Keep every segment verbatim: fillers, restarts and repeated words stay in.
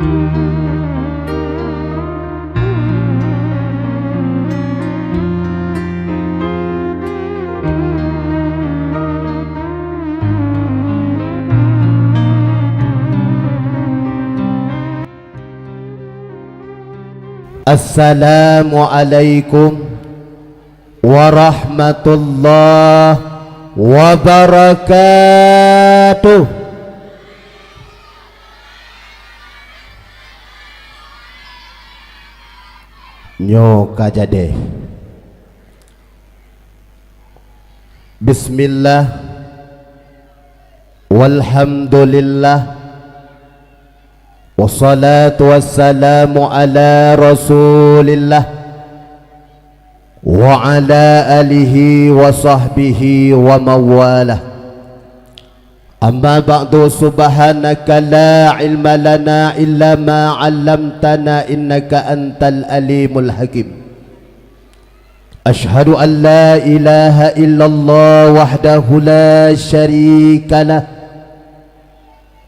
Assalamualaikum warahmatullahi wabarakatuh. Nyoe ka jadi. Bismillah. Walhamdulillah. Wassalatu wassalamu ala Rasulillah wa ala alihi wa sahbihi wa mawalah. Amma ba'du, subhanaka la ilma lana illa ma 'allamtana innaka antal alimul hakim. Asyhadu an la ilaha illallah wahdahu la syarikalah.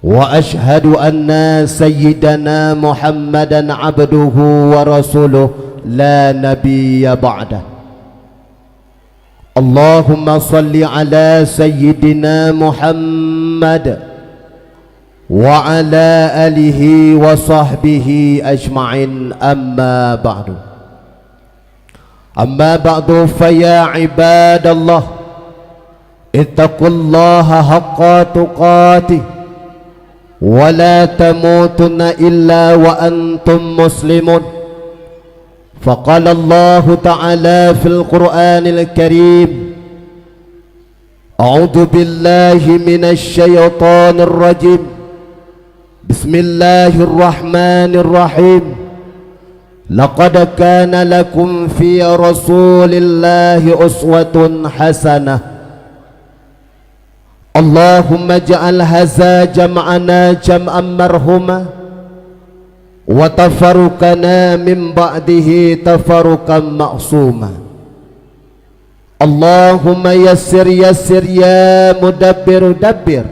Wa asyhadu anna sayyidana Muhammadan abduhu wa rasuluh la nabiyya ba'dah. Allahumma salli ala sayyidina Muhammad wa ala alihi wa sahbihi ajma'in, amma ba'du. Amma ba'du, fa ya ibadallah, ittaqullaha haqqa tuqatih, wa la tamutunna illa wa antum muslimun. Fa qala Allahu ta'ala fil Qur'anil Karim, a'udzu billahi minasy syaithanir rajim. Bismillahirrahmanirrahim. Laqad kana lakum fi Rasulillahi uswatun hasanah. Allahumma ja'al haza jam'ana jam'an marhuma, wa tafarruqana min ba'dihi tafarruqan ma'suma. Allahumma yassir yassir, ya mudabbiru dabbir,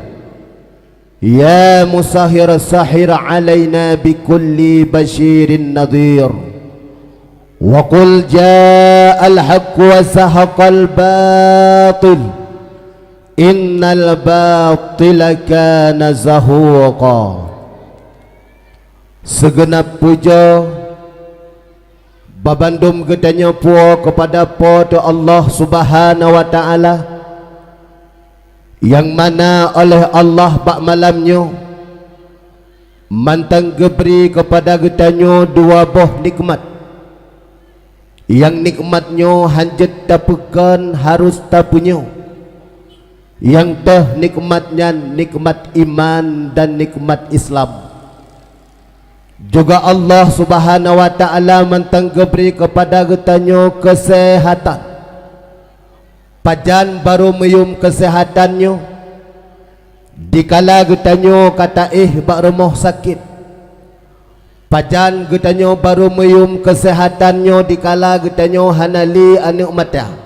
ya musahhir sahhir 'alaina bi kulli basyirin nadhir. Wa qul ja'al haqqu wa zahaqal bathil, innal bathila kana zahuqa. Sigeunab pujoe Babandum geutanyoe puwoe keupada Po teu Allah Subhanahu wa Ta'ala, nyang mana oleh Allah bak malam nyoe mantong geubri keupada geutanyoe dua boh nikmat. Nyang nikmat nyoe hanjeuet tapeukon, harôh tapunyueng. Nyang teuh nikmat nyan nikmat iman dan nikmat Islam. Juga Allah Subhanahu wa Ta'ala mantong geubri keupada geutanyoe keuseuhatan. Pajan barô meuyuem keuseuhatan nyoe? Dikala geutanyoe ka taéh bak rumoh sakét. Pajan geutanyoe barô meuyuem keuseuhatan nyoe dikala geutanyoe hana lé aneuëk mata?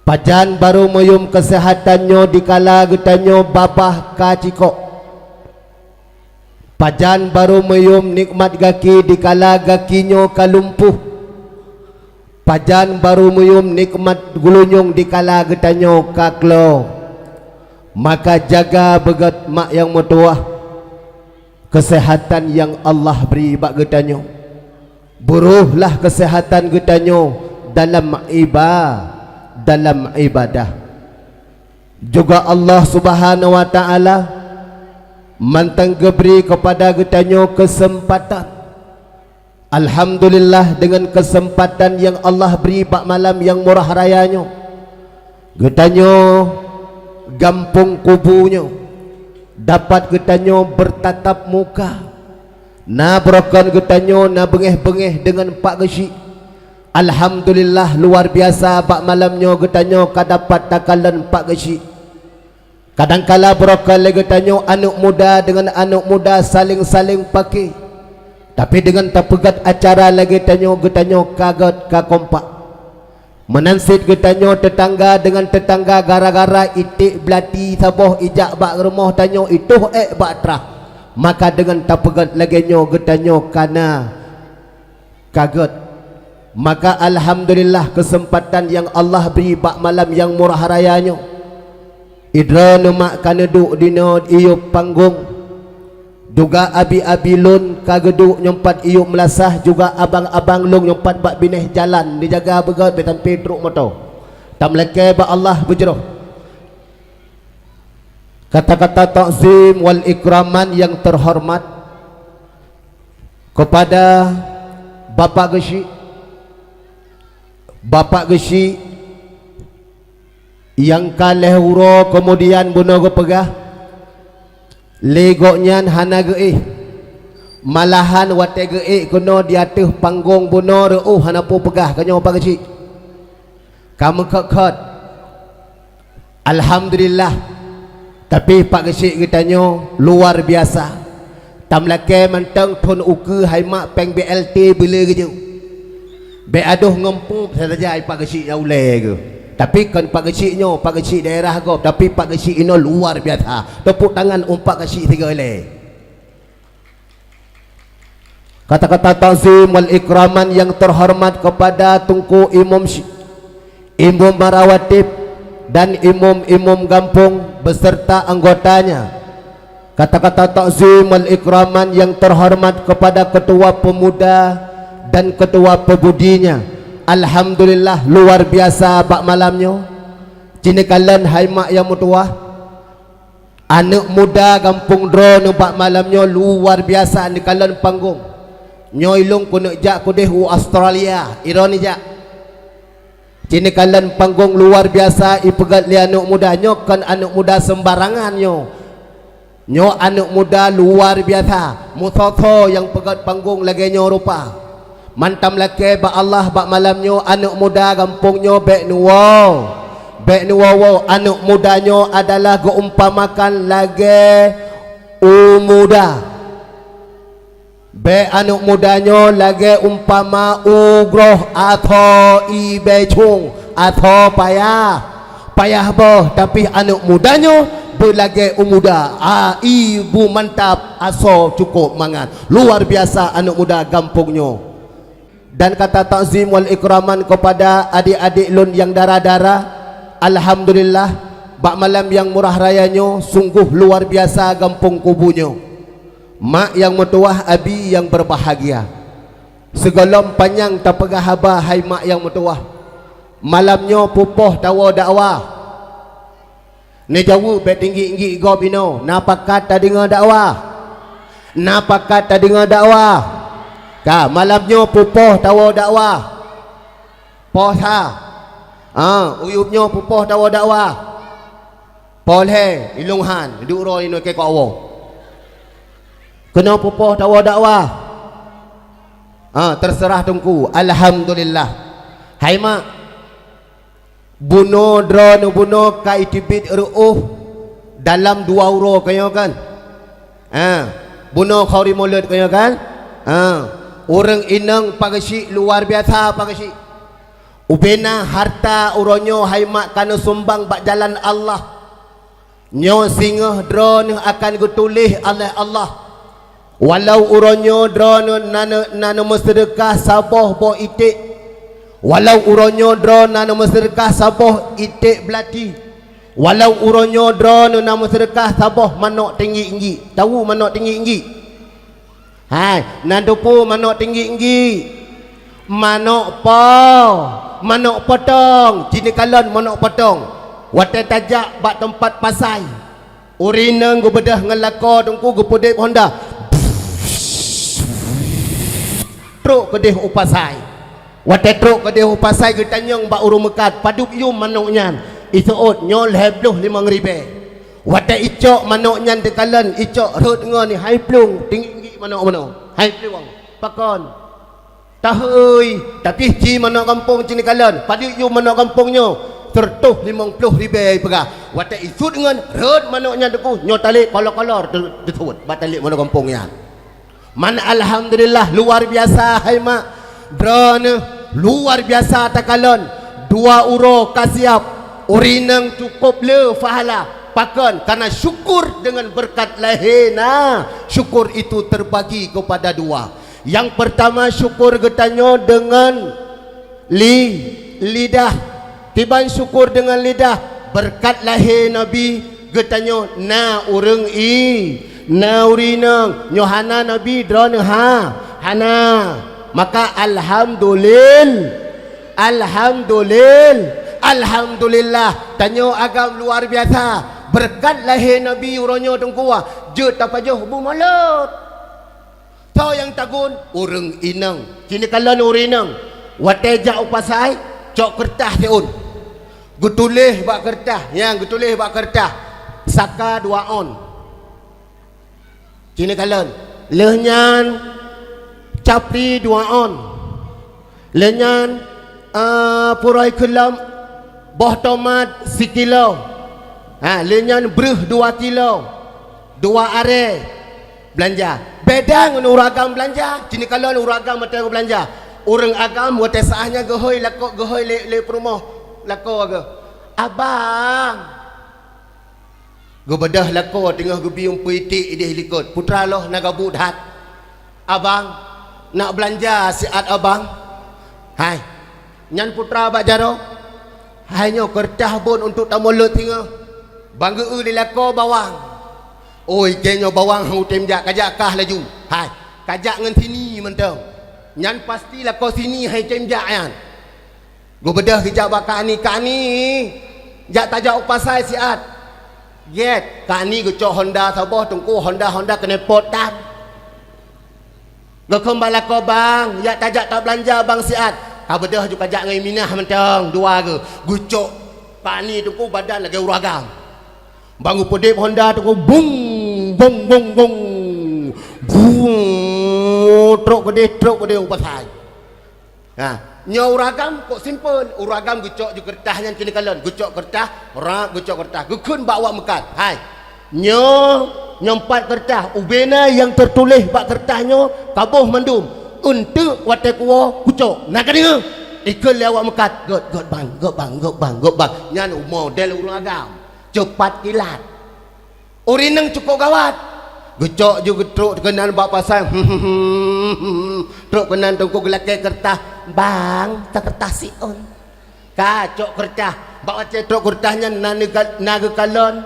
Pajan barô meuyuem keuseuhatan nyoe dikala geutanyoe babah ka cikok? Pajan barô meuyuem nikmat gaki dikala gaki nyoe ka lumpuh? Pajan barô meuyuem nikmat geulinyueng dikala geutanyoe ka klo? Maka jaga beugét mak nyang meutuwah. Keuseuhatan nyang Allah bri bak geutanyoe, beurôhlah keuseuhatan geutanyoe dalam iba-, dalam ibadah. Juga Allah Subhanahu wa Ta'ala mantong geubri keupada geutanyoe keuseumpatan. Alhamdulillah, deungon keuseumpatan nyang Allah bri bak malam nyang murah raya nyoe, geutanyoe gampông kubu nyoe dapat geutanyoe beutatap muka. Na beurokon geutanyoe na beungéh-beungéh deungon Pak Geuchik. Alhamdulillah, luar biasa, bak malam nyoe geutanyoe ka dapat takalon Pak Geuchik. Kadangkala beurokon lé geutanyoe aneuëk muda deungon aneuëk muda saléng-saléng paké. Tapi deungon tapeugét acara lagée tanyoe, geutanyoe ka gét ka kompak. Meunan cit geutanyoe teutangga deungon teutangga gara-gara iték beulati saboh ijak bak rumoh tanyoe itoh ék bak trah. Maka deungon tapeugét lagée nyoe geutanyoe kana ka gét. Maka alhamdulillah keuseumpatan nyang Allah bri bak malam nyang murah raya nyoe. Idroe neumak ka neuduek dinoe iyup panggong. Juga abi-abi lôn ka geuduek nyoe pat iyup meulasah, juga abang-abang lôn nyoe pat bak binéh jalan neujaga beugét beutampe trok moto. Tameulakée bak Allah beujroh. Kata-kata takzim wal ikraman yang terhormat kepada Bapak Geuchik, Bapak Geuchik nyang ka lhée uroe keumudian bunoe geupeugah, lé gobnyan hana geuéh. Malahan watée geuék keunoe di ateueh panggong bunoe reuôh hana peue peugah keu nyoe Pak Geuchik. Ka meukheut-kheut. Alhamdulillah. Tapi Pak Geuchik geutanyoe luar biasa. Tameulakée mantong thon ukeue hai mak péng B L T beulé geujok. Bék adoh ngon pup saja ai Pak Geuchik nyang ulée geuh. Tapi kon Pak Geuchik nyoe, Pak Geuchik daerah gob, tapi Pak Geuchik inoe luar biasa. Tepuk tangan untuk Pak Geuchik sigoe lé. Kata-kata takzim wal ikraman yang terhormat kepada Teungku Imum Syi-, Imum Marawatib dan imum-imum gampông beserta anggotanya. Kata-kata takzim wal ikraman yang terhormat kepada ketua pemuda dan ketua pebudinya. Alhamdulillah, luar biasa bak malam nyoe. Cineukalon hai mak nyang meutuwah. Aneuëk muda gampông droeneuh bak malam nyoe luar biasa neukalon panggong. Nyoe ilong keuneuk jak keudeh u Australia, iron ijak. Cineukalon panggong luar biasa ipeugét lé aneuëk muda. Nyoe kon aneuëk muda sembarangan nyoe. Nyoe aneuëk muda luar biasa, meusoe-soe nyang peugét panggong lagée nyoe rupa. Mantong lakée bak Allah bak malam nyoe aneuëk muda gampông nyoe bék neuwoe. Bék neuwoe-woe, aneuëk muda nyoe adalah geuumpamakan lagée u muda. Bék aneuëk muda nyoe lagée umpama u groh atho i bécong atho payah. Payah boh, tapi aneuëk muda nyoe beulagée u muda, a, i bu mantap, asoe cukôp mangat. Luar biasa aneuëk muda gampông nyoe. Dan kata takzim wal ikraman kepada adik-adik lôn nyang dara-dara. Alhamdulillah, bak malam nyang murah raya nyoe sunggoh luar biasa gampông kubu nyoe. Mak nyang meutuwah, abi nyang berbahagia. Sigohlom panyang tapeugah haba hai mak nyang meutuwah. Malam nyoe pupoh tawoe dakwah. Neujaweueb bék tinggi-tinggi gob inoe, na pakat tadeungoe dakwah? Na pakat tadeungoe dakwah? Ka, malam nyoe pupoh tawoe dakwah? Poh sa. Ha, uyueb nyoe pupoh tawoe dakwah? Poh lhée, ilong han, duek droe inoe keu kok woe. Keunoe pupoh tawoe dakwah? Ha, terserah Teungku. Alhamdulillah. Hai mak, bunoe droeneuh bunoe ka iteubiet reuôh dalam dua uroe keuh nyoe kan? Ha, bunoe Khauri Mulod keuh nyoe kan? Ha, ureuëng inong Pak Geuchik luar biasa Pak Geuchik. Ubena harta uroe nyoe hai mak ka neusumbang bak jalan Allah. Nyoe singoh droeneuh akan geutuléh oleh Allah. Walau uroe nyoe droeneuh na, na, na neumeuseudekah saboh boh iték, walau uroe nyoe droeneuh na neumeuseudekah saboh iték beulati, walau uroe nyoe droeneuh na meuseudeukah saboh manok tinggi-tinggi. Tahu manok tinggi-tinggi? Hai, na teupeue manok tinggi-tinggi? Manok po, manok potong, jih neukalon manok potong. Watée tajak bak teumpat pasai, ureuëng inong geubeudôh ngon lakoe Teungku geupeudeb honda. Trok keudeh u pasai. Watée trok keudeh u pasai geutanyong bak ureuëng meukat, padub yum manok nyan. Iseuôt nyoe lhée bloh limong ribée. Watée icok manok nyan teukalon, icok rhot ngon hai plueng, tinggi-tinggi manok bunoe. Hai plueng, pakon? Tahôi, tapi ci manok gampông ci neukalon, padub yum manok gampông nyoe, seureutôh limong ploh ribée ipeugah. Watée isut ngon rhot manok nyan Teungku, nyoe talek kolor-kolor teu-, teusut bak talek manok gampông nyan. Man alhamdulillah, luar biasa hai mak. Droeneuh luar biasa takalon. Dua uroe ka siab. Ureuëng inong cukôp le pahala. Pakon? Karena syukur dengan berkat lahé na, syukur itu terbagi kepada dua. Yang pertama, syukur geutanyoe dengan li-, lidah. Kiban syukur dengan lidah, berkat lahé Nabi geutanyoe na ureuëng i-, na ureuëng inong. Nyoe hana Nabi, droeneuh ha? Hana. Maka alhamdulil-, alhamdulil-, alhamdulillah. Tanyoe agam luar biasa. Berkat lahé Nabi uroe nyoe teungku, jeuet tapajoh beumolot. Soe nyang tagun? Ureuëng inong. Ci neukalon ureuëng inong. Watée jak u pasai, cok keureutah siôn. Geutuléh bak keureutah, nyang geutuléh bak keureutah, saka dua on. Ci neukalon. Lheueh nyan, capli dua on. Lheueh nyan, eh, puroi keulom boh tomat sikilo. Ha, lheueh nyan breueh dua kilo. Dua aré beulanja. Beda ngon ureuëng agam beulanja. Ci neukalon ureuëng agam watée geubeulanja. Ureuëng agam watée saát nyan geuhôi lakoe, geuhôi lé, lé peurumoh lakoe geuh. "Abang!" Geubeudôh lakoe teungoh geubi umpui iték idéh likot. Putra lôn na gabuk that. "Abang, nak beulanja siat abang." "Hai." Nyan putra bak jaroe. "Hai nyoe keureutah bôn untuk tamolot singoh. Bang geu-eu lé lakoe bawang." "Oh, ikei nyoe bawang han kutem jak, kajak kah laju." "Hai, kajak ngon sini mantong." Nyan pasti lakoe sini han item jak nyan. Geubeudôh geujak bak Kak Ani, "Kak Ani, jak tajak u pasai siat." "Gét." Kak Ani geucok honda saboh teungku, honda-honda keuneupot tan. Geukheun bak lakoe, "Bang, jak tajak tabeulanja bang siat." "Ka beudôh ju kajak ngon Minah mantong, dua geuh." Geucok Kak Ani teungku badan lagée ureuëng agam. Bang geupeudeb honda teungku, bung, bung, bung, bung. Bung, trok keudeh, trok keudeh u pasai. Ha, nyoe ureuëng agam kok simpeul, ureuëng agam geucok ju keureutah nyan ci neukalon, geucok keureutah, rab geucok keureutah, geukheun bak awak meukat. Hai, nyoe, nyoe pat keureutah, ubena nyang teutuléh bak keureutah nyoe ka boh mandum. Eunteuk watée kuwoe kucok, na ka deungoe? Ikheun lé awak meukat, "Gét, gét bang, gét bang, gét bang, gét bang." Nyan model ureuëng agam, cepat kilat. Ureuëng inong cukôp gawat. Geucok ju geutrok keunan bak pasai. Trok keunan teungku geulakée keureutah. "Bang, ta keureutah siôn." Ka cok keureutah. Bak watée trok keureutah nyan na neuga-, na geukalon,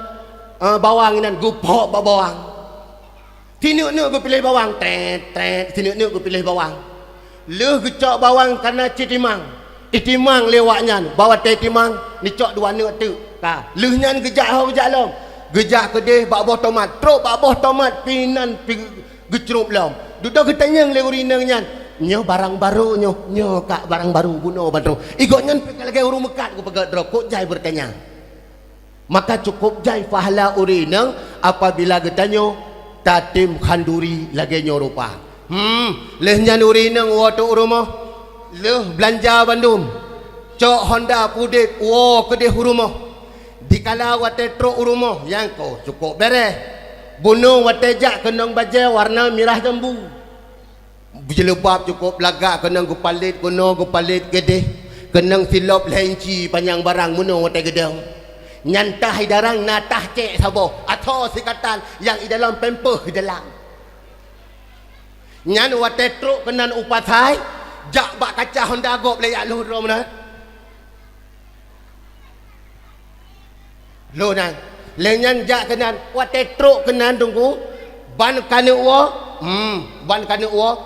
eh, bawang inan geuphok bak bawang. Sineuk-neuk geupiléh bawang. Tret, tret, sineuk-neuk geupiléh bawang. Lheueh geucok bawang kana ci timang. Itimang lé awak nyan, bak watée itimang, neucok dua neuk teuk. Ka, lheueh nyan geujak ho geujak lom. Geujak keudeh bak boh tomat, trok bak boh tomat pih inan pih geucrop lom. Dudoe geutanyong lé ureuëng inong nyan, "Nyoe barang barô nyoe?" "Nyoe, Kak, barang barô, bunoe bandum." Igoe nyan pih ka lagée ureuëng meukat geupeugét droe, kok jai beurtanya. Maka cukôp jai pahala ureuëng inong apabila geutanyoe tatem khanduri lagée nyoe rupa. Hmm, lheueh nyan ureuëng inong woe teuk u rumoh, lheueh beulanja bandum, cok honda peudeb woe keudeh u rumoh. Dikala watée trok u rumoh, nyang ko cukôp béréh. Bunoe watée jak keunong bajée warna mirah jambu. Jilbab cukôp lagak, keunong geupalet keunoe, geupalet keudeh, keunong silop lhée inci panyang barang meunoe watée geudong. Nyan tah idarang na tah cék saboh, athoe sikatan nyang idalam pampers idalam. Nyan watée trok keunan u pasai, jak bak kaca honda gob lé jak lhôh droe meunan. Lhôh nyan. Lheueh nyan jak keunan, watée trok keunan teungku, ban keuneuk woe, hmm, ban keuneuk woe,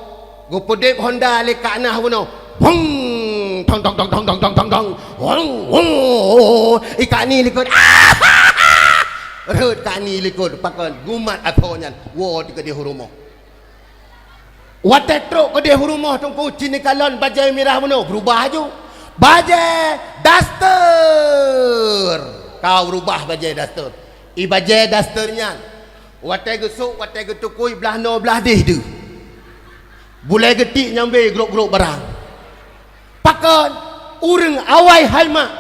geupeudeb honda lé Kak Nah bunoe. Hong! Thong, thong, thong. Hong, hong! I Kak Ni likot. Rhot Kak Ni likot, pakon gumat athoe nyan, woe dikeudeh u rumoh. Watée trok keudeh u rumoh teungku, ci neukalon bajée mirah bunoe, beurubah laju. Bajée daster! Ka beurubah bajée daster. I bajée daster nyan, watée geusôk, watée geutukui, blaih noe blaih deh deuh. Bulée geutik nyang bé grôk-grôk barang. Pakon? Ureuëng awai hai mak.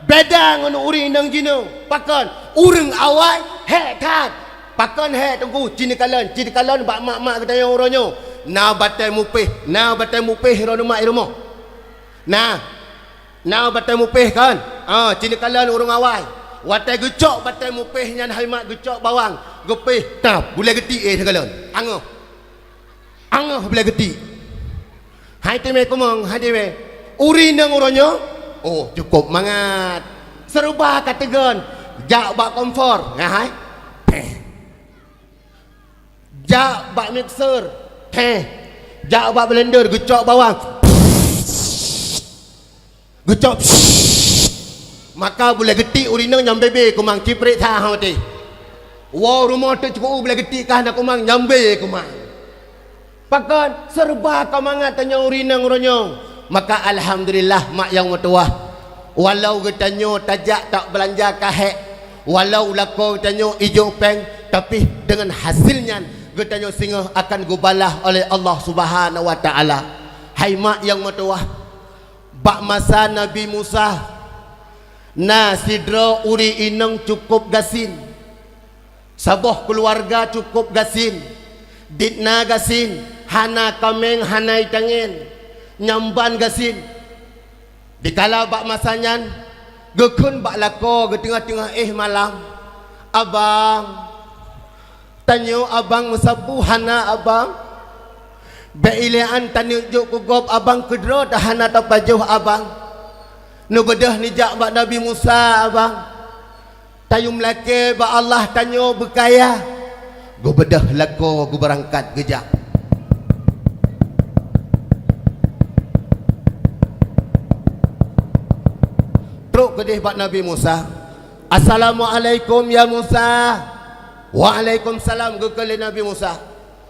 Beda ngon ureuëng inong jinoe. Pakon? Ureuëng awai hék that. Pakon hék teungku? Ci neukalon, ci neukalon bak mak-mak geutanyoe uroe nyoe. Na batée mupéh, na batée mupéh droeneuh mak i rumoh. Na, na batée mupéh kon? Ah, ci neukalon ureuëng awai. Watée geucok batée mupéh nyan hai mak geucok bawang, geupéh tap, bulée geutik éh teukalon. Angoh. Angoh bulée geutik. Hai teumé kumong, hai teumé. Ureuëng inong uroe nyoe? Oh, cukup mangat. Seuruba ka teugon. Jak bak kompor. Ngahai. Teh. Jak bak mixer. Teh. Jak bak blender, geucok bawang. Geucok. Maka bulée geutik ureuëng inong nyang bebe kumang ciprek tha hati. Woe rumoh teuk cukup bulée geutik kah na kumang nyang bebe kumang. Pakon seuruba ka mangat tanyoe ureuëng inong uroe nyoe. Maka alhamdulillah mak nyang meutuwah. Walau geutanyoe tajak tak beulanja kahek, walau lakoe geutanyoe ijok péng, tapi deungon hasil nyan geutanyoe singoh akan geubalah oleh Allah Subhanahu wa Taala. Hai mak nyang meutuwah, bak masa Nabi Musa, na sidroe ureuëng inong cukup gasien. Saboh keuluwarga cukup gasien. Ditna gasien, hana kaméng, hana itangen. Nyang ban gasien. Dikala bak masa nyan, geukheun bak lakoe geuteungoh-teungoh éh malam, "Abang, tanyoe abang meusapeue hana abang? Bék ilée an taneuk jok keu gob abang keudroe, dah hana tapajoh abang. Neubeudôh nijak bak Nabi Musa abang. Tayue meulakée bak Allah tanyoe beukaya." Geubeudôh lakoe geubeurangkat geujak. Trok keudeh bak Nabi Musa. "Assalamualaikum ya Musa." "Waalaikumsalam," geukheun lé Nabi Musa.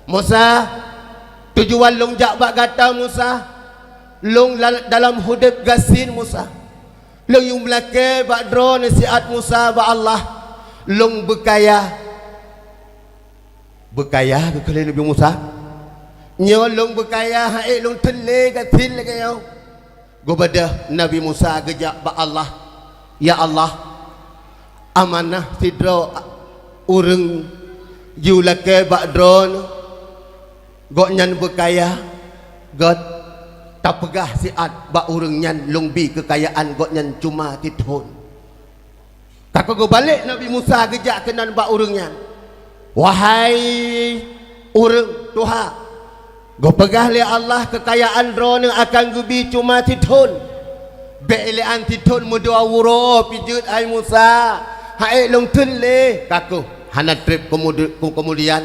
"Musa, tujuan lôn jak bak gata Musa, lôn la-, dalam udeb gasien Musa. Lôn yue meulakée bak droeneuh siat Musa bak Allah, lôn beukaya." "Beukaya?" geukheun lé Nabi Musa. "Nyoe lôn beukaya, han ék lôn theun lé gasien lagée nyoe." Geubeudôh Nabi Musa geujak bak Allah, "Ya Allah, amanah sidroe ureuëng yue lakée bak droeneuh, gobnyan beukaya, gét tapeugah siat bak ureuëng nyan lôn bi keukayaan gobnyan cuma sithon." Ka geubalik Nabi Musa geujak keunan bak ureuëng nyan, "Wahai ureuëng tuha, geupeugah lé Allah keukayaan droeneuh akan geubi cuma sithon. Bék ilée an sithon meudua uroe pih jeuet hai Musa, han ék lôn theun lé." Ka keuh hana treb keumudi-, keumudian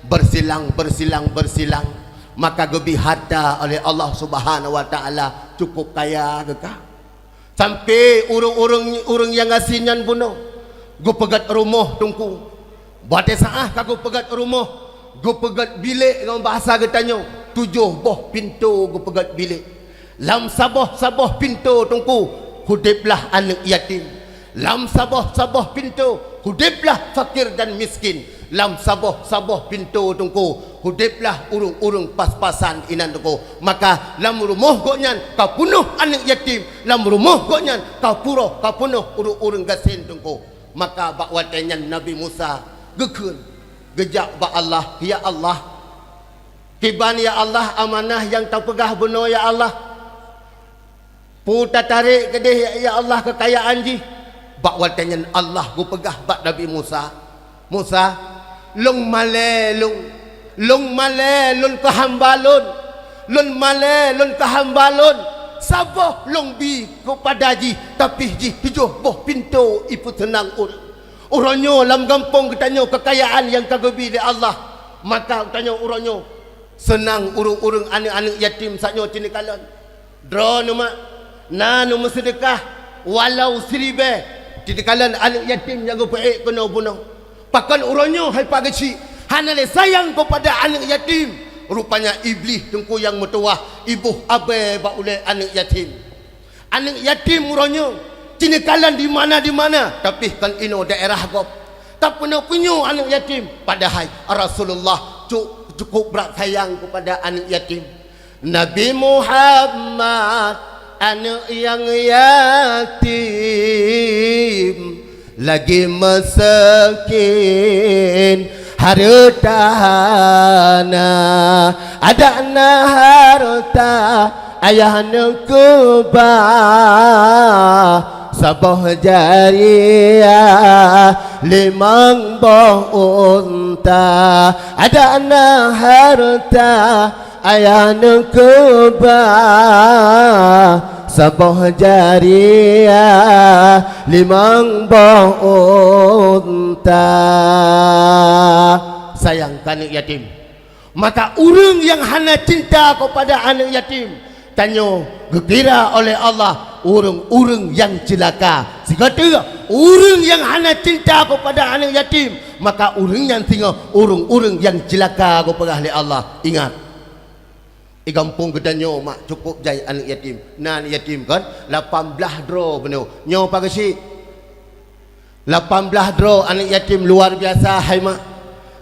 beusilang, beusilang, beusilang, maka geubi hareuta oleh Allah Subhanahu wa Taala cukup kaya geuka. Sampoe ureuëng-ureuëng, ureuëng nyang gasien nyan bunoe, geupeugét rumoh teungku. Watée saát ka geupeugét rumoh, geupeugét bilék ngon bahasa geutanyoe, tujoh boh pintoe geupeugét bilék. Lam saboh-saboh pintoe teungku, udeblah aneuëk yatim. Lam saboh-saboh pintoe, udeblah fakir dan miskin. Lam saboh-saboh pintoe teungku, udeblah ureuëng-ureuëng pas-pasan inan teungku. Maka lam rumoh gobnyan ka peunoh aneuëk yatim, lam rumoh gobnyan ka puroh, ka peunoh ureuëng-ureuëng gasien teungku. Maka bak watée nyan Nabi Musa geukheun, geujak bak Allah, "Ya Allah, kiban ya Allah amanah nyang tapeugah bunoe ya Allah. Peue tatarek keudeh ya Allah keukayaan jih?" Bak watée nyan Allah geupeugah bak Nabi Musa, "Musa, lôn malée lôn, lôn malée lôn keu hamba lôn, lôn malée lôn keu hamba lôn, saboh lôn bi keupada jih, tapi jih tujoh boh pintoe ipeuseunang ureuëng." Uroe nyoe lam gampông geutanyoe keukayaan nyang ka geubi lé Allah, maka geutanyoe uroe nyoe seunang ureuëng-ureuëng aneuëk-aneuëk yatim saat nyoe tinikalon. Droeneuh mak, na neumeuseudeukah walau siribée, teukalon aneuëk yatim nyang geupeuék keunoe bunoe. Pakon uroe nyoe hai pak geuchik, hana lé sayang keupada aneuëk yatim. Rupanya Iblih teungku nyang meutuwah iboh abée bak ulée aneuëk yatim. Aneuëk yatim uroe nyoe teukalon di mana-di mana, tapi kon inoe daerah gob. Tapeunoh punyueng aneuëk yatim, padahai Rasulullah cu-, cukup brat sayang keupada aneuëk yatim. Nabi Muhammad, aneuëk nyang yatim, lagi meuseukén hareuta hana, adak na hareuta Ayah neukeubah saboh jariah limong boh unta, adak na harta. Ayah neukeubah saboh jariah limong boh unta. Sayang keu aneuk yatim. Maka ureuëng nyang hana cinta keupada aneuk yatim, tanyoe geukira oleh Allah ureuëng-ureuëng nyang ceulaka. Sigoe teuk, ureuëng nyang hana cinta keupada aneuk yatim, maka ureuëng nyan singoh ureuëng-ureuëng nyang ceulaka geupeugah lé Allah. Ingat, di gampông geutanyoe mak cukôp jai aneuk yatim. Na aneuk yatim kan, lapan blaih droe bunoe. Nyoe pageusik. Lapan blaih droe aneuk yatim luar biasa hai mak.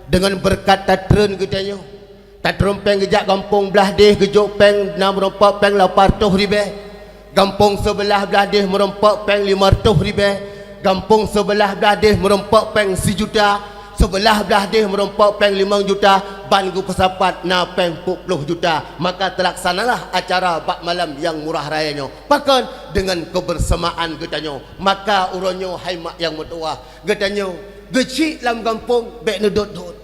Deungon beureukat tatreun geutanyoe. Tatreun péng geujak gampông blaih deh geujok péng na meurumpok péng lapan reutôh ribée. Gampông seubeulah blaih deh meurumpok péng limong reutôh ribée. Gampông seubeulah blaih deh meurumpok péng sijuta. Seubeulah blaih deh meurumpok péng limong juta. Ban geupeusapat na péng peuet ploh juta. Maka teulaksanalah acara bak malam nyang murah raya nyoe. Pakon? Deungon keubeurseumaan geutanyoe. Maka uroe nyoe hai mak nyang meutuwah, geutanyoe geuchik lam gampông bék neudot-dot.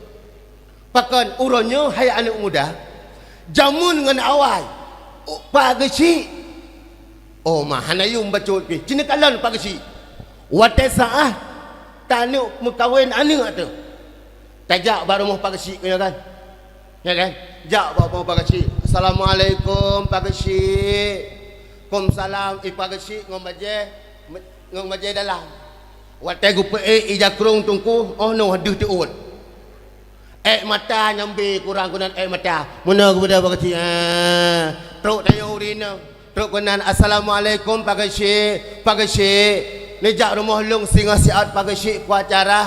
Pakon uroe nyoe hai aneuk muda, jameun ngon awai, u-, pageusik. Oh, ma hana yum bacut pih. Cit neukalon pageusik. Watée saát taneuk meukawen aneuk teuh, tajak bak rumoh pageusik nyoe kan? Ya kan? Jak bak rumoh pageusik. "Assalamualaikum pageusik." "Kumsalam." Ih pageusik ngon bajée, ngon bajée dalam. Watée geupeuék ija krông teungku, oh noe deuh teuôt. Ék mata nyambe kurang keunan ék mata. Meunoe geubeudôh pageusik. Ah, trok tanyoe ureuëng inong. Trok keunan, "Assalamualaikum pageusik." "Pageusik, neujak rumoh lôn singoh siat pageusik keu acara.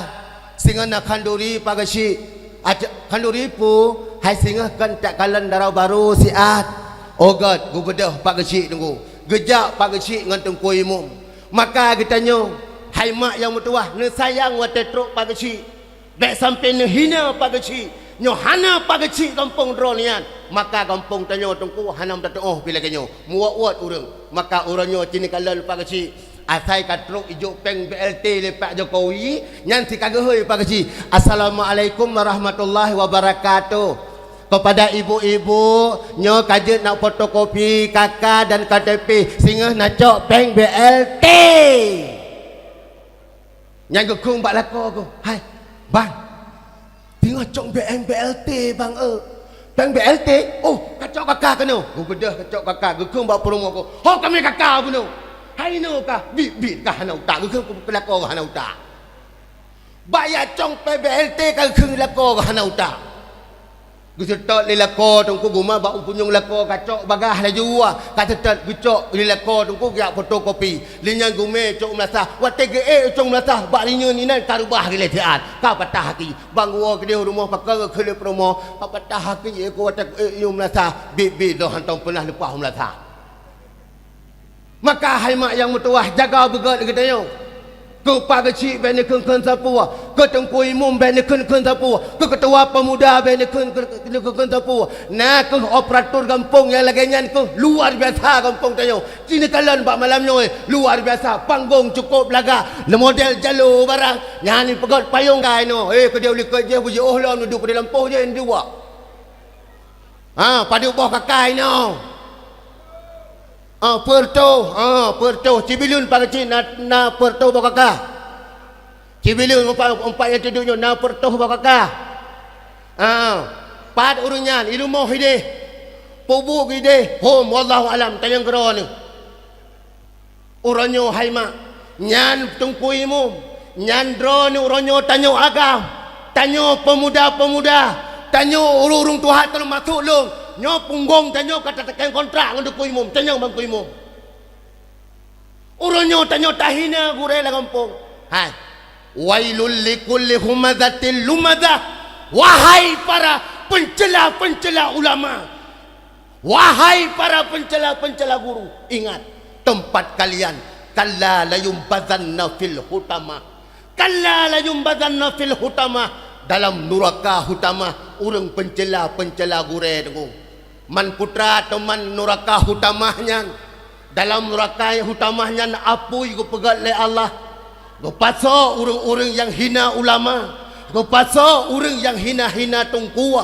Singoh na khanduri pageusik." "Aca-, khanduri peue?" "Hai singoh kon takalon dara barô siat." Oh gét, geubeudôh pageusik teungku. Geujak pageusik ngon teungku imum. Maka geutanyoe, hai mak nyang meutuwah, neusayang watée trok pageusik. Bék sampoe neuhina pageusik. Nyoe hana pageusik gampông droe nyan, maka gampông tanyoe teungku hana meutateuôh pih lagée nyoe. Meuwot-wot ureuëng. Maka uroe nyoe cit neukalon pageusik. Asai ka trok ijok péng B L T lé Pak Jokowi, nyan sit ka geuhôi pageusik. "Assalamualaikum warahmatullahi wabarakatuh. Kepada ibu-ibu, nyoe ka jeuet nak fotokopi K K dan K T P, singoh na cok péng B L T." Nyan geukheun bak lakoe geuh, "Hai, bang, singoh cok péng B L T bang eu." "Péng B L T? Oh, ka cok K K keunoe." Geubeudôh ka cok K K, geukheun bak peurumoh geuh, "Ho kamoe K K bunoe." "Hai noe ka, biet-biet ka hana utak," geukheun keu lakoe geuh hana utak. Bak jak cok péng B L T ka geukheun lakoe geuh hana utak. Geuseutôt lé lakoe teungku geumat bak u punyueng lakoe, ka cok bagaih laju, ka seutôt geucok lé lakoe teungku geujak fotokopi. Lé nyan geumé cok u meulasah. Watée geuék cok u meulasah bak rinyeun inan ka reubah geuh lé siat, ka patah aki. Ban geuwoe keudeh u rumoh pakon geukheun lé peurumoh, ka patah aki ék watée geuék u meulasah, biet-biet droe hantom peunah leupah u meulasah. Maka hai mak nyang meutuwah, jaga beugét geutanyoe. Keu pageusik bék neukheun-kheun sapeue, keu teungku imum bék neukheun-kheun sapeue, keu keutuwa peumuda bék neukheun-kheun sapeue. Na kheueh operator gampông nyang lagée nyan kheueh luar biasa gampông tanyoe. Cit neukalon bak malam nyoe luar biasa, panggong cukôp lagak, le model jalo barang, nyan ipeugét payong kai nyoe. Eh, keudeh u likot jih beujiôh lom duek keudeh lampôh jih dua. Ha, padub boh K K inoe? Ha, peuet reutôh, ha, peuet reutôh. Cibilun pageusik na, na peuet reutôh boh K K. Cibilun umpat, umpat nyang teuduek nyoe na peuet reutôh boh K K. Ha, pat ureuëng nyan, i rumoh ideh. Peue buet ideh, hom, wallahu alam, tanyong keudroe neuh. Uroe nyoe hai mak, nyan teungku imum, nyan droeneuh uroe nyoe tanyoe agam, tanyoe peumuda-peumuda, tanyoe ureuëng-ureuëng tuha teumasok lôn, nyoe punggong tanyoe ka tateukén kontrak ngon teungku imum, tanyong bak teungku imum. Uroe nyoe tanyoe tahina gurée lam gampông. Hai, wailul likulli humazatil lumazah. Wahai para pencela-pencela ulama, wahai para pencela-pencela guru, ingat tempat kalian, kalla layumbazanna fil hutamah. Kalla layumbazanna fil hutamah, dalam nuraka hutamah, ureuëng pencela-pencela gurée teungku. Man putra teuma nuraka Hutamah nyan. Dalam nuraka Hutamah nyan apui geupeugét lé Allah. Geupasoe ureuëng-ureuëng nyang hina ulama, geupasoe ureuëng nyang hina-hina teungku.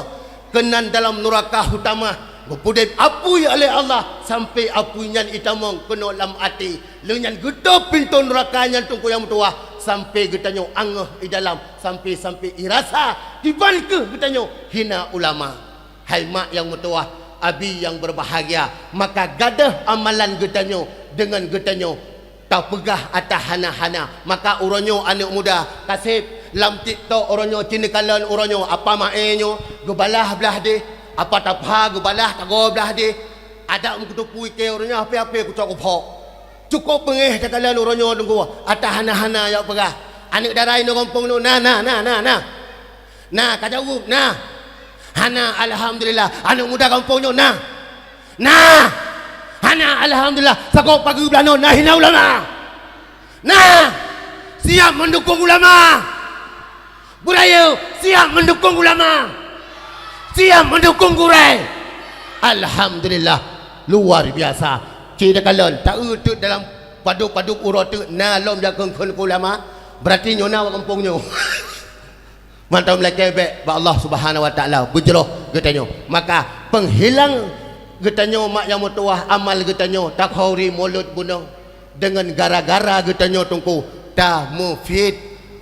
Keunan dalam nuraka Hutamah, geupeudeb apui lé Allah sampai apui nyan itamong keunoe lam até. Lheueh nyan geutôb pintoe nuraka nyan teungku nyang meutuwah sampai geutanyoe angeuh i dalam, sampai-sampai irasa kiban kheueh geutanyoe hina ulama. Hai mak nyang meutuwah, abi nyang beubahgia, maka gadôh amalan geutanyoe deungon geutanyoe tapeugah ata hana-hana. Maka uroe nyoe aneuëk muda, kaseb lam TikTok uroe nyoe, ci neukalon uroe nyoe, apa maé nyoe geubalah blah deh, apa tapha geubalah tagoe blah deh. Adak meukutupu ikée uroe nyoe, ape-ape kucok kuphok. Cukôp beungéh takalon uroe nyoe teungku, ata hana-hana jak peugah. Aneuëk dara inoe gampông nyoe na, na, na, na, na. Na, ka jaweueb, na. Hana, alhamdulillah. Aneuëk muda gampông nyoe, na. Na. Hana, alhamdulillah. Sagoe pageue blah nyoe, na hina ulama. Na. Siap meudukong ulama. Beurayeuk, siap meudukong ulama. Siap meudukong gurée. Alhamdulillah. Luar biasa. Ci takalon, taeu teuk dalam padub-padub uroe teuk na lom jak kheun-kheun keu ulama. Berarti nyoe na bak gampông nyoe. Mantong meulakée bék bak Allah Subhanahu wa Taala beujroh geutanyoe. Maka peunghilang geutanyoe mak nyang meutuwah amal geutanyoe takhauri mulod bunoe deungon gara-gara geutanyoe teungku tameufit,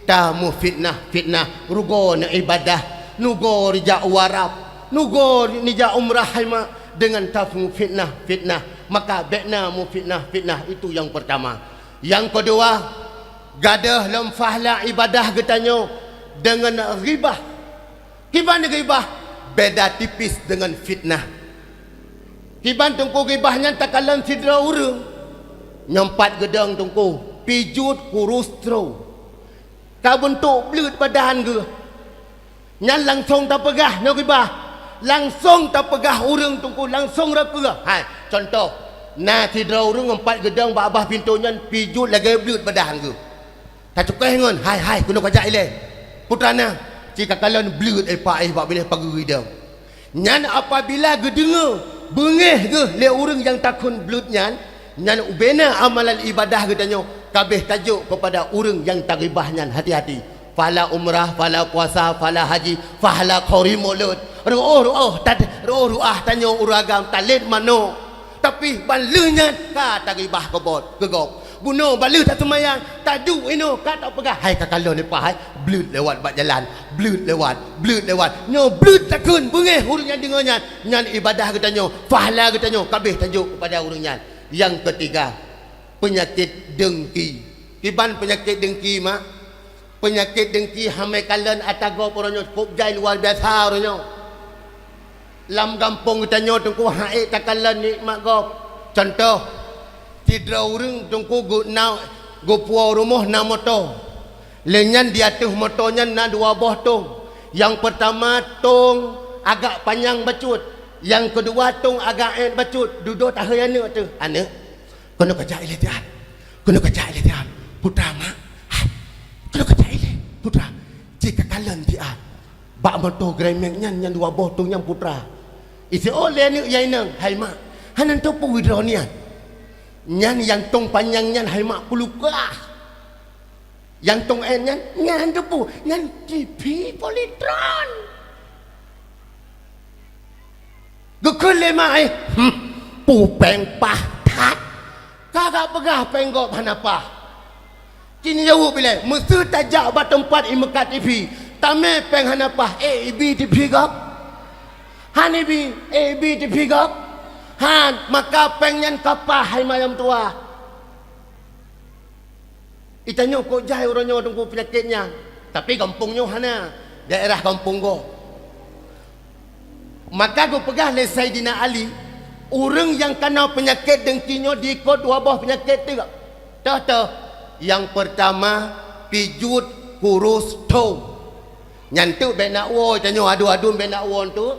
tameufitnah-fitnah, rugoe neuibadah, nugoe rijak u Arab, nugoe nijak umrah hai mak deungon tameufitnah-fitnah. Maka bék na meufitnah-fitnah, itu nyang peurtama. Nyang keudua, gadôh lom fahla ibadah geutanyoe deungon ghibah. Kiban ghibah beda tipis deungon fitnah. Kiban teungku ghibah nyan takalon sidroe ureuëng nyang pat geudong teungku, pijuet kurus troe. Ka beuntok bleuet badan geuh. Nyan langsong tapeugah nyoe ghibah. Langsong tapeugah ureuëng teungku, langsong rapeue. Hai, cuntoh, na sidroe ureuëng nyang pat geudong bak babah pintoe nyan pijuet lagée bleuet badan geuh. Tacukéh ngon, "Hai, hai, keunoe kajak ilée." Putra na, ci kakalon bleuet éh paéh bak binéh pageue idong. Nyan apabila geudeungoe beungéh geuh lé ureuëng nyang takheun bleuet nyan, nyan ubena amalan ibadah geutanyoe kabéh tajok keupada ureuëng nyang taghibah nyan. Hati-hati! Pahala umrah, pahala puasa, pahala haji, pahala khauri mulod, reuôh-reuôh tad-, reuôh ruah tanyoe ureuëng agam talét manok. Tapi ban lheueh nyan ka taghibah keu bot, keu gob. Bunoe ban lheueh taseumayang, taduek inoe ka tapeugah, "Hai kakalon nipah hai, bleuet lewat bak jalan, bleuet lewat, bleuet lewat." Nyoe bleuet takheun beungéh ureuëng nyang deungoe nyan, nyan ibadah geutanyoe, pahala geutanyoe kabéh tajok keupada ureuëng nyan. Nyang keutiga, peunyakét deungki. Kiban peunyakét deungki mak? Peunyakét deungki hamai kalon ata gob uroe nyoe, kôb jai luar biasa uroe nyoe. Lam gampông geutanyoe teungku han ék takalon nikmat gob. Cuntoh, sidroe ureuëng teungku geu-, na geupuwoe rumoh na moto. Lheueh nyan di ateueh moto nyan na dua boh tong. Nyang peurtama tong agak panyang bacut, nyang keudua tong agak ék bacut. Dudoe tahôi aneuëk teuh, "Aneuëk, keunoe kajak ilée tiat. Keunoe kajak ilée tiat, putra mak. Hai, keunoe kajak ilée, putra." Ci kakalon tiat. Bak moto Grand Max nyan, nyan dua boh tong nyan putra. Isi, "Oh, lé aneuëk nyang inong, hai mak. Hana teupeue droe nyan." Nyan nyang tong panyang nyan hai mak peuluka. Nyang tong ék nyan, nyan teupeue, nyan T V Polytron. Geukheun lé mak, "Eh, hmm, peue péng paih that. Ka gak peugah péng gob hana paih." Ci neujaweueb ilée, "Meuseu tajak bak teumpat imeukat T V, tamé péng hana paih, éh ibi T V gob? Han ibi, éh ibi T V gob? Han, maka péng nyan ka paih hai mak nyang meutuwah." Itanyoe kôb jai uroe nyoe teungku peunyakét nyan, tapi gampông nyoe hana, daerah gampông gob. Maka geupeugah lé Saidina Ali, ureuëng nyang kana peunyakét deungki nyoe diikot dua boh peunyakét teuk. Toh-toh, nyang peurtama, pijuet, kurus, tho. Nyan teuk bék na woe, tanyoe aduen-aduen bék na woe teuk.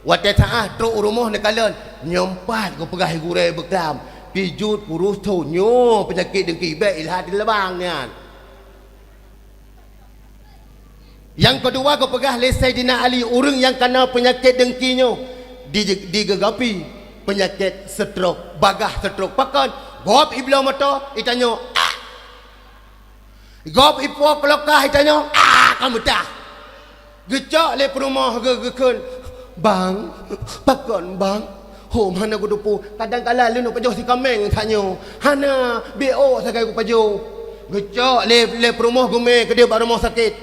Watée saát trok u rumoh neukalon, nyoe pat geupeugah gurée beuklam, pijuet, kurus, tho, nyoe peunyakét deungki, bék ilhat di leubang nyan. Nyang keudua geupeugah lé Saidina Ali, ureuëng nyang kana peunyakét deungki nyoe, Di, digeugapi peunyakét stroke, bagaih stroke. Pakon? Gob ibloe moto, itanyoe, "Ah!" Gob ipuwoe keulokah, itanyoe, "Ah!" Ka meutah. Geucok lé peurumoh geu-, geukheun, "Bang, pakon, Bang?" "Hom, hana kuteupeu. Kadang kala lôn pajoh si kaméng tanyoe. Hana, biôh sagai kupajoh." Geucok lé, lé peurumoh geumé keudéh bak rumoh sakét.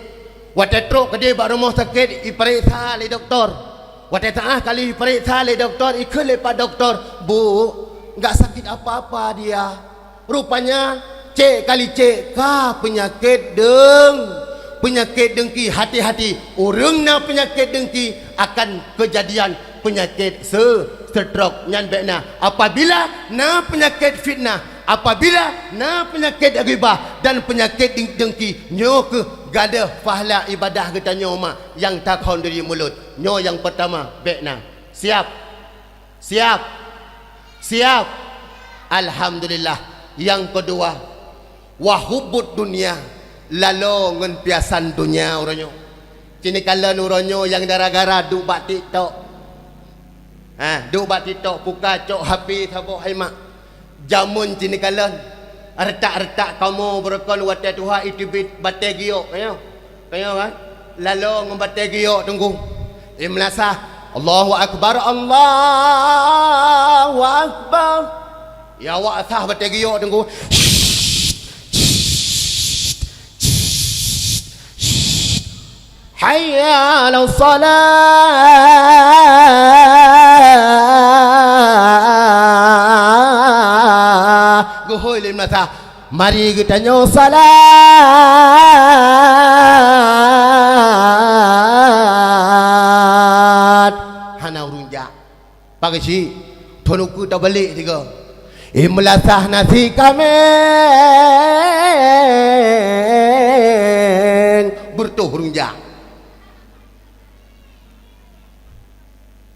Watée trok keudéh bak rumoh sakét, ipareksa lé dokto. Watée teu'ah kali ipareksa lé dokto, ikheun lé bak dokto, "Bu, enggak sakit apa-apa dia." Rupanya, cék ka licék ka peunyakét deung. Peunyakét deungki, hati-hati. Ureuëng na peunyakét deungki akan keujadian peunyakét se-, stroke. Nyan bék na. Apabila na peunyakét fitnah, apabila na peunyakét ghibah dan peunyakét deng-, deungki, nyoe kheueh gadôh pahala ibadah geutanyoe mak nyang takhon dari mulut. Nyoe nyang peurtama, bék na. Siap? Siap? Siap? Alhamdulillah. Nyang keudua, wa hubbud dunya, laloe ngon piasan donya uroe nyoe. Cinikalon uroe nyoe nyang gara-gara duek bak TikTok. Ha, duek bak TikTok, puka cok H P saboh hai mak. Jameun cinikalon, retak-retak kamoe beureukan watée tuha iteubiet batée giok, ka nyoe? Ka nyoe kan? Laloe ngon batée giok teungku. Imeulasah, "Allahu Akbar, Allahu Akbar." Ya awak asah batée giok teungku. "Hayya 'alas shalah." Geuhôi lé masa. Mari geutanyoe salat. Hana ureuëng jak. Pakri cit, thon ukeue tabalek sigoe. Imeulasah nasi kaméng, beureutoh ureuëng jak.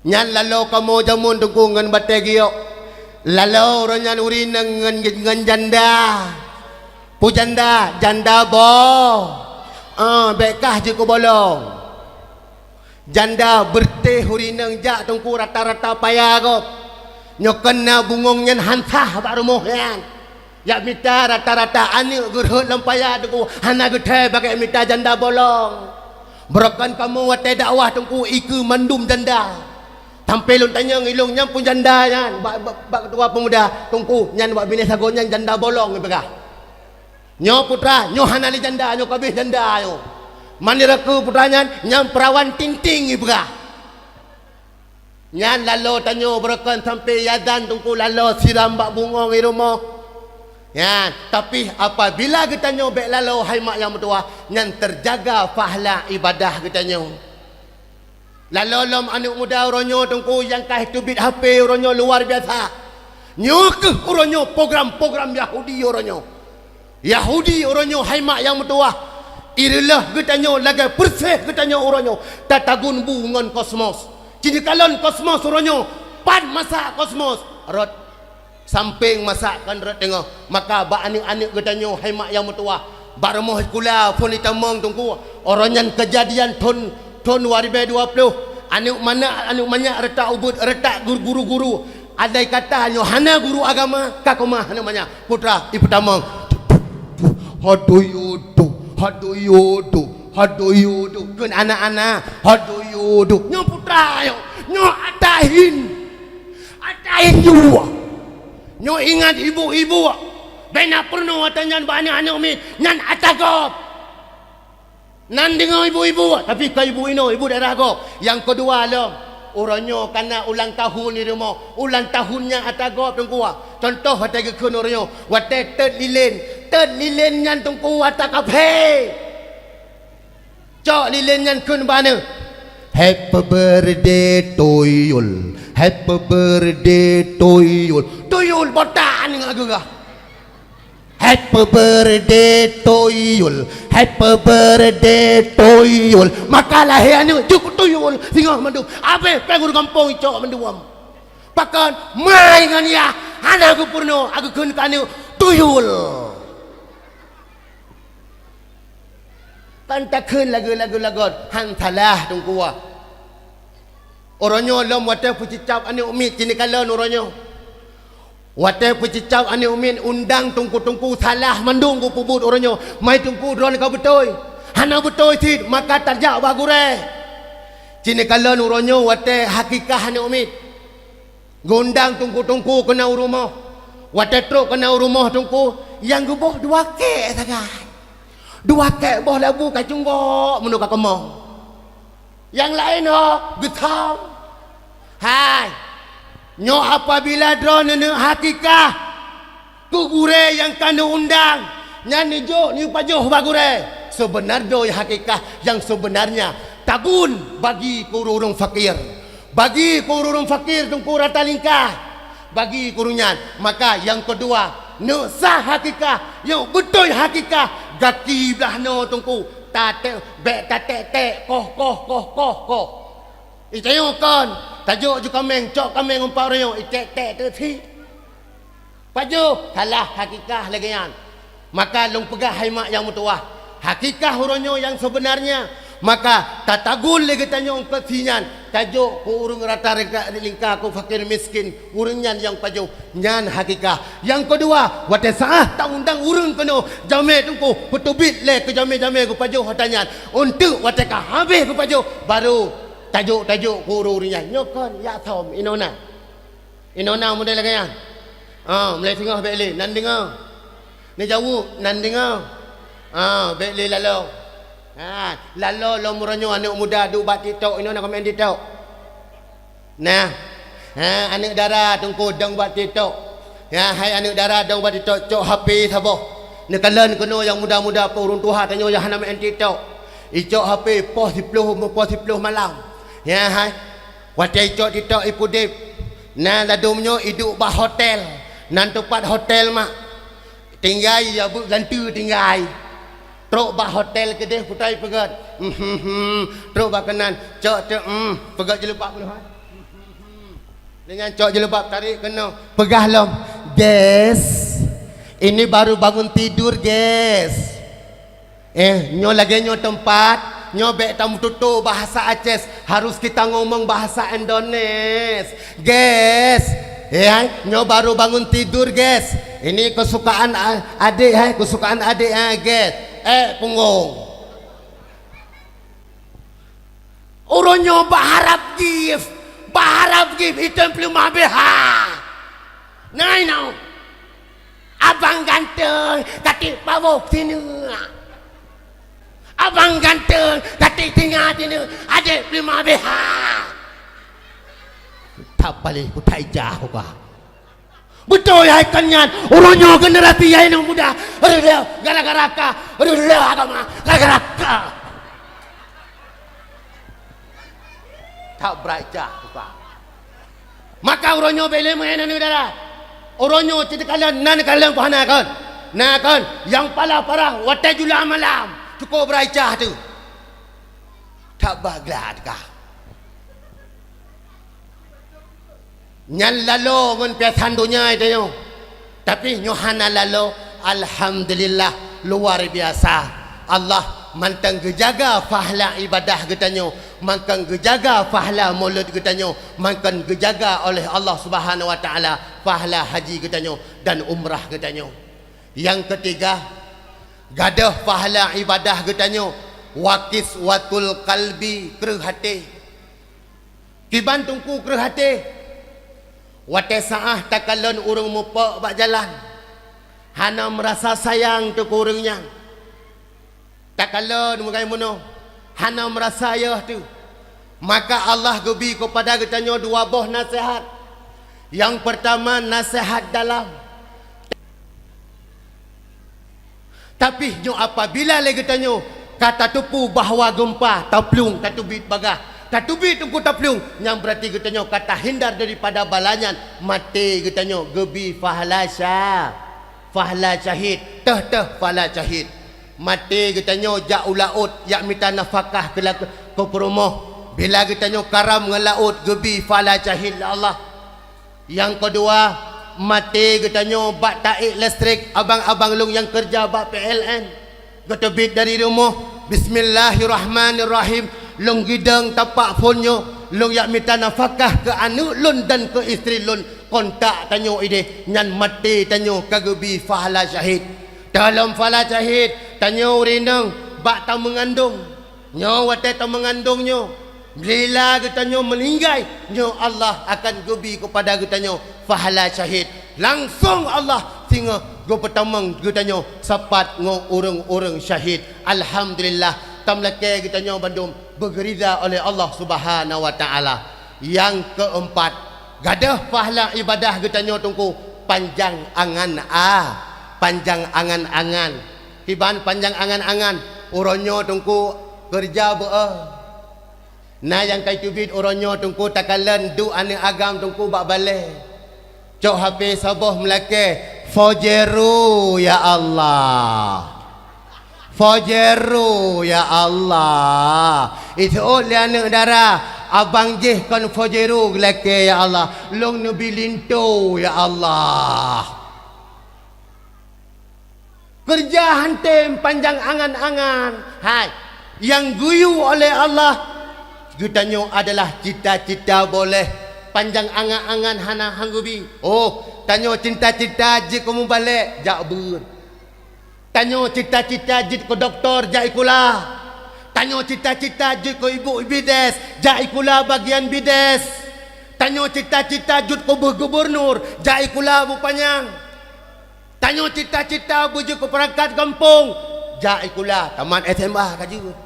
Nyan laloe kamoe jameun teungku ngon batée giok. Laloe uroe nyan ureuëng ngon, ngon janda. Peue janda? Janda boh. Ah, bék kah jikeubolong. Janda beureutéh ureuëng inong jak teungku rata-rata paya gob. Nyoe kon na bungöng nyan han sah bak rumoh nyan. Jak mita rata-rata aneuëk geurhot lam paya teungku hana geuthée bak mita janda bolong. Beureukan kamoe watée dakwah teungku ikeue mandum janda. Sampai lôn tanyong ilong nyan peue janda nyan bak, bak, bak ketua peumuda teungku nyan bak binéh sagoe nyan janda bolong ipeugah. Nyoe putra, nyoe hana lé janda, nyoe ka abéh janda nyoe. Mandira keu putra nyan, nyang peurawan ting-ting ipeugah. Nyan laloe tanyoe beureukan sampai azan teungku laloe siram bak bungöng i rumoh. Nyan, tapi apabila geutanyoe bék laloe hai mak nyang meutuwah, nyan teujaga pahala ibadah geutanyoe. Laloe lom aneuëk muda uroe nyoe teungku nyang ka teubiet H P uroe nyoe luar biasa. Nyoe kheueh uroe nyoe program-program Yahudi uroe nyoe. Yahudi uroe nyoe hai mak nyang meutuwah. Ireuleuh geutanyoe lagée peureuseh geutanyoe uroe nyoe tatagun bu ngon kosmos. Cit jikalon kosmos uroe nyoe, pat masak kosmos? Rot. Sampéng masak kon rot teungoh. Maka bak aneuëk-aneuëk geutanyoe hai mak nyang meutuwah, bak rumoh sikula phon itamong teungku. Uroe nyan keujadian thon, thon dua ribée dua ploh. Aneuëk manyak, aneuëk manyak reutak ubeuet, reutak gur-, guru-guru. Andai kata nyoe hana guru agama, ka keumah aneuëk manyak. Putra ipeutamong. Haduyudu, haduyudu, haduyudu. Kheun anak-anak, haduyudu. Nyoe putra nyoe, nyoe ata hin. Ata hin jua. Nyoe ingat ibu-ibu. Bék na peurunoe ata nyan bak aneuëk-aneuëk miet, nyan ata gob. Nan deungoe ibu-ibu, tapi kon ibu inoe, ibu daerah gob. Nyang keudua lom, uroe nyoe ka na ulang tahun di rumoh. Ulang tahun nyan ata gob teungku. Contoh watée geukheun uroe nyoe, watée teut lilén. Teut lilén nyan teungku ata kaphé. Cok lilén nyan kheun bak aneuëk. Happy birthday to you. Happy birthday to you. Tuyul botak aneuëk geugah. Happy birthday to you. Happy birthday to you. Maka lahé aneuëk jeuet tuyul singoh mandum. Abéh péng ureuëng gampông icok mandum. Pakon? Mai ngon yah hana geupeurunoe, geukheun keu aneuëk tuyul. Kan takheun lagu-lagu lagot han salah teungku. Uroe nyoe lom watée peucicab aneuk miet, ci neukalon uroe nyoe. Watée peucicab aneuk miet, undang teungku-teungku salah mandum geupeubuet uroe nyoe. Mai teungku, droeneuh ka beutôi. Hana beutôi cit, maka tajak bak gurée. Ci neukalon uroe nyoe watée hakikah aneuk miet. Geuundang teungku-teungku keunoe u rumoh. Watée trok keunoe u rumoh teungku, nyang geuboh dua kek sagai. Dua kek boh labu ka cunggok meunurot ka keumong. Nyang laén ho geuthom. Hai, nyoe apabila droeneuh neuk hakikah keu gurée nyang ka neuundang, nyan neujok neupajoh bak gurée. Seubeunardoe hakikah nyang seubeunarnya, tagun bagi keu ureuëng-ureuëng fakir. Bagi keu ureuëng-ureuëng fakir teungku rata lingka. Bagi keu ureuëng nyan. Maka nyang keudua, neuk sah hakikah, nyang beutôi hakikah, gaki blah noe teungku. Tatek, bék tatek-tek, koh, koh, koh, koh, koh. Itanyoe kon, tajok ju kaméng, cok kaméng umpat uroe nyoe, itek-tek teuk cit. Pajoh, salah hakikah lagée nyan. Maka lôn peugah hai mak nyang meutuwah, hakikah uroe nyoe nyang seubeunarnya. Maka tatagun lé geutanyoe eungkot si nyan, tajok keu ureuëng rata lingka, keu fakir miskin, ureuëng nyan nyang pajoh. Nyan hakikah. Nyang keudua, watée saát taundang ureuëng keunoe, jamé teungku, peuteubiet lé keu jamé-jamé geupajoh ata nyan. Eunteuk watée ka habéh geupajoh, barô tajok-tajok keu ureuëng-ureuëng nyan. Nyoe kon, jak thom, inoe na. Inoe na model lagée nyan. Ah, mulai singoh bék lé, nan deungoe. Neujaweueb, nan deungoe. Ah, bék lé laloe. Ha, laloe lom uroe nyoe aneuk muda duek bak TikTok, inoe na komen TikTok. Nah, ha, aneuk dara teungku dong bak TikTok. Ya, hai aneuk dara dong bak TikTok, cok H P saboh. Neukalon keunoe nyang muda-muda, peue ureuëng tuha tanyoe nyang hana main TikTok. Icok H P poh siploh, poh siploh malam. Ya, hai. Watée icok TikTok ipeudeb. Na ladom nyoe iduek bak hotel. Nan teumpat hotel mak. Tinggai ya beuk ganteue tinggai. Trok bak hotel keudeh kutai peugét. Hmm, hmm, hmm. Trok bak keunan, cok teuk, hmm, peugét jilbab keunoe. Dengan cok jilbab tarék keunoe. Peugah lom, "Guys, ini baru bangun tidur, guys." Eh, nyoe lagée nyoe teumpat, nyoe bék tameututoe bahasa Aceh, harus kita ngomong bahasa Indonesia. Guys, ya, nyoe baru bangun tidur, guys. Ini kesukaan a-, adik, hai, kesukaan adik, ha, guys. Eh, punggong. Uroe nyoe bak harab gift, bak harab gift, item peuleumah B H. Nai nau. Abang ganteng, katik pawok sineuk. Abang ganteng, katik singa sineuk, adik peuleumah B H. That paléh kutai jah uka. Beutôi hai kon nyan, uroe nyoe generasi hai nyoe muda, reuloh gara-gara ka, reuloh agama gara-gara ka. That brat jah uka. Maka uroe nyoe bék lé meu'en aneuk dara. Uroe nyoe cit teukalon, na neukalon peue hana kon? Na kon, nyang palah parah watée jula malam, cukôp brat jah teuh. That bah gleh teuka. Nyan laloe ngon piasan donya tanyoe. Tapi nyoe hana laloe, alhamdulillah, luar biasa. Allah mantong geujaga pahala ibadah geutanyoe, mantong geujaga pahala mulod geutanyoe, mantong geujaga oleh Allah Subhanahu wa Taala pahala haji geutanyoe dan umrah geutanyoe. Nyang keutiga, gadôh pahala ibadah geutanyoe, wa qiswatul qalbi, kreueh até. Kiban teungku kreueh até. Watée saát takalon ureuëng meupok bak jalan, hana meurasa sayang teuh keu ureuëng nyan. Takalon meugai meunoe, hana meurasa yôh teuh. Maka Allah geubi keupada geutanyoe dua boh naseuhat. Nyang peurtama naseuhat dalam. Tapi nyoe apabila lé geutanyoe ka tateupeue bahwa geumpa, taplueng, tateubiet bagah, tateubiet teungku taplueng, nyan beurati geutanyoe ka tahindar daripada bala nyan. Maté geutanyoe geubi pahala sya-, pahala syahid, teuh-teuh pahala syahid. Maté geutanyoe jak u laôt, jak mita nafakah keu lak-, keu peurumoh. Bila geutanyoe karam ngon laôt, geubi pahala syahid lé Allah. Nyang keudua, maté geutanyoe bak taék listrik, abang-abang lôn nyang keureuja bak P L N. Geuteubiet dari rumoh, "Bismillahirrahmanirrahim." Lôn gidong tapak phon nyoe, Lôn jak mita nafakah keu aneuëk lôn dan keu istri lôn, kontak tanyoe ideh, nyan maté tanyoe ka geubi pahala syahid. Dalam pahala syahid, tanyoe ureuëng inong bak tameungandong. Nyoe watée tameungandong nyoe, bila geutanyoe meuninggai, nyoe Allah akan geubi keupada geutanyoe pahala syahid. Langsong Allah singoh geupeutamong geutanyoe sapat ngon ureuëng-ureuëng syahid. Alhamdulillah, tameulakée geutanyoe bandum beugeurida oleh Allah Subhanahu wa Taala. Nyang keumpat, gadôh pahala ibadah geutanyoe Teungku panjang angan a, panjang angan-angan. Kiban panjang angan-angan, uroe nyoe Teungku keureuja beu-e. Na nyang ka teubiet uroe nyoe Teungku takalon duek aneuëk agam Teungku bak balée. Cok H P saboh meulakée, "Fojeru, ya Allah! Fojeru, ya Allah!" Iseuôt lé aneuëk dara, "Abang jih kon Fojeru geulakée, ya Allah! Lôn neubi linto, ya Allah!" Keureuja hantom panjang angan-angan. Hai, nyang geuyue oleh Allah, geutanyoe adalah cita-cita boleh panjang angan-angan hana han geubi. Oh, tanyoe cita-cita jeuet keu mubalek, jak beuet. Tanyoe cita-cita jeuet keu doktor, jak ikula. Tanyoe cita-cita jeuet keu ibu bides, jak ikula bagian bides. Tanyoe cita-cita jeuet keu beuh gubernur, jak ikula bupanyang. Tanyoe cita-cita beujeuet keu peurangkat gampông, jak ikula tamat S M A ka jeuet.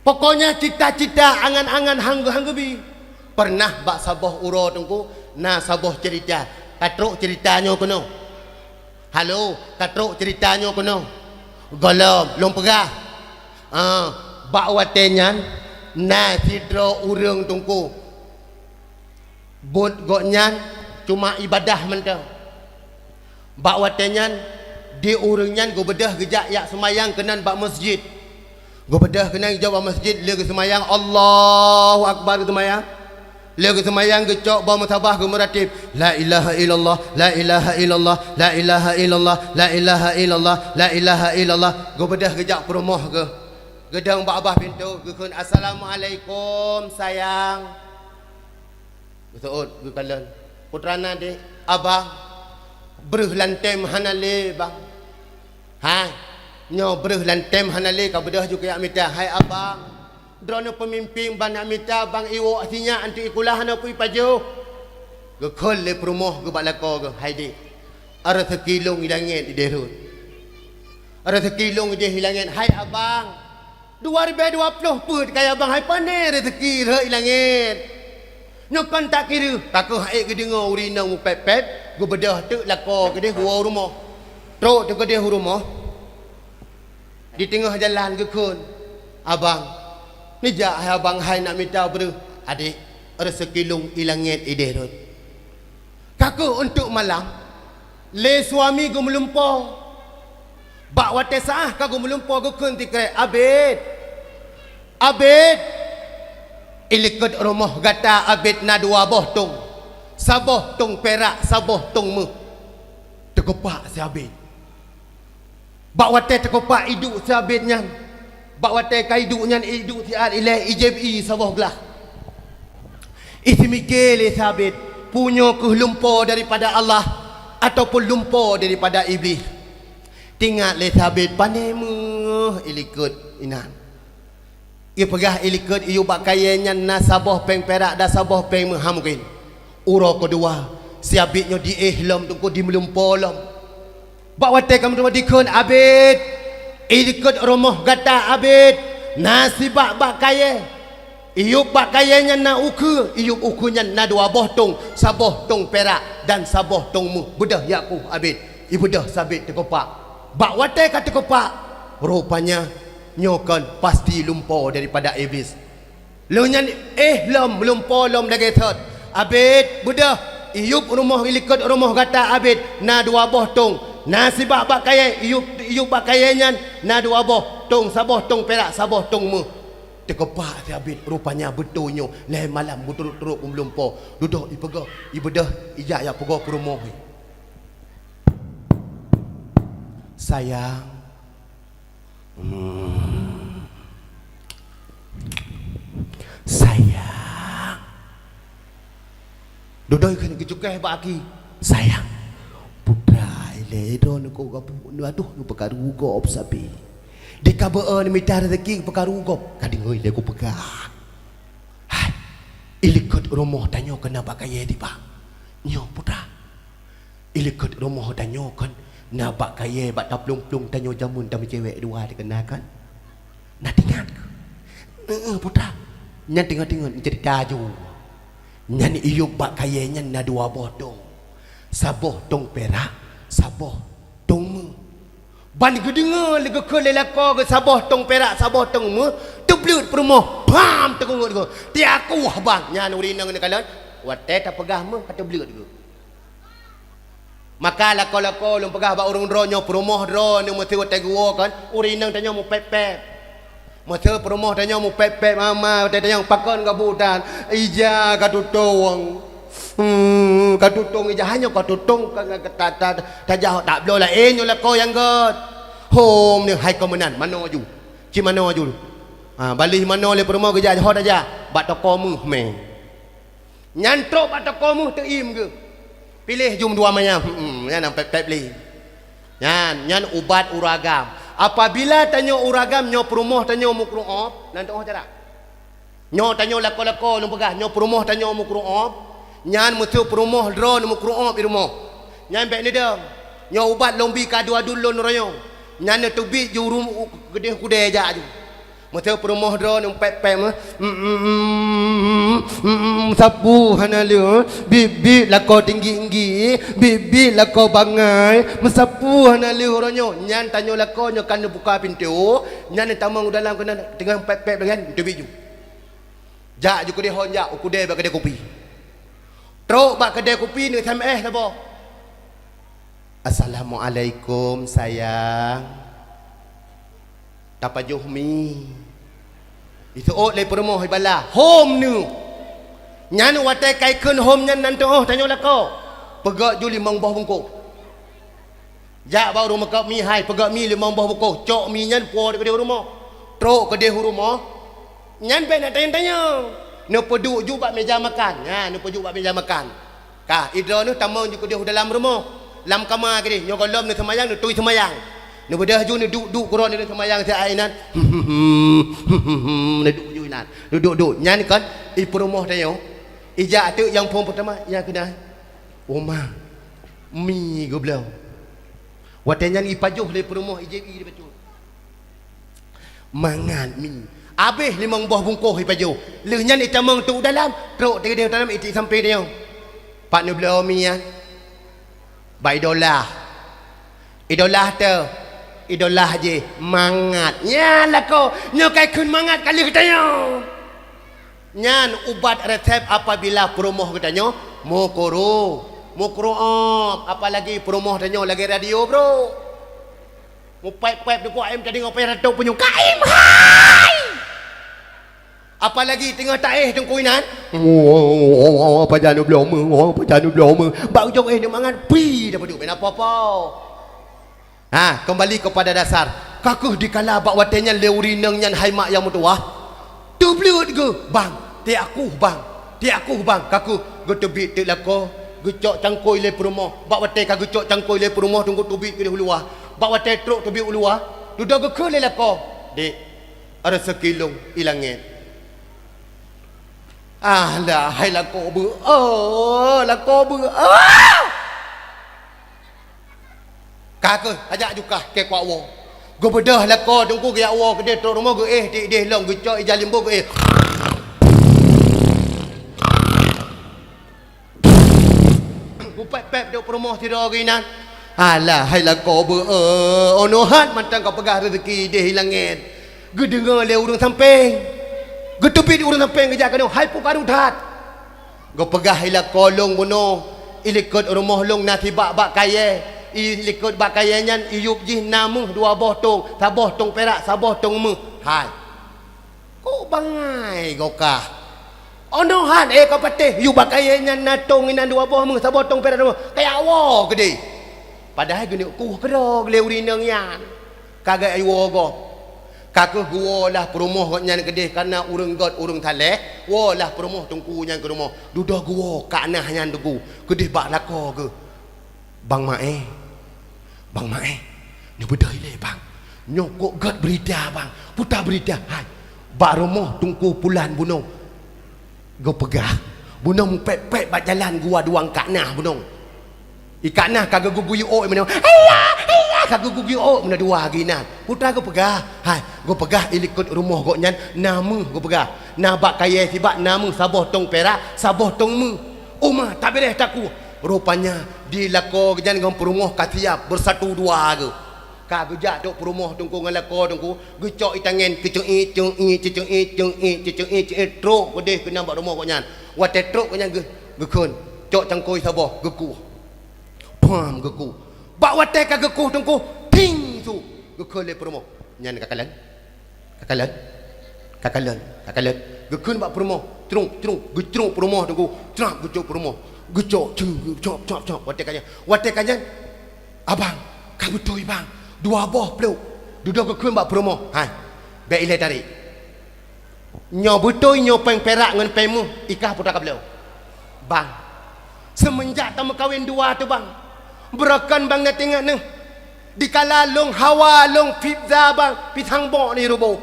Pokoknya cita-cita angan-angan han geu-, han geubi. Pernah bak saboh uroe Teungku, na saboh cerita. Ka trok cerita nyoe keunoe. Halo, ka trok cerita nyoe keunoe. Gohlom, lôn peugah. Ah, bak watée nyan, na sidroe ureuëng Teungku. Buet gobnyan cuma ibadah mantong. Bak watée nyan, di ureuëng nyan geubeudôh geujak jak seumayang keunan bak masjid. Geubeudôh keunan geujak bak masjid, lé geuseumayang, Allahu Akbar geuseumayang. Lé geuseumayang geucok boh musabah geumeuratéb, "La ilaha illallah, la ilaha illallah, la ilaha illallah, la ilaha illallah, la ilaha illallah." Geubeudôh geujak peurumoh geuh. Geudong bak babah pintoe, geukheun, "Assalamualaikum, sayang." Geuseuôt geukalon. Putra na deh, "Abang, breuh lantem hana lé, Bang." Hai, nyoe breuh lantem hana lé ka beudôh ju keu jak mita. "Hai abang, droeneuh peumimpén ban jak mita, bang iwok sinyak anti ikula hana peue ipajoh." Geukheun lé peurumoh geuh bak lakoe geuh, "Hai deh, reuseuki lôn i langét ideh rhot. Reuseuki lôn ideh i langét, hai abang." Dua ribée dua ploh peuet kaya bang hai pané reuseuki rhot i langét. Nyoe kon tak kireuh, ka keuh hak ék geudeungoe ureuëng inong mupét-pét, geubeudôh teuk lakoe keudeh woe u rumoh. Trok teuh keudeh u rumoh, di teungoh jalan geukheun, "Abang, neujak hai abang hai nak mita breuh." "Adék, reuseuki lôn i langét ideh rhot." Ka keuh eunteuk malam, lé suami geumeulumpoe. Bak watée sa'ah ka geumeulumpoe geukheun sikrek, "Abét! Abét! I likot rumoh gata Abét na dua boh tong, saboh tong pirak, saboh tong méuh." Teukeupak si Abét. Bak watée teukeupak iduek si Abét nyan, bak watée ka iduek nyan iduek siat ilée, ijieb ie saboh glah. Iseumiké lé si Abét, peue nyoe keuh lumpo daripada Allah ataupun lumpo daripada Iblih. Teuingat lé si Abét pané méuh i likot inan. Ipeugah i likot iyueb bak kayée nyan na saboh péng pirak dan saboh péng méuh, hana mungken. Uroe keudua, si Abét nyoe diéh lom teungku, dimeulumpo lom. Bak watée ka meuteumé dikheun, "Abét, i likot rumoh gata Abét, na sibak bak kayée. Iyueb bak kayée nyan na ukeue, iyueb ukeue nyan na dua boh tong, saboh tong pirak dan saboh tong méuh. Beudôh jak kueh Abét." Ibeudôh si Abét teukeupak. Bak watée ka teukeupak, rupanya nyoe kon pasti lumpo daripada Iblih. Lheueh nyan éh lom, lumpo lom lagée thot, "Abét, beudôh, iyueb rumoh i likot rumoh gata Abét na dua boh tong, na sibak bak kayée, iyueb, iyueb bak kayée nyan na dua boh tong, saboh tong pirak, saboh tong méuh." Teukeupak si Abét, rupanya beutôi nyoe lhée malam beuturot-turot geumeulumpo. Dudoe ipeugah, ibeudôh, ijak jak peugoe peurumoh. "Sayang, hmm, sayang." Dudoe kheun geucukéh bak aki, "Sayang, putra ilée droeneuh keu gabuk neu adoh neu peukaru gob sabe. Di ka beu-e neu mita rezeki peukaru gob, ka deungoe ilée kupeugah. Hai, ilikot rumoh tanyoe keu na bak kayée diba. Nyoe putra, ilikot rumoh tanyoe keu na bak kayée bak taplueng-plueng tanyoe jameun tameucewek dua dikeue na kan?" Na teuingat keuh? Heeh, putra. Nyan teungoh-teungoh cerita ju. Nyan iyup bak kayée nyan na dua boh tong. Saboh tong pirak, saboh tong meuh. Ban geudeungoe lé geukheun lé lakoe geuh saboh tong pirak, saboh tong meuh, teubleuet peurumoh, pham, teukeungeut geuh. "Tiaku bang!" Nyan ureuëng inong neukalon, watée tapeugah meuh ka teubleuet geuh. Maka lakoe-lakoe lôn peugah bak ureuëng droe nyoe, peurumoh droe nyoe meuseu watée geuwoe kan, ureuëng inong tanyoe mupép-pép. Meuseu peurumoh tanyoe mupép-pép mama, watée tanyoe pakon gabuk tan, ija ka tutong. Hmm, ka tutong ija, hana ka tutong ka, ka, ka, ta, ta, tajak tak bloe laén nyoe lakoe nyang gét. Hom ni hai ko meunan, manoe ju. Ci manoe ju. Ha, balih manoe lé peurumoh geujak, ho tajak, bak toko meuh mé. Nyan trok bak toko meuh teuiem geuh. Piléh jum dua manyam. Hmm, nyan nyang pép-pép lé. Nyan, nyan ubat ureuëng agam. Apabila tanyoe ureuëng agam nyoe peurumoh tanyoe meukrôp, nan teuoh cara. Nyoe tanyoe lakoe-lakoe lôn peugah, nyoe peurumoh tanyoe meukrôp, nyan meuseu peurumoh droe meukrôp di rumoh. Nyan bék neudong. Nyoe ubat lôn bi keu aduen-aduen lôn uroe nyoe. Nyan neuteubiet ju rum u-, keudeh kudée jak ju. Meuseu peurumoh droe mupép-pép, meusapeue hana lheueh, biet-biet lakoe tinggi-tinggi, biet-biet lakoe bangai, meusapeue hana lheueh uroe nyoe. Nyan tanyoe lakoe nyoe ka neubuka pintoe, nyan neutamong u dalam keunan teungoh mupép-pép lagée nyan, teubiet ju. Jak ju keudeh hon jak, u keudè bak keudè kupi. Trok bak keudè kupi neu-S M S saboh. "Assalamualaikum, sayang. Tapajoh mi?" Iseuôt lé peurumoh ibalah, "Hom neu." Nyan watée ka ikheun hom nyan nan teuoh tanyoe lakoe. Peugét ju limong boh bungkôh. Jak bak ureuëng meukab mi hai, peugét mi limong boh bungkôh, cok mi nyan puwoe keudeh u rumoh. Trok keudeh u rumoh, nyan bék na tanyong-tanyong. Neupeuduek ju bak méja makan. Nyan, neupeuduek bak méja makan. Ka, idroe neuh tamong ju keudeh u dalam rumoh. Lam kama keudeh, nyoe gohlom neuseumayang, neutui seumayang. Neubeudôh ju neuduek-duek keudroe neuseumayang siat inan. Neuduek ju inan. Duek-duek. Nyan kan, i peurumoh tanyoe. Ijak teuk nyang phôn peurtama, nyang keunai. Oma, mi geubloe. Watée nyan ipajoh lé peurumoh ijép ie di bacut. Mangat mi. Abéh limong boh bungkôh ipajoh. Lheueh nyan itamong teuk u dalam, trok teugeudeh u dalam itiek sampé tanyoe. Pat neubloe mi nyan? Bak idolah. Idolah teuh. Idolah jih mangat. Nyan lakoe, nyoe ka ikheun mangat ka lheueh tanyoe. Nyan ubat resep apabila peurumoh geutanyoe meukrôp, meukrôp, apalagi peurumoh tanyoe lagée radio, bro. Mupép-pép dikeue ayam tadi ngon payah ratok punyueng, "Kaim hai!" Apalagi teungoh taéh teungku inan, "Pajan bloe meu, pajan bloe meu." Bak ujong éh nyoe mangat, pi dah padub, bèk na po-po. Ha, keumbali keupada dasar. Ka kheueh dikala bak watée nyan lé ureuëng inong nyan hai mak nyang meutuwah, teubleuet geuh, "Bang, tiek aku, bang, tiek aku, bang." Ka kheueh geuteubiet teuk lakoe, geucok cangkôi lé peurumoh. Bak watée ka geucok cangkôi lé peurumoh teungku teubiet keudeh u luwa. Bak watée trok teubiet u luwa, dudoe geukheun lé lakoe, "Dek, rezeki lôn i langét." "Alah, hai lakoe beu, oh, lakoe beu, oh!" Ka kheueh, tajak ju kah keu kuak woe. Geubeudôh lakoe teungku geujak woe keudeh trok rumoh geuéh tiek ideh lom geucok ija limbôh geuéh. Gupép-pép dok peurumoh sidroe geuh inan. Alah, hai lakoe beu, oh, oh, nohat mantong ka peugah rezeki ideh i langét. Geudeungoe lé ureuëng sampéng. Geuteubiet ureuëng sampéng geujak keunoe, hai peukaru that. Geupeugah i lakoe lôn bunoe, i likot rumoh lôn na sibak bak kayée, i likot bak kayée nyan i yup jih na méuh dua boh tông, saboh tông pirak, saboh tông méuh. Hai, kok bangai gokah? Onohan éh ka patéh, yup bak kayée nyan na tông inan dua boh méuh, saboh tông pirak dua boh, kajak woe keudeh. Padahai geuneuk kueh keudroe lé ureuëng inong nyan. Ka geuwoe gob. Ka kheueh geuwoe lah peurumoh gobnyan keudeh, kareuna ureuëng gét, ureuëng saleh, woe lah peurumoh teungku nyan keu rumoh. Dudoe geuwoe kak nah nyan teungku keudeh bak lakoe geuh. "Bang Maé, Bang Maé, neubeudôh ilée bang. Nyoe kok gét beurita bang, peue ta beurita hai. Bak rumoh teungku pulan bunoe geupeugah, bunoe mupék-pék bak jalan geuwa duang kak nah bunoe. I kak nah ka geuguguyu ôk meunoe, haiya, haiya, ka geuguguyu ôk meunoe dua geuinan. Peue ta geupeugah hai, geupeugah i likot rumoh gobnyan na méuh geupeugah. Na bak kayée sibak na méuh saboh tông pirak, saboh tông méuh. Uma tabireh takue." Rupanya di lakoe geuh nyan ngon peurumoh ka siab beusatu dua geuh. Ka geujak trok peurumoh teungku ngon lakoe teungku, geucok itangen keuceuiet-ceuiet, ceuceuiet-ceuiet, ceuceuiet-ceuiet trok keudeh keunan bak rumoh gobnyan. Watée trok gobnyan geuh, geukheun, cok cangkôi saboh, geukueh. Pham geukueh. Bak watée ka geukueh teungku, ting su, geukheun lé peurumoh. Nyan ka kalon. Ka kalon. Ka kalon. Ka kalon. Geukheun bak peurumoh. Crong, crong. Geucrong peurumoh teungku. Crap geucok peurumoh. Geucok, ceng, geucok, cok, cok. Watée ka nyan. Watée ka nyan. "Abang, ka beutôi bang. Dua boh plôk." Dudoe geukheun bak peurumoh. Hai. Bék ilée tarék. "Nyoe beutôi nyoe péng pirak ngon péng méuh, i kah peue ta kabloe?" "Bang, seumeunjak tameukawen dua teuh bang, beurokon bang na teuingat neuh, dikala lông hawa lông fidda bang, pisang bok ni ruboh."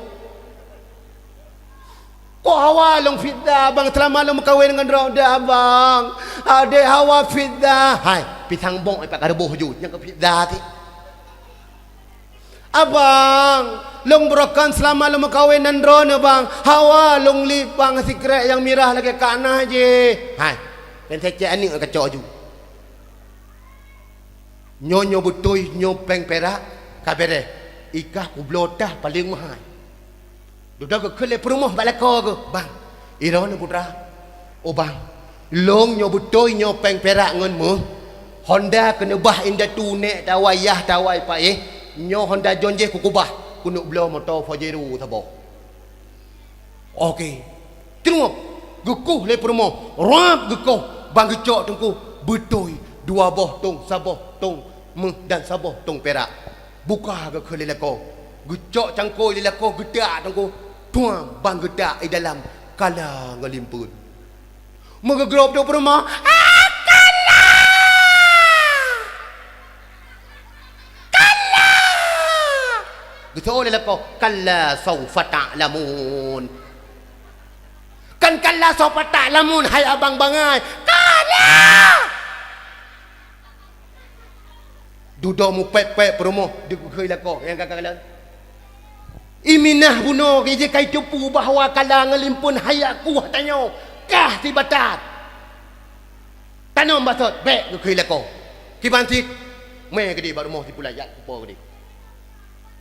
"Kok hawa lông fidda bang, seulama lông meukawen ngon droe dah bang? Adé hawa fidda." "Hai, pisang bok ipat ka ruboh jeuet, nyang keu fidda teuh." "Abang, lông beurokon seulama lông meukawen nan droeneuh bang, hawa lông lieb bang sikrek nyang mirah lagée kak nah jih." "Hai, péng secek aneuk kacok ju. Nyoe, nyoe beutôi nyoe péng pirak, ka béréh. I kah kubloe tah paleng meuhai." Dudoe geukheun lé peurumoh bak lakoe geuh, "Bang, i droeneuh putra." "Oh bang, lông nyoe beutôi nyoe péng pirak ngon méuh. Honda keuneubah indatu nék tawai yah tawai paéh. Nyoe honda jon jih kukubah, keuneuk bloe moto Pajero saboh." Oke. Trok geukueh lé peurumoh, rab geukueh, bang geucok teungku, beutôi dua boh tông, saboh tông méuh dan saboh tông pirak. Buka geukheun lé lakoe. Geucok cangkôi lé lakoe geutak teungku. Tuang bang geutak i dalam kala ngon limpeuen. Meugeugrob duek peurumoh, "Ah, kala! Kala!" Geuseuôt lé lakoe, "Kalla saufa ta'lamun." Kan kalla saufa ta'lamun, hai abang bangai. Kala! Dudoe mupék-pék peurumoh di geukheun lakoe nyang ka kalon. I minah bunoe jih ka jiteupeue bahwa kala ngon limpeuen hayak kueh tanyoe kah sibatat. Tanom basot, bék geukheun lakoe. Kiban cit, mé keudeh bak rumoh si Pulai, jak kupo keudeh.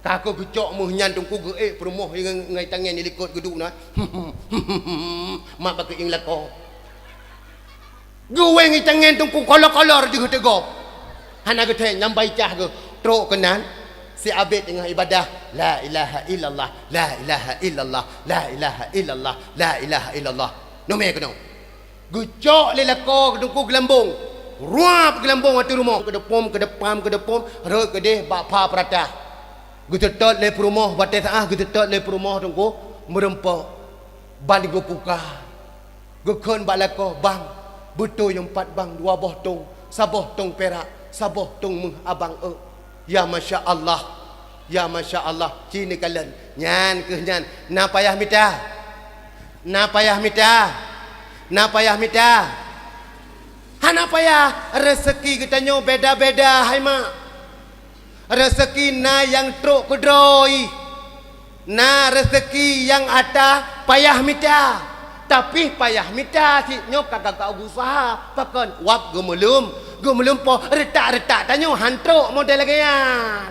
Ka keuh geucok méuh nyan teungku geuék peurumoh ngon, ngon tangen di likot geuduek na. Mat bak keuieng lakoe. Geuwéng i tangen teungku kolor-kolor jeuet teugok. Hana geuthée nyambai cah geuh trok keunan. Si abét teungoh ibadah, "La ilaha illallah, la ilaha illallah, la ilaha illallah, la ilaha illallah." Nomé keunoe. Geucok lé lakoe teungku geulambong. Ruap geulambong ateueh rumoh. Keudepom, keudepam, keudepom. Rhot keudeh bak pha peuratah. Geuteutôt lé peurumoh, watée saát geuteutôt lé peurumoh teungku meureumpok. Ban geupuka. Geukheun bak lakoe, "Bang, beutôi nyoe pat bang, dua boh tông, saboh tông pirak, saboh tông méuh abang eu." Ya masya Allah. Ya masya Allah. Ci neukalon. Nyan keuh nyan. Na payah mita. Na payah mita. Na payah mita. Hana payah. Reuseuki geutanyoe beda-beda hai mak. Reuseuki na nyang trok keudroe. Na reuseuki nyang ata payah mita, tapi payah mita cit nyoe ka gagak geusaha. Pakon? Wab geumeuleuem, geumeuleuem poh reutak-reutak tanyoe han trok model lagée nyan.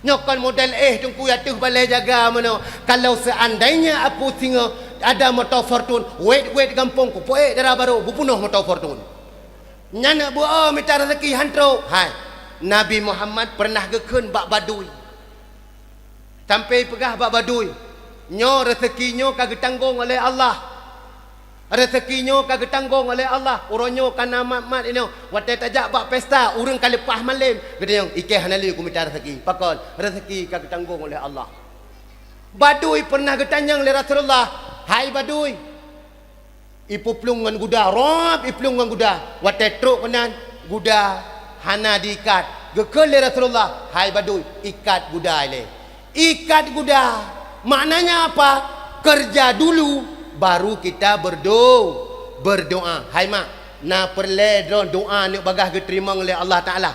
Nyoe kon model éh teungku ateueh balée jaga meunoe. Kalau seandainya aku singoh ada moto Fortune, wet-wet gampông kupeuék dara barô bupeunoh moto Fortune. Nyan beuo mita reuseuki han trok. Hai, Nabi Muhammad pernah geukheun bak badui. Sampai peugah bak badui, "Nyoe reuseuki nyoe ka geutanggong oleh Allah. Reuseuki nyoe ka geutanggong oleh Allah. Uroe nyoe ka na mat-mat inoe. Watée tajak bak pesta, ureuëng ka leupah malem." Geutanyong, "Ikée hana lé kumita reuseuki." "Pakon?" "Reuseuki ka geutanggong oleh Allah." Badui pernah geutanyong lé Rasulullah, "Hai badui, iplueng ngon guda, rob iplueng ngon guda." Watée trok keunan, guda hana diikat. Geukheun lé Rasulullah, "Hai badui, ikat guda ilée." Ikat guda, maknanya apa? Kerja dulu, baru kita berdo-, berdoa. Hai mak, na peureulée droe doa neuk bagaih geuteurimong lé Allah Taala.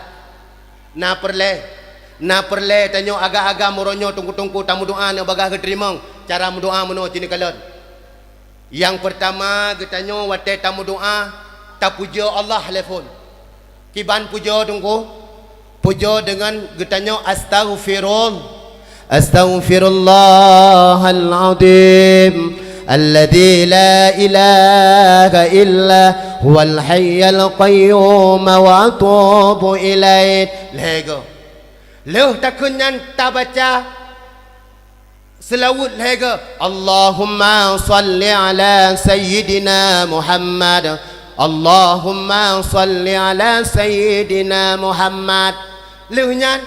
Na peureulée, na peureulée tanyoe agam-agam uroe nyoe teungku-teungku tameudoa neuk bagaih geuteurimong. Cara meudoa meunoe cit neukalon. Nyang peurtama geutanyoe watée tameudoa, tapujoe Allah lé phon. Kiban pujoe teungku? Pujoe deungon geutanyoe astaghfirul-, astaghfirullahal azim alladzi la ilaha illa huwal hayyul qayyum wa atubu ilaih. Lhée goe. Lheueh takheun nyan tabaca seulaweuet lhée goe, "Allahumma shalli ala sayyidina Muhammad. Allahumma shalli ala sayyidina Muhammad." Lheueh nyan,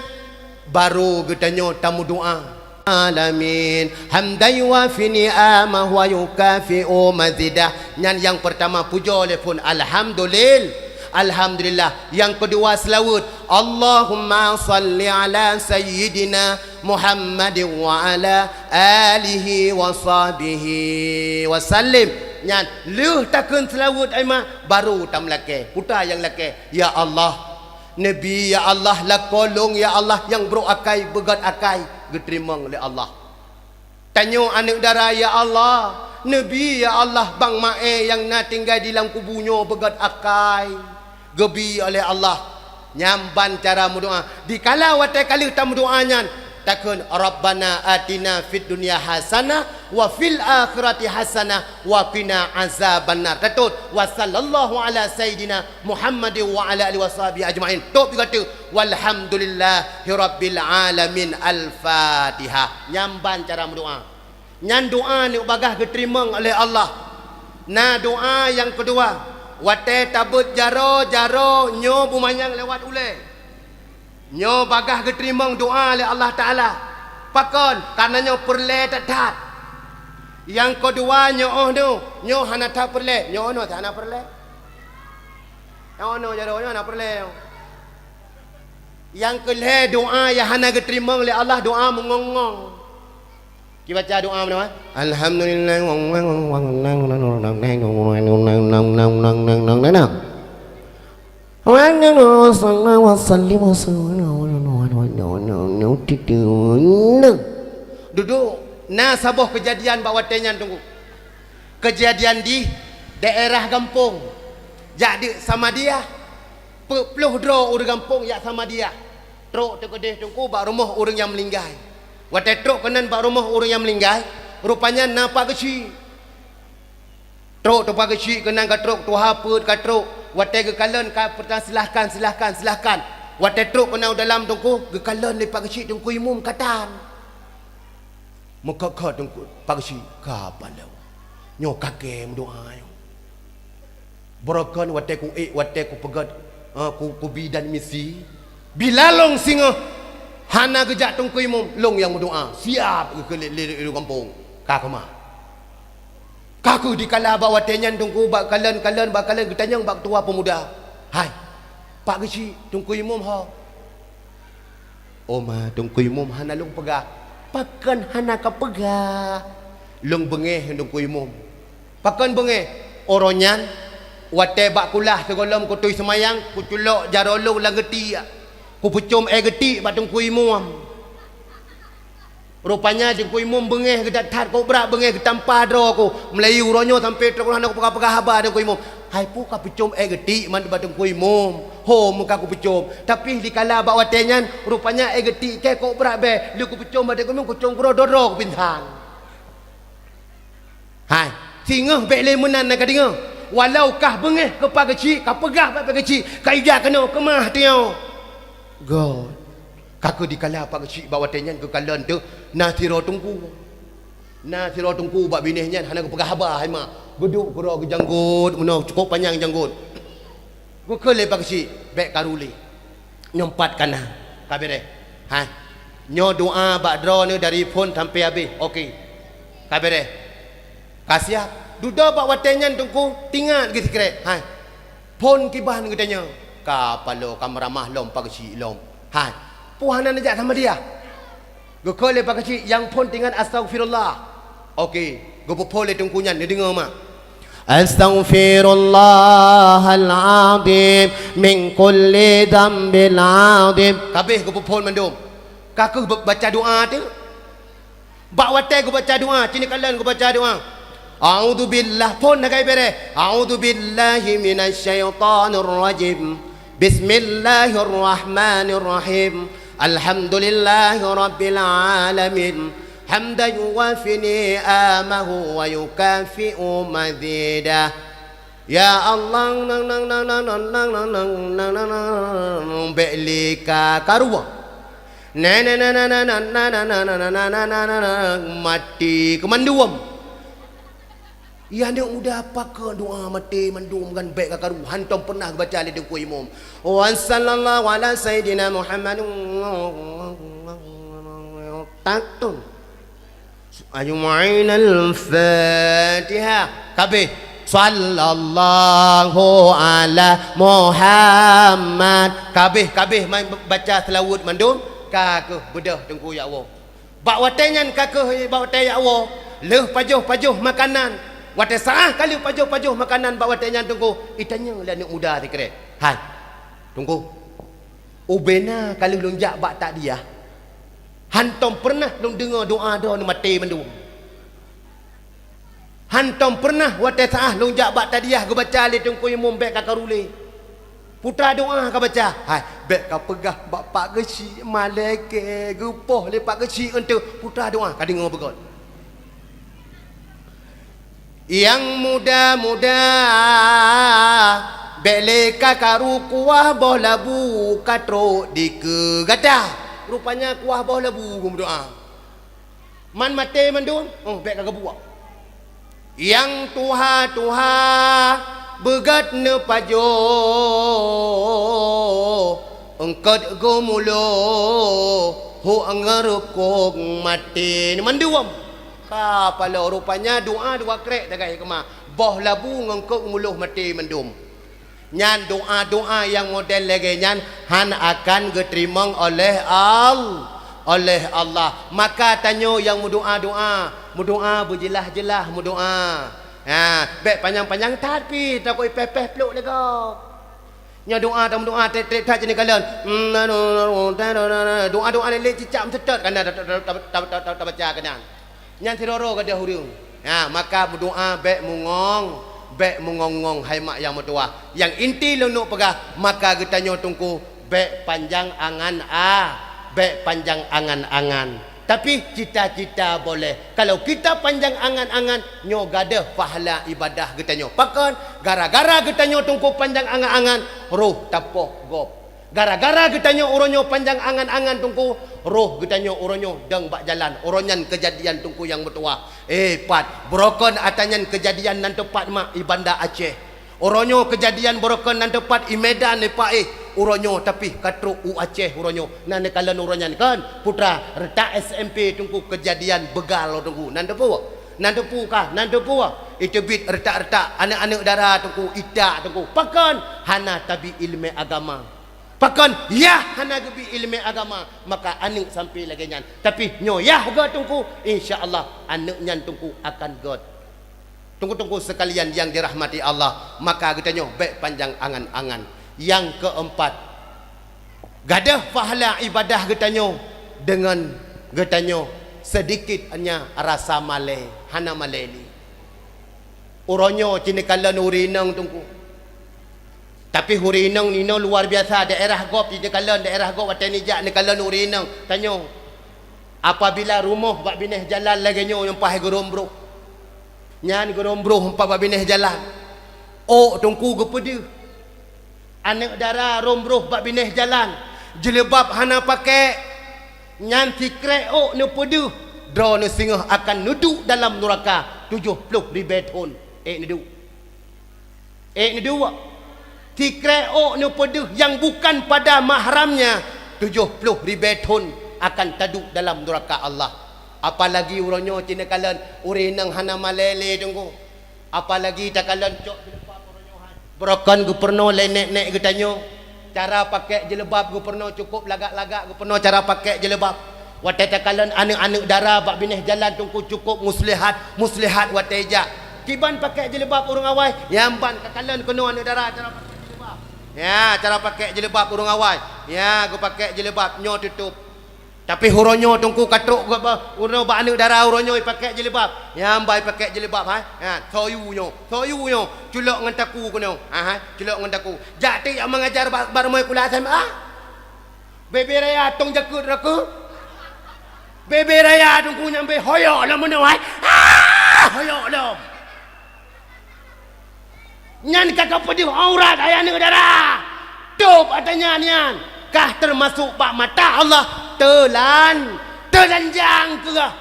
barô geutanyoe tameudoa. Alamin. Hamdan yuwafi ni'amahu wa yukafi'u mazidah. Nyan nyang peurtama pujoe lé phon alhamdulil-, alhamdulillah. Nyang keudua seulaweuet, "Allahumma shalli ala sayyidina Muhammadin wa ala alihi wa sahbihi wa sallim." Nyan lheueh takheun seulaweuet ai mak, barô tameulakée. Peue nyang lakée, "Ya Allah, neubi ya Allah, lakoe lôn ya Allah nyang brok akai, beugét akai, geuteurimong lé Allah. Tanyoe aneuëk dara ya Allah, neubi ya Allah, bang maé nyang na tinggai di lam kubu nyoe beugét akai, geubi oleh Allah." Nyan ban cara meudoa. Dikala watée ka lheueh tameudoa nyan, takheun, "Rabbana atina fid dunya hasanah wa fil akhirati hasanah wa qina azabannar." Tatot, "Wa sallallahu ala sayyidina Muhammadin wa ala alihi wa sahbihi ajmain." Top juga tu, "Walhamdulillahi rabbil alamin." Al-Fatihah. Nyan ban cara meudoa. Nyan doa neuk bagaih geuteurimong oleh Allah. Na doa nyang keudua, watée tabeuet jaroe, jaroe nyoe beumanyang lewat ulée. Nyoe bagaih geuteurimong doa lé Allah Taala. Pakon? Kareuna nyoe peureulée that-that. Nyang keudua nyoe nyoe, nyoe hana that peureulée, nyoe nyoe hana peureulée. Nyoe nyoe jaroe nyoe hana peureulée. Nyang keulhée doa nyang hana geuteurimong lé Allah, doa meungong-ngong. Kibaca doa meunan, alhamdulillah. Dudoe, na saboh keujadian bak watée nyan teungku. Keujadian di daerah gampông, jak di Samadiyah. Peuet ploh droe ureuëng gampông jak Samadiyah. Trok teukeudeh teungku bak rumoh ureuëng nyang meuninggai. Watée trok keunan bak rumoh ureuëng nyang meuninggai, rupanya na Pak Geuchik. Trok teuh Pak Geuchik keunan ka trok, tuha peuet ka trok. Watée geukalon ka peurintah, "Silahkan, silahkan, silahkan." Watée trok keunan u dalam teungku, geukalon lé Pak Geuchik Teungku Imum ka tan. Meukhot-khot teungku Pak Geuchik, ka palau. Nyoe kakée meudoa nyoe. Beurokon watée ku ék, watée ku peugét, eh, ku, ku bi dan misi, bila lôn singoh hana geujak Teungku Imum, lôn nyang meudoa. Siab geukheun lé, lé, lé gampông, ka keumah. Ka kheueh dikala bak watée nyan teungku, bak kalon, kalon, bak kalon geutanyong bak ketua peumuda, "Hai, Pak Geuchik, Teungku Imum ho?" "Oh ma, Teungku Imum hana lôn peugah." "Pakon hana kapeugah?" "Lôn beungéh Teungku Imum." "Pakon beungéh?" "Uroe nyan, watée bak kulah sigohlom kutui seumayang, kuculok jaroe lôn lam geutik, kupeucom éh geutik bak Teungku Imum. Rupanya Teungku Imum beungéh geudat that, kok brat beungéh geutampa droe ku. Meulayeue uroe nyoe sampoe trok hana kupeugah-peugah haba Teungku Imum." "Hai peue kapeucom éh geutik man bak Teungku Imum?" "Ho, meuka kupeucom. Tapi dikala bak watée nyan, rupanya éh geutik kée kok brat bée. Lheueh kupeucom bak Teungku Imum, kucom keudroe-droe kupingsan." Hai, singoh bék lé meunan na kadeungoe. Walau kah beungéh keu Pak Geuchik, kapeugah bak Pak Geuchik, kaijak keunoe keumah teungoh. Göt. Ka kheueh dikala Pak Geuchik bak watée nyan geukalon teuh na sidroe teungku. Na sidroe teungku bak binéh nyan hana geupeugah haba hai mak. Geuduek keudroe geujanggot meunoe cukôp panyang janggot. Geukheun lé Pak Geuchik, "Bék karu lé. Nyoe pat ka na, ka beureh. Hai, Nyoe doa bak droeneuh dari phon sampai habéh. Oke. Ka beres. Ka siap. Dudoe bak watée nyan Teungku, tingat geusikrek. Hai. Phon kiban geutanyoe. Ka paloe ka meuramah lom, pageusik lom. Hai. Peue hana neujak sama dia. Geukheun lé pageusik nyang phon tingat astaghfirullah. Oke. Geupeuphon lé Teungku nyan, neudeungoe mak. Astaghfirullahal azim min kulli dzambil azim. Kabéh geupeuphon mandum. Ka kheueh ba-, baca doa teuh. Bak watée geubaca doa, ci neukalon geubaca doa. A'udzubillah, phon hagai beres. A'udzubillahi minasyaitonirrajim. Bismillahirrahmanirrahim. Alhamdulillahirabbil alamin. Hamdan yuwafi ni'amahu wa yukafi'u mazidah. Ya Allah, nang, nang, bék lé ka karu. Nang, nang, nang, maté keumandum. Ya aneuk muda, pakon doa maté mandum ngon bék ka karu, hantom pernah geubaca lé Teungku Imum. Wa sallallahu ala sayyidina Muhammadin. Taktun. Ajma'in al-Fatihah. Kabéh. Sallallahu ala Muhammad. Kabéh, kabéh mai baca seulaweuet mandum. Ka kheueh beudôh Teungku ya Allah. Bak watée nyan ka kheueh bak watée ya Allah. Lheueh pajoh-pajoh makanan. Watée saah ka lheueh pajoh-pajoh makanan bak watée nyan Teungku. Itanyong lé aneuk muda sikrek. Hai. Teungku. Ubena ka lheueh lôn jak bak takdiah. Hantom pernah lôn deungoe doa droeneuh maté mandum. Hantom pernah watée saah lôn jak bak takdiah geubaca lé Teungku Imum bék ka karu lé. Putra doa ka baca, hai, bék ka peugah bak pak geuchik malaikat geupoh lé pak geuchik eunteuk, putra doa ka deungoe beugôt. Nyang muda-muda, bék lé ka karu kuah boh labu ka trok dikeue gata. Rupanya kuah boh labu geumeudoa. Man maté mandum, oh, bék ka geubuak. Nyang tuha-tuha, beugét neupajoh, eungkôt geumulo, hok ngeurukong maté mandum. Ka paloe rupanya doa dua krek tagai keumah. Boh labu ngon kok muloh maté mandum. Nyan doa-doa nyang model lagée nyan hán akan geuteurimong oleh Al-, oleh Allah. Maka tanyoe nyang meudoa-doa, meudoa beujeulaih-jeulaih meudoa. Ha, bék panyang-panyang that pih, takot ipéh-péh plôk lé gob. Nyoe doa, tameudoa treb-treb that jeuneuh kalon. Doa-doa lé-lé cicak meuteutôt kana ta-, ta-, tabaca keunan. Nyan sidroe-droe gadôh ureuëng. Ha, maka meudoa bék mungong, bék mungong-ngong hai mak nyang meutuwah. Nyang inti lôn neuk peugah, maka geutanyoe Teungku bék panjang angan a, bék panjang angan-angan. Tapi cita-cita boleh. Kalau kita panjang angan-angan, nyoe gadôh pahala ibadah geutanyoe. Pakon? Gara-gara geutanyoe Teungku panjang angan-angan, roh tapoh gob. Gara-gara geutanyoe uroe nyoe panjang angan-angan Teungku, roh geutanyoe uroe nyoe dong bak jalan. Uroe nyan keujadian Teungku nyang meutuwah. Eh, pat, beurokon ata nyan keujadian nan teupat mak i Banda Aceh. Uroe nyoe keujadian beurokon nan teupat i Medan, i Paéh. Uroe nyoe tapi ka trok u Aceh uroe nyoe. Nan neukalon uroe nyan kan, putra, reutak S M P Teungku keujadian beugal Teungku. Nan teupeue? Nan teupeue kah? Nan teupeue? Iteubiet reutak-reutak aneuëk-aneuëk dara Teungku, itak Teungku. Pakon? Hana tabi iéleumé agama. Pakon? Yah hana geubi iéleumé agama, maka aneuëk sampai lagée nyan. Tapi nyoe yah göt Teungku, insya Allah aneuëk nyan Teungku akan göt. Teungku-teungku seukalian nyang dirahmati Allah, maka geutanyoe bék panjang angan-angan. Nyang keumpat, gadôh pahala ibadah geutanyoe deungon geutanyoe seudikit nya rasa malée, hana malée lé. Uroe nyoe ci neukalon ureuëng inong Teungku. Tapi ureuëng inong ninoe luar biasa, daerah gob ci neukalon, daerah gob watée neujak neukalon ureuëng inong. Tanyoe, apabila rumoh bak binéh jalan lagée nyoe nyang paih geurombroh, nyan geurombroh empat bak binéh jalan, ôk Teungku geupeudeuh. Aneuëk dara rombroh bak binéh jalan, jeuleubab hana pakék, nyan sikrek ôk neupeudeuh, droeneuh singoh akan neuduek dalam nuraka tujoh ploh ribée thon. Ék neuduek. Ék neuduek. Sikrek ôk neupeudeuh nyang bukan pada mahramnya tujoh ploh ribée thon. akan taduek dalam nuraka Allah. Apalagi uroe nyoe cit neukalon ureuëng nyang hana malée lé, Teungku. Apalagi takalon cok jilbab uroe nyoe hai. Beurokon geupeurunoe lé nék-nék geutanyoe. Cara pakék jilbab geupeurunoe, cukup lagak-lagak geupeurunoe cara pakék jilbab. Watée takalon aneuëk-aneuëk dara bak binéh jalan, Teungku, cukup muslihat, muslihat watée jak. Kiban pakék jilbab ureuëng awai, nyang ban kakalon keunoe aneuëk dara cara pakék jilbab. Ya, cara pakék jilbab ureuëng awai. Ya, geupakék jilbab nyoe tutup. Tapi uroe nyoe, Teungku, ka trok geuba-, uroe nyoe bak aneuëk dara uroe nyoe pakék jilbab. Nyang ban pakék jilbab hai. Ha, soe yue nyoe, soe yue nyoe, culok ngon taku keunoe. Ha, ha, culok ngon taku. Jak teuk jak mengajar bak, bak rumoh sikula S M A. Bebe raya tong jakeuet raku. Bebe raya, Teungku, nyang beh hoyok lom meunoe hai. Ah, hoyok lom. Nyan ka kapeudeuh aurat, hai aneuëk dara. Tôb ata nyan, nyan ka teumasok bak mata Allah teulan-, teulanjang keurah.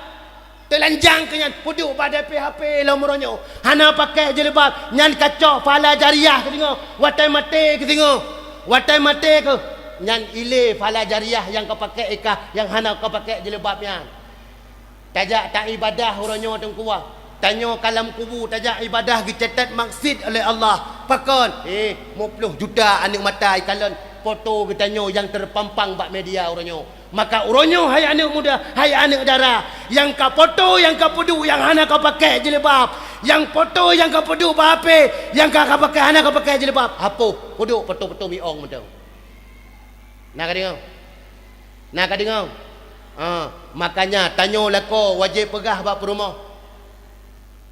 Teulanjang keu nyan, peuduek bak D P H P lom uroe nyoe. Hana pakék jilbab, nyan ka cok pahala jariah keu singoh, watée maté keu singoh. Watée maté keu nyan ilée pahala jariah nyang ka pakék ikah, nyang hana ka pakék jilbab nyan. Tajak taibadah uroe nyoe, Teungku. Tanyoe ka lam kubu tajak ibadah geucatat maksud oleh Allah. Pakon? Eh, lima puluh juta aneuëk mata ikalon foto geutanyoe nyang teupampang bak media uroe nyoe. Maka uroe nyoe, hai aneuëk muda, hai aneuëk dara, nyang ka foto, nyang ka peuduek, nyang hana ka pakék jilbab, nyang foto, nyang ka peuduek bak H P, nyang ka, ka pakék, hana ka pakék jilbab, hapôh, peuduek foto-foto miong mantong. Na ka deungoe? Na ka deungoe? Ha, makanya tanyoe lakoe wajéb peugah bak peurumoh.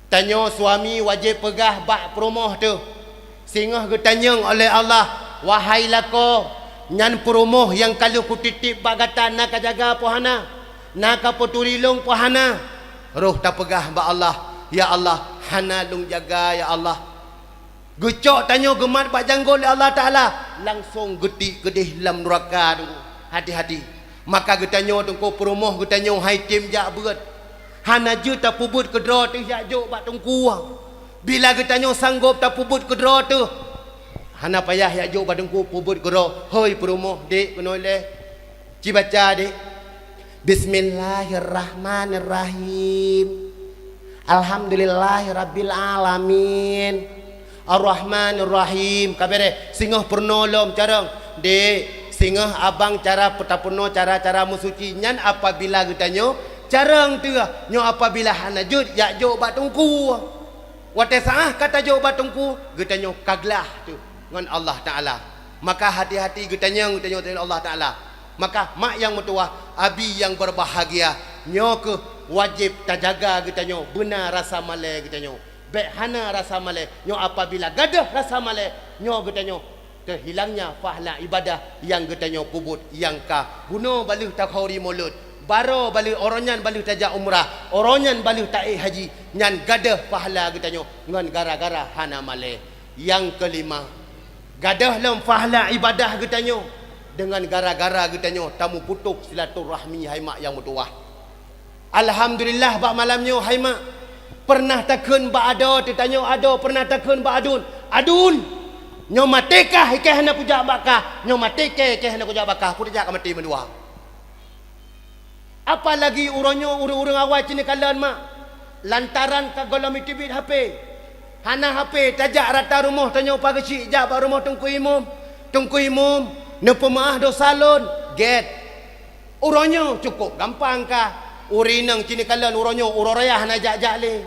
Tanyoe suami wajéb peugah bak peurumoh teuh. Singoh geutanyong oleh Allah, "Wahai lakoe, nyan peurumoh nyang ka lheueh kutitip bak gata na ka jaga peu hana? Na ka peuturi lôn peu hana?" Roh tapeugah bak Allah, "Ya Allah, hana lôn jaga, ya Allah." Geucok tanyoe geumat bak janggôt lé Allah Taala, langsong geutiek keudeh lam nuraka, Teungku. Hati-hati. Maka geutanyoe, Teungku, peurumoh geutanyoe hai tem jak beuet. Hana jeuet tapeubuet keudroe teuh jak jok bak Teungku. Bila geutanyoe sanggop tapeubuet keudroe teuh, hana payah jak jok bak Teungku peubuet keudroe. Hôi peurumoh, dek, keunoe lé. Ci baca, dek. Bismillahirrahmanirrahim. Alhamdulillahirabbil alamin. Arrahmanirrahim. Ka bereh. Singoh peurunoe lom carông. Dek, singoh abang cara peutapeurunoe cara-cara meusuci nyan apabila geutanyoe carông teuh. Nyoe apabila hana jeuet, jak jok bak Teungku. Watée saát ka tajok bak Teungku, geutanyoe ka glah teuh ngon Allah Taala. Maka hati-hati geutanyong, geutanyoe teuh Allah Taala. Maka mak nyang meutuwah, abi nyang beubahgia, nyoe kheueh wajéb tajaga geutanyoe beuna rasa malée geutanyoe. Bék hana rasa malée. Nyoe apabila gadôh rasa malée, nyoe geutanyoe teuhilangnya pahala ibadah nyang geutanyoe peubuet nyang ka bunoe baleueh takhuri mulod, baroe baleueh uroe nyan baleueh tajak umrah, uroe nyan baleueh taék haji, nyan gadôh pahala geutanyoe ngon gara-gara hana malée. Nyang keulima, gadôh lom pahala ibadah geutanyoe deungon gara-gara geutanyoe tamuputôh silaturahmi hai mak nyang meutuwah. Alhamdulillah, bak malam nyoe hai mak, peureunah takheun bak adoe teuh tanyoe adoe, peureunah takheun bak aduen, "Aduen, nyoe maté kah ikée hana kujak bak kah, nyoe maté kée ikée hana kujak bak kah, peue tajak ka maté mandua." Apalagi uroe nyoe ureuëng-ureuëng awai cit neukalon mak, lantaran ka gohlom jiteubiet H P. Hana H P, tajak rata rumoh tanyoe pageusik jak bak rumoh Teungku Imum. "Teungku Imum, neupeumeuáh dosa lôn." Gét. Uroe nyoe cukup gampang kah. Ureuëng inong cit neukalon uroe nyoe uroe raya hana jak-jak lé.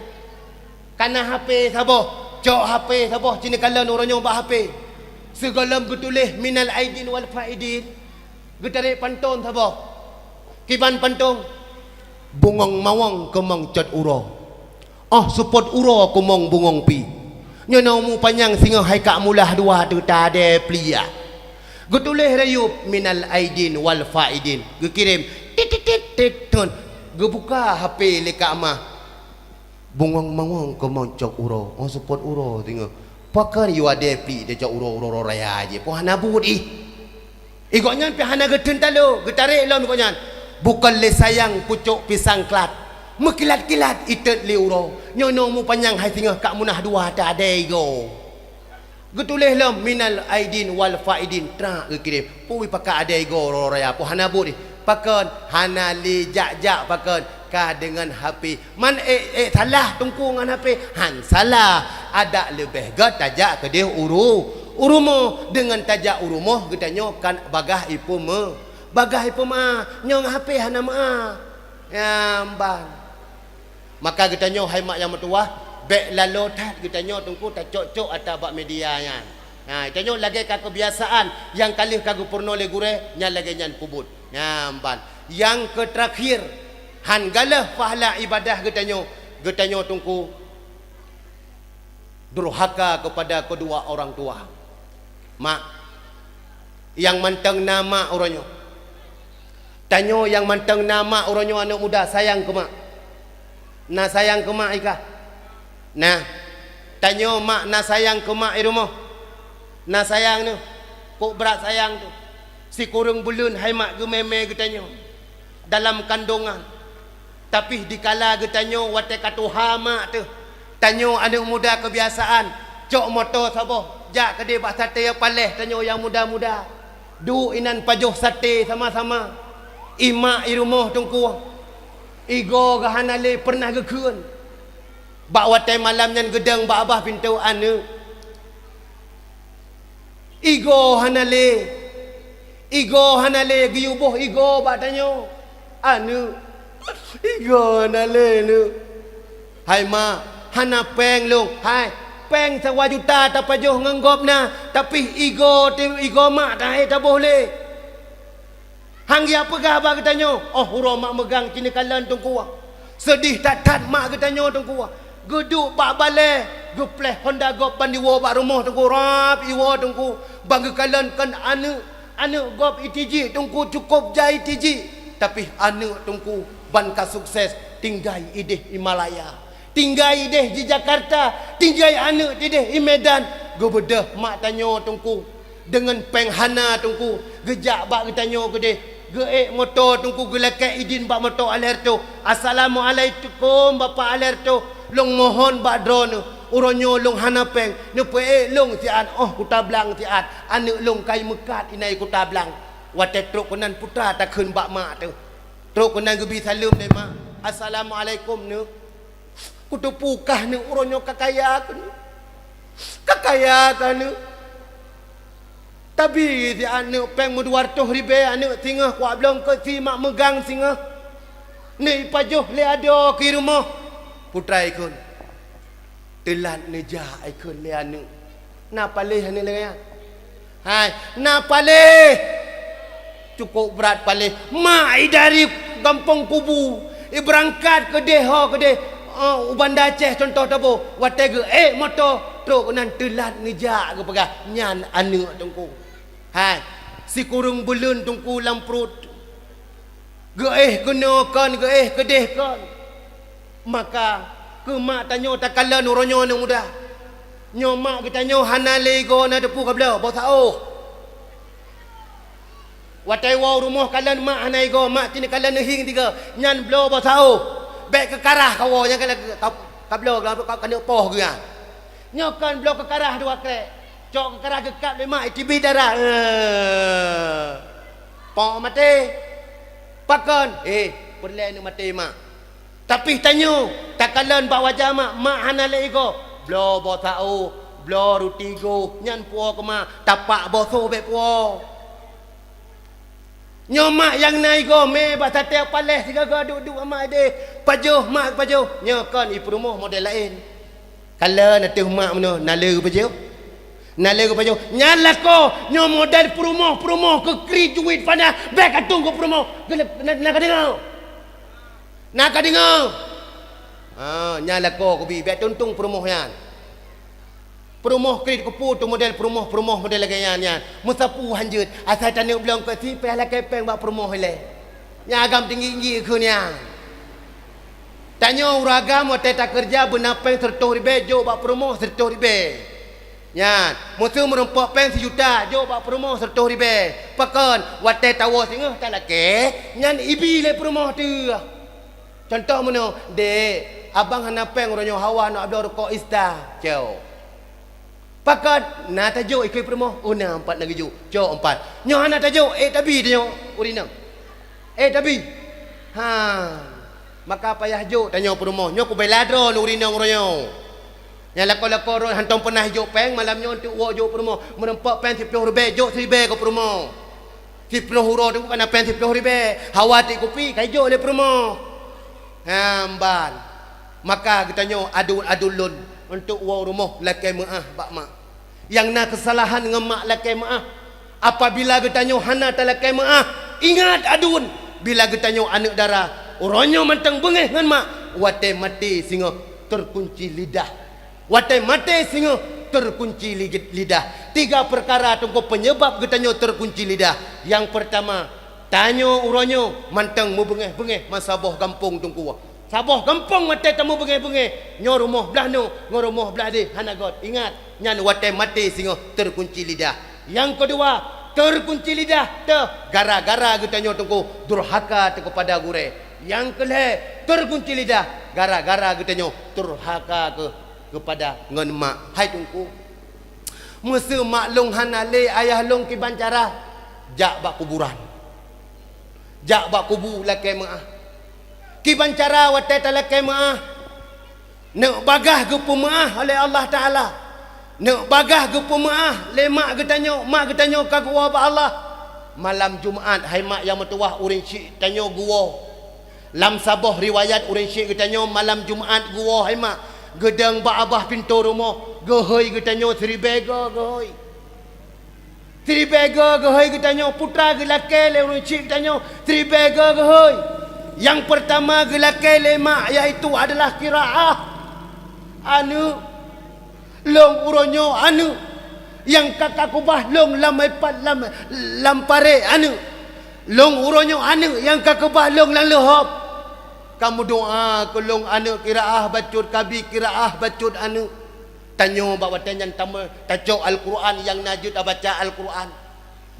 Kana H P saboh, cok H P saboh cit neukalon uroe nyoe bak H P. Sigohlom geutuléh minal aidin wal faidin. Geutarek pantôn saboh. Kiban pantôn, "Bungong mawöng keumong cot uroe. Óh seupôt uroe keumong bungong pih. Nyoe na umu panyang singoh hai ka mulah dua teuh tadée pliek." Geutuléh rayeuk minal aidin wal faidin. Geukirém tit tit tit tit thon. Geubuka H P lé Kak Mah. "Bungong mawöng keumong cok uroe, óh seupôt uroe singoh. Pakon yue adée pliek teuh cok uroe, uroe, uroe raya jih, peue hana buet ih." Ih gobnyan pih hana geutheun talo, geutarek lom gobnyan. "Bukon lé sayang pucok pisang klat, meukilat-kilat itot lé uroe. Nyoe na umu panyang hai singoh ka munah dua teuh adée igoe." Geutuléh lom minal aidin wal faidin, trak geukirém. Peue pakat adée igoe uroe raya, peue hana buet ih. Pakon hana lé jak-jak pakon ka deungon H P. Man ék, ék salah teungku ngon H P? Han salah. Adak leubeh gét tajak keudeh uru, u rumoh. Deungon tajak u rumoh geutanyoe kan bagaih ipeumeu-, bagaih ipeumeu'ah. Nyoe ngon H P hana meu'ah. Nyang ban. Maka geutanyoe hai mak nyang meutuwah, bék laloe that geutanyoe teungku tacok-cok ata bak media nyan. Nah, geutanyoe lagée ka keubiasaan nyang ka lheueh ka geupeurunoe lé gurée, nyan lagée nyan peubuet. Nyang ban. Nyang keuterakhir, han galeh pahala ibadah geutanyoe, geutanyoe teungku durhaka kepada kedua orang tua. Mak, nyang mantong na mak uroe nyoe. Tanyoe nyang mantong na mak uroe nyoe aneuëk muda sayang keu mak. Na sayang keu mak ikah? Nah, tanyoe mak na sayang keu mak i rumoh. Na sayang neuh. Kok brat sayang tu. Sikureueng buleuen hai mak geumé-mé geutanyoe dalam kandongan. Tapi dikala geutanyoe watée ka tuha mak teuh, tanyoe aneuëk muda keubiasaan cok moto saboh jak keudeh bak saté paléh tanyoe nyang muda-muda. Duek inan pajoh saté sama-sama. I mak i rumoh teungku, igoe geuh hana lé peureunah geukheun. Bak watée malam nyan geudong bak babah pintoe aneuëk. Igoe hana lé. Igoe hana lé, geuyue boh igoe bak tanyoe. Aneuëk, igoe hana lé, neuëk. Hai mak, hana péng lôn. Hai, péng sawa juta tapajoh ngon gob na, tapi igoe, igoe mak tahe taboh lé. Han geujak peugah bak geutanyoe, óh uroe mak meugang ci neukalon teungku. Seudeh that-that mak geutanyoe teungku. Geuduek bak balée, geupléh honda gob ban iwoe bak rumoh teungku, rab iwoe teungku. Ban geukalon kon aneuëk, aneuëk gob itijik teungku, cukôp jai itijik. Tapi aneuëk teungku ban ka sukses tinggai ideh i Malaya. Tinggai ideh di Jakarta, tinggai aneuëk ideh i Medan, geubeudôh mak tanyoe teungku. Deungon péng hana teungku, geujak bak geutanyoe keudeh, geuék moto teungku, geulakée idin bak moto alèh reutôh. "Assalamualaikum Bapak alèh reutôh, lôn mohon bak droeneuh, uroe nyoe lôn hana péng, neupeuék lôn siat óh Kuta Blang siat, aneuëk lôn kai meukat inan i Kuta Blang." Watée trok keunan putra takheun bak mak teuh. Trok keunan geubi saleuem lé mak, "Assalamualaikum, Neuk." Kuteupeu kah neuëk uroe nyoe ka kaya keuh neuëk. Ka kaya kah neuëk. Tabi siat neuëk péng meudua reutôh ribée aneuëk singoh kuak blong keu si mak meugang singoh. Neuëk ipajoh lé adoe keu i rumoh. Putra ikheun. Teulat neujak ikheun lé aneuëk. Na paléh aneuëk lagée nyan. Hai, na paléh! Cukôp brat paléh. Mak idari gampông kubu, ibeurangkat keudeh ho keudeh, eh, u Banda Aceh contoh taboh. Watée geuék moto, trok keunan teulat neujak geupeugah, nyan aneuëk teungku. Hai, sikureueng buleuen teungku lam pruet. Geuéh keunoe kon, geuéh keudeh kon. Maka, keu mak tanyoe takalon uroe nyoe aneuëk muda. Nyoe mak geutanyoe hana lé igoe na teupeu kabloe, boh saôh. Watée woe u rumoh kalon mak hana igoe, mak teuh kalon neuhieng tiga, nyan bloe boh saôh. Bék keukarah kawoe nyang ka, ka, kabloe ka, ka, ka neupoh geuh nyan. Nyoe kon bloe keukarah dua krek. Cok keukarah geukab lé mak, itibih darah. Eh. Pok maté. Pakon? Eh, peureulée neuëk maté mak. Tapi tanyoe, takalon bak wajah mak, mak hana lé igoe. Bloe boh saôh, bloe ruti goh, nyan puwoe keu mak, tapak boh soh bék puwoe. Nyoe mak nyang na igoe mé bak saté paléh sigoe-goe duek-duek mak ideh. Pajoh mak pajoh. Nyoe kon i peurumoh model laén. Kalon ateueh mak meunoe, na lé geupajoh. Na lé geupajoh. Nyan lakoe, nyoe model peurumoh-peurumoh keu kriet juet panas, bék ka tueng keu peurumoh. Geulep-, na, na ka deungoe? Na ka deungoe? Ha, nyan lakoe kubi, bék tueng-tueng peurumoh nyan. Peurumoh kriet keupeue tu model peurumoh-peurumoh model lagée nyan, nyan. Meusapeue hanjeuet, asai taneuk blong keu si payah lakée péng bak peurumoh ilée. Nyan agam tinggi-tinggi keu nyan. Tanyoe ureuëng agam watée takeureuja beuna péng sireutôh ribée jok bak peurumoh sireutôh ribée. Nyan, meuseu meurumpok péng sijuta jok bak peurumoh sireutôh ribée. Pakon, watée tawoe singoh talakée, nyan ibi lé peurumoh teuh. Cuntoh meunoe, "Dek, abang hana péng uroe nyoe hawa nak bloe rukok ista." Cok. Pakon, na tajok ikeu peurumoh, oh na empat na geujok. Cok empat. Nyoe hana tajok, ék tabi tanyoe ureuëng inong. Eh, tabi. Ha. Maka payah jok tanyoe peurumoh. Nyoe kubela droe nuri nong uroe nyoe. Nyang lakoe-lakoe droe hantom peunah jok péng, malam nyoe teuk woe jok peurumoh. Meureumpok péng siploh ribée, jok siribée keu peurumoh. Siploh uroe teuk kana péng siploh ribée. Hawa tiek kupi, ka jok lé peurumoh. Ha, mban. Maka geutanyoe aduen-aduen lôn untuk woe rumoh lakée meuáh bak mak. Nyang na keusalahan ngon mak lakée meuáh. Apabila geutanyoe hana talakée meuáh, ingat aduen, bila geutanyoe aneuëk dara, uroe nyoe mantong beungéh ngon mak, watée maté singoh teukunci lidah. Watée maté singoh teukunci li-, lidah. Tiga peukara teungku peunyeubab geutanyoe teukunci lidah. Nyang peurtama, tanyoe uroe nyoe mantong meubeungéh-beungéh masa boh gampông teungku. Saboh gampông watée tamubeungéh-beungéh, nyoe rumoh blaih nyoe ngon rumoh blaih deh hana göt. Ingat, nyan watée maté singoh teukunci lidah. Nyang keudua, teukunci lidah teuh gara-gara geutanyoe teungku durhaka teuh keupada gurée. Nyang keulhée, teukunci lidah gara-gara geutanyoe durhaka keu, keupada ngon mak. Hai teungku, meuseu mak lôn hana lé, ayah lôn kiban cara, jak bak kuburan. Jak bak kubu lakée meuáh. Kiban cara watée talakée meuáh, neuk bagaih geupeumeuáh oleh Allah Taala. Neuk bagaih geupeumeuáh lé mak geutanyoe, mak geutanyoe ka geuwoe bak Allah. Malam Jumat, hai mak nyang meutuwah, ureuëng syiek tanyoe geuwoe. Lam saboh riwayat, ureuëng syiek geutanyoe malam Jumat geuwoe, hai mak, geudong bak babah pintoe rumoh, geuhôi geutanyoe siribée goe geuhôi. Siribée goe geuhôi geutanyoe, putra geulakée lé ureuëng syiek geutanyoe, siribée goe geuhôi. Nyang peurtama geulakée lé mak, yaitu adalah qiraah. Aneuëk, lôn uroe nyoe aneuëk nyang ka, ka kubah lôn lam ipat, lam, lam parek aneuëk. Lôn uroe nyoe aneuëk nyang ka kubah lôn lam leuhop. Ka meudoá keu lôn aneuëk qiraah bacut, ka bi qiraah bacut aneuëk. Tanyoe bak watée nyan tamé tacok Al-Qur'an nyang na jeuet tabaca Al-Qur'an.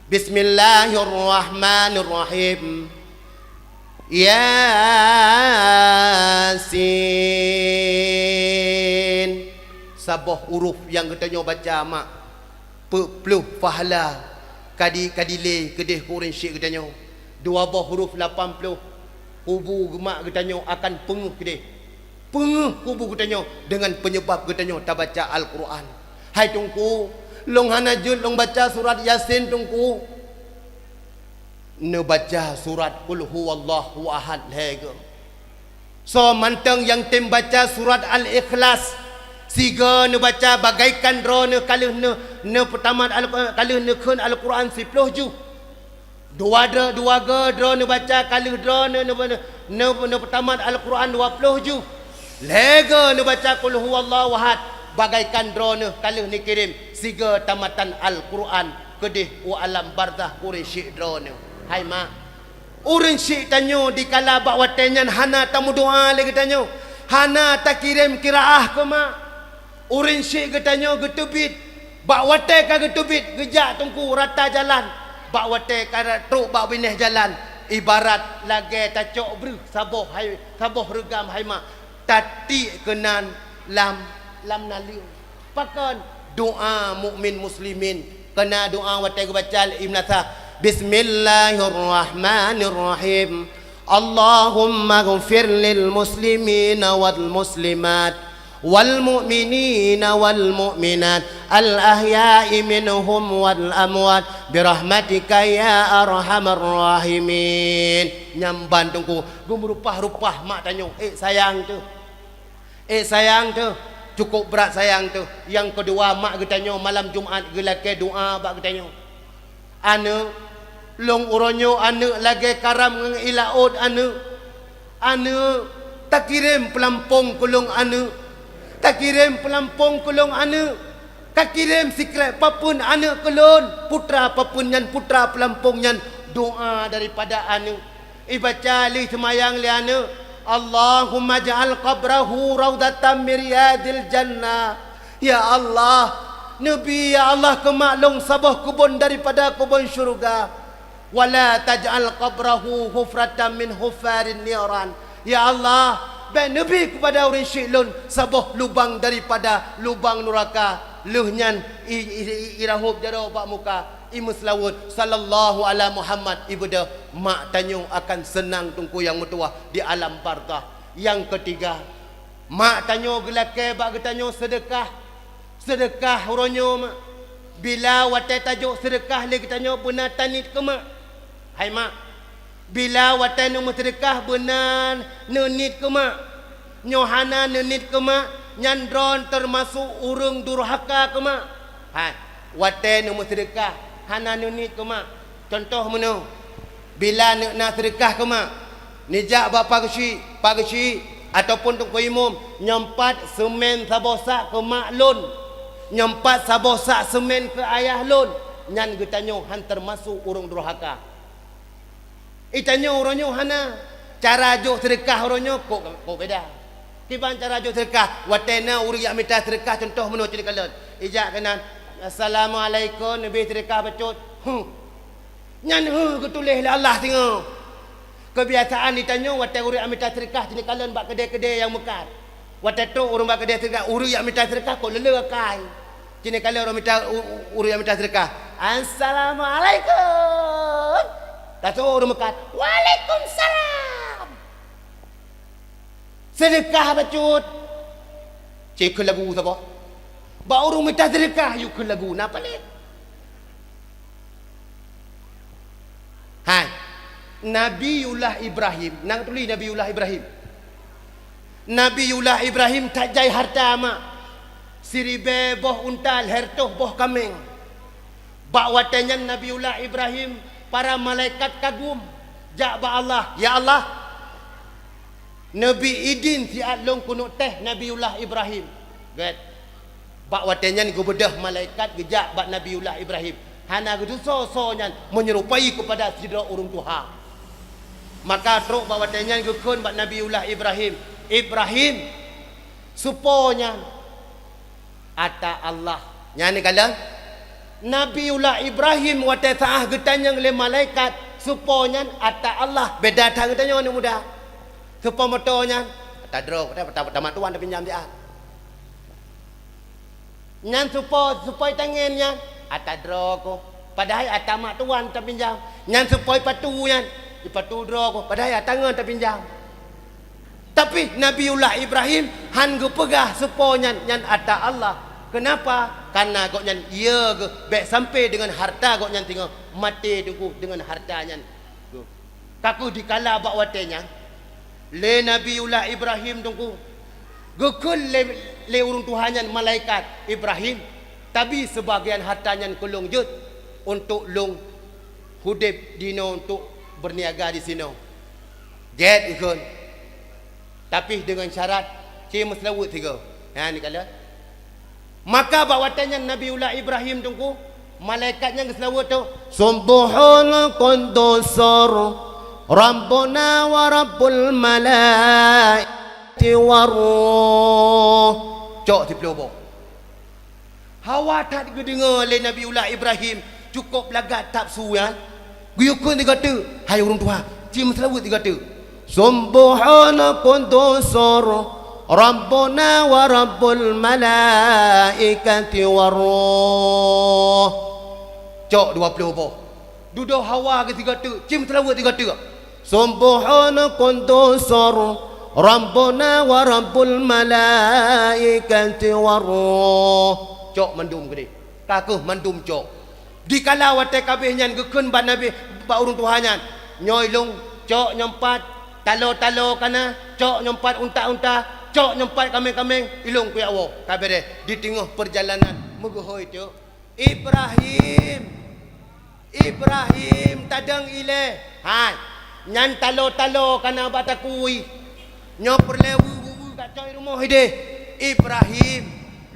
Bismillahirrahmanirrahim. Yasin. Saboh huruf nyang geutanyoe baca mak, peuet ploh pahala ka di, ka dilée keudeh keu ureuëng syiek geutanyoe. Dua boh huruf lapan ploh, kubu geumak geutanyoe akan peungeuh keudeh. Peungeuh kubu geutanyoe deungon peunyeubab geutanyoe tabaca Al-Qur'an. Hai teungku, lôn hana jeuet lôn baca surat Yasin teungku. Neubaca surat Qul Huwallahu Ahad lhée goe. Soe mantong nyang tem baca surat Al-Ikhlas, sigoe neubaca bagaikan droeneuh ka lheueh neu-, neupeutamat Al-, ka lheueh neukheun Al-Qur'an siploh juh. Dua dro-, dua goe droe neubaca ka lheueh droeneuh neu-, neu-, neu-, neupeutamat Al-Qur'an dua ploh juh. Lhée goe neubaca Qul Huwallahu Ahad, bagaikan droeneuh ka lheueh neukirém sigoe tamatan Al-Qur'an keudeh u alam barzakh keu ureuëng syiek droeneuh. Hai mak, ureuëng syiek tanyoe dikala bak watée nyan hana tameudoá lé geutanyoe, hana takirém qiraah keu mak. Ureuëng syiek geutanyoe geuteubiet, bak watée ka geuteubiet geujak teungku rata jalan, bak watée ka trok bak binéh jalan, ibarat lagée tacok breuh saboh hai, saboh reugam hai mak, tatiek keunan lam, lam naleueng. Pakon? Doá mukmin muslimin. Keuna doá watée geubaca lé Ibn Athah, Bismillahirrahmanirrahim. Allahumma ghfir lil muslimina wal muslimat, wal mu'minina wal mu'minat, al ahya'i minhum wal amwat, birahmatika ya arhamar rahimin. Nyan ban teungku, geumeurupah-rupah mak tanyoe, ék sayang teuh. Ék sayang teuh, cukup brat sayang teuh. Nyang keudua, mak geutanyoe malam Jumat geulakée doá bak geutanyoe. Aneuëk, lôn uroe nyoe aneuëk lagée karam ngon ié laôt aneuëk. Aneuëk, takirém peulampong keu lôn aneuëk. Takirém peulampong keu lôn aneuëk. Kakirém sikrék papeuen aneuëk keu lôn. Putra papeuen nyan, putra peulampong nyan, doá daripada aneuëk. Ibaca lheueh seumayang lé aneuëk, Allahumma ja'al qabrahu raudhatan min riyadil jannah. Ya Allah, neubi ya Allah keu mak lôn saboh keubon daripada keubon syeuruga. Wala taj'al qabrahu hufratan min hufarin niran. Ya Allah, bék neubi keupada ureuëng syiek lôn saboh lubang daripada lubang nuraka, lheueh nyan i, i, i, irahôb jaroe bak muka. Imeuseulaweuet, sallallahu ala Muhammad, ibeudôh mak tanyoe akan seunang teungku nyang meutuwah di alam barzakh. Nyang keutiga, mak tanyoe geulakée bak geutanyoe seudeukah. Seudeukah uroe nyoe, mak. Bila watée tajok seudeukah lé geutanyoe beuna taniet keu mak. Hai mak, bila watée neumeuseudeukah beuna neuniet keu mak. Nyoe hana neuniet keu mak, nyan droen teumasok ureuëng durhaka keu mak. Hai, watée neumeuseudeukah hana neuniet keu mak. Cuntoh meunoe, bila neuk na seudeukah keu mak, neujak bak pak geuchik, pak geuchik, ataupun teungku imum, nyoe pat seumén saboh sak keu mak lôn, nyoe pat saboh sak seumén keu ayah lôn, nyan geutanyoe han teumasok ureuëng durhaka. Geutanyoe uroe nyoe hana. Cara jok seudeukah uroe nyoe kok, kok beda. Kiban cara jok seudeukah, watée na ureuëng jak mita seudeukah, cuntoh meunoe cit kalon. Ijak keunan, "Assalamualaikum, neubi seudeukah bacut." Huh. Nyan "Huh" geutuléh lé Allah singoh. Keubiasaan geutanyoe watée ureuëng jak mita seudeukah cit kalon bak keudée-keudée nyang meukat. Watée trok ureuëng bak keudée seudeukah, ureuëng jak mita seudeukah kok le-le akai. Cit kalon ureuëng mita, u-, u-, ureuëng jak mita seudeukah, "Assalamualaikum." Tasoe ureuëng meukat, "Waalaikumsalam." Seudeukah bacut. Cit kheun lagu saboh. Bak ureuëng mita seudeukah yue kheun lagu, na paléh. Hai, Nabiullah Ibrahim, nang tuli Nabiullah Ibrahim. Nabiullah Ibrahim that jai hareuta mak, siribée boh unta, lhée reutôh boh kaméng. Bak watée nyan Nabiullah Ibrahim, para malaikat kagum jak bak Allah, "Ya Allah, neubi idin siat lôn keuneuk teh Nabiullah Ibrahim." Gét. Bak watée nyan geubeudôh malaikat geujak bak Nabiullah Ibrahim. Hana geutusoe soe nyan meunyerupai keupada sidroe ureuëng tuha. Maka trok bak watée nyan geukheun bak Nabiullah Ibrahim, "Ibrahim, soe po nyan?" "Ata Allah." Nyan kalon, Nabiullah Ibrahim watée saát geutanyong lé malaikat, "Soe po nyan?" "Ata Allah." Beda that geutanyoe aneuk muda. "Soe po moto nyan?" "Ata droe, ata, ata, ata mak tuan tapinjam siat." "Nyan soe po, soe po tangen nyan?" "Ata droe koh." "Padahai ata mak tuan tapinjam." "Nyan soe po patu nyan?" "Patu droe koh." "Padahai ata ngon tapinjam." Tapi Nabiullah Ibrahim han geupeugah soe po nyan, nyan ata Allah. Keunapa? Kareuna gobnyan yö geuh bék sampoe deungon hareuta gobnyan singoh maté teungku deungon hareuta nyan. Ka kheueh dikala bak watée nyan, lé Nabiullah Ibrahim teungku, geukheun lé, lé ureuëng tuha nyan malaikat, "Ibrahim, tabi seubagian hareuta nyan keu lôn jeuet untuk lôn udeb dinoe, untuk beurniaga disinoe." Gét geukheun. Tapi deungon syarat, ci meuseulaweuet sigoe. Nyan kalon. Maka bak watée nyan Nabiullah Ibrahim teungku, malaikat nyan geuseulaweuet tu, "Subbuhun quddusur Rabbuna wa Rabbul malaikati war ruh." Cok siplôh boh. Hawa that geudeungoe lé Nabiullah Ibrahim, cukôp lagak that su nyan. Geuyue kheun sigoe teuk, hai ureuëng tuha, ci meuseulaweuet sigoe teuk. "Subbuhun quddusur Rabbuna wa Rabbul malaikati war ruh." Cok dua plôh boh. Dudoe hawa geuh sigoe teuk, ci meuseulaweuet sigoe teuk. "Subbuhun quddusur Rabbuna wa Rabbul malaikati war ruh." Cok mandum keudeh. Ka kheueh mandum cok. Dikala watée ka abéh nyan geukheun bak Nabi, bak ureuëng tuha nyan, "Nyoe ilôn, cok nyoe pat talo-talo kana, cok nyoe pat unta-unta, cok nyoe pat kaméng-kaméng, ilôn kujak woe." Ka beureh, di teungoh peurjalanan meugeuhôi teuk, "Ibrahim! Ibrahim, tadong ilée!" Hai, nyan talo-talo kana bak takue. Nyoe peureulée weu-weu-weu ka coi rumoh ideh. "Ibrahim,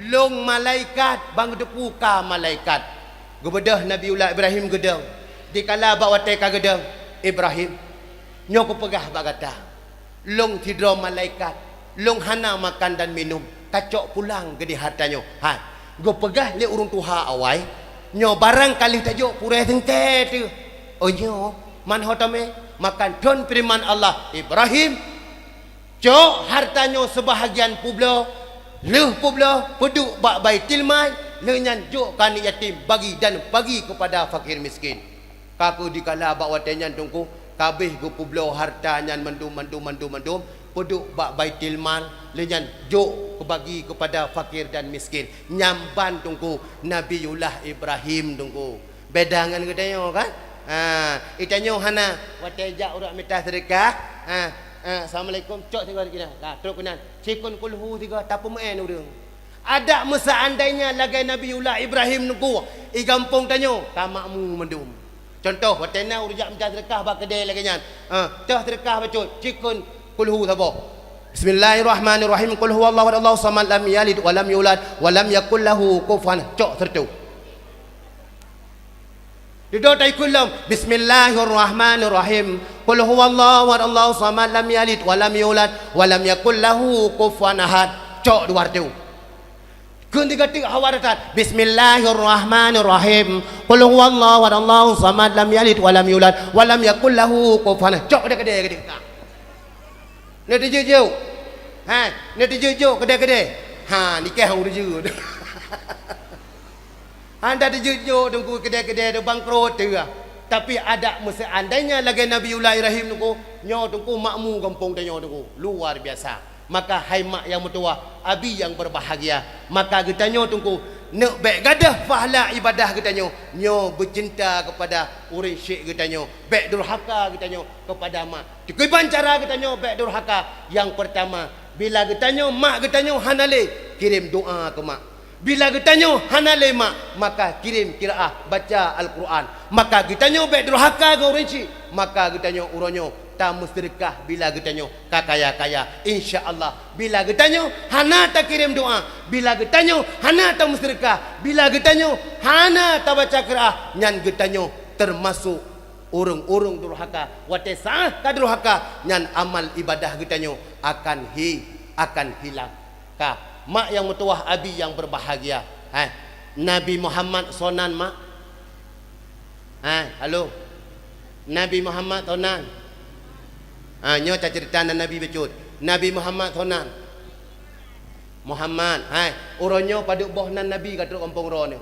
lôn malaikat, ban geuteupeue ka malaikat." Geubeudôh Nabiullah Ibrahim geudong. Dikala bak watée ka geudong, "Ibrahim, nyoe kupeugah bak gata. Lôn sidroe malaikat, lôn hana makan dan minum, kacok pulang geudeh hareuta nyoe." Hai, geupeugah lé ureuëng tuha awai, "Nyoe barang ka lheueh tajok purée seungkée teuh." "Oh nyoe, man ho tamé?" Maka thon feureuman Allah, "Ibrahim, cok hareuta nyoe seubahagian peubloe, lheueh peubloe peuduek bak Baitilmal, Lheueh nyan jok keu aneuk yatim, bagi dan bagi keupada fakir miskin. Ka kheueh dikala bak watée nyan Teungku, ka abéh geupeubloe hareuta nyan mandum, mandum, mandum, mandum, peuduek bak Baitul Mal, lheueh nyan jok keubagi keupada fakir dan miskin. Nyan ban Teungku, Nabiullah Ibrahim Teungku. Beda ngon geutanyoe kan? Ha, geutanyoe hana, watée jak ureuëng mita seudeukah, ha, ha, "Assalamualaikum," cok sigoe keunan. Ha, trok keunan. Sikheun kulhu sigoe, tapeumeu'en ureuëng. Adak meuseandaina lagée Nabiullah Ibrahim Teungku, i gampông tanyoe ka makmu mandum. Cuntoh, watée na ureuëng jak mita seudeukah bak keudée lagée nyan, ha, toh seudeukah bacut, sikheun kulhu saboh. Bismillahirrahmanirrahim. Qul huwallahu ahad, Allahus samad, lam yalid wa lam yulad, wa lam yakul lahu kufuwan, cok sireutoh. Dudoe taikheun lom, Bismillahirrahmanirrahim. Qul huwallahu ahad, Allahus samad, lam yalid wa lam yulad, wa lam yakul lahu kufuwan ahad. Cok dua reutôh. Kheun tiga teuk hawa that. Bismillahirrahmanirrahim. Qul huwallahu ahad, Allahus samad, lam yalid wa lam yulad, wa lam yakul lahu kufuwan ahad. Cok keudeh-keudeh, keudeh. Neuteujeut-jeut. Hai, neuteujeut-jeut keudeh-keudeh. Ha, nikah ureueng jeuet. Hana teujeuet-jeuet Teungku keudeh-keudeh tu bangkrot teuh. Tapi adak meuseuandaina lagée Nabiullah Ibrahim Teungku, nyoe Teungku makmu gampông tanyoe Teungku. Luar biasa. Maka hai mak nyang meutuwah, abi nyang berbahagia, maka geutanyoe Teungku neuk bék gadôh pahala ibadah geutanyoe, nyoe beucinta keupada ureueng syik geutanyoe, bék durhaka geutanyoe keupada mak. Kiban cara geutanyoe bék durhaka? Nyang peurtama, bila geutanyoe mak geutanyoe hana lé, kirém doa keu mak. Bila geutanyoe hana lé mak, maka kirém qiraah, baca Al-Qur'an. Maka geutanyoe bék durhaka ngon ureueng syik, maka geutanyoe uroe nyoe tameuseudeukah bila geutanyoe ka kaya-kaya. Insya Allah, bila geutanyoe hana takirém doa, bila geutanyoe hana tameuseudeukah, bila geutanyoe hana tabaca qiraah, nyan geutanyoe teumasok ureueng-ureueng durhaka. Watée saát ka durhaka, nyan amal ibadah geutanyoe akan hi-, akan hilang. Ka, mak nyang meutuwah, abi nyang berbahagia. Hai, Nabi Muhammad soe nan, mak? Hai, halo. Nabi Muhammad soe nan? Ha, nyoe taceurita nan Nabi bacut. Nabi Muhammad soe nan? Muhammad. Hai, uroe nyoe padub boh nan Nabi ka trok gampông droeneuh?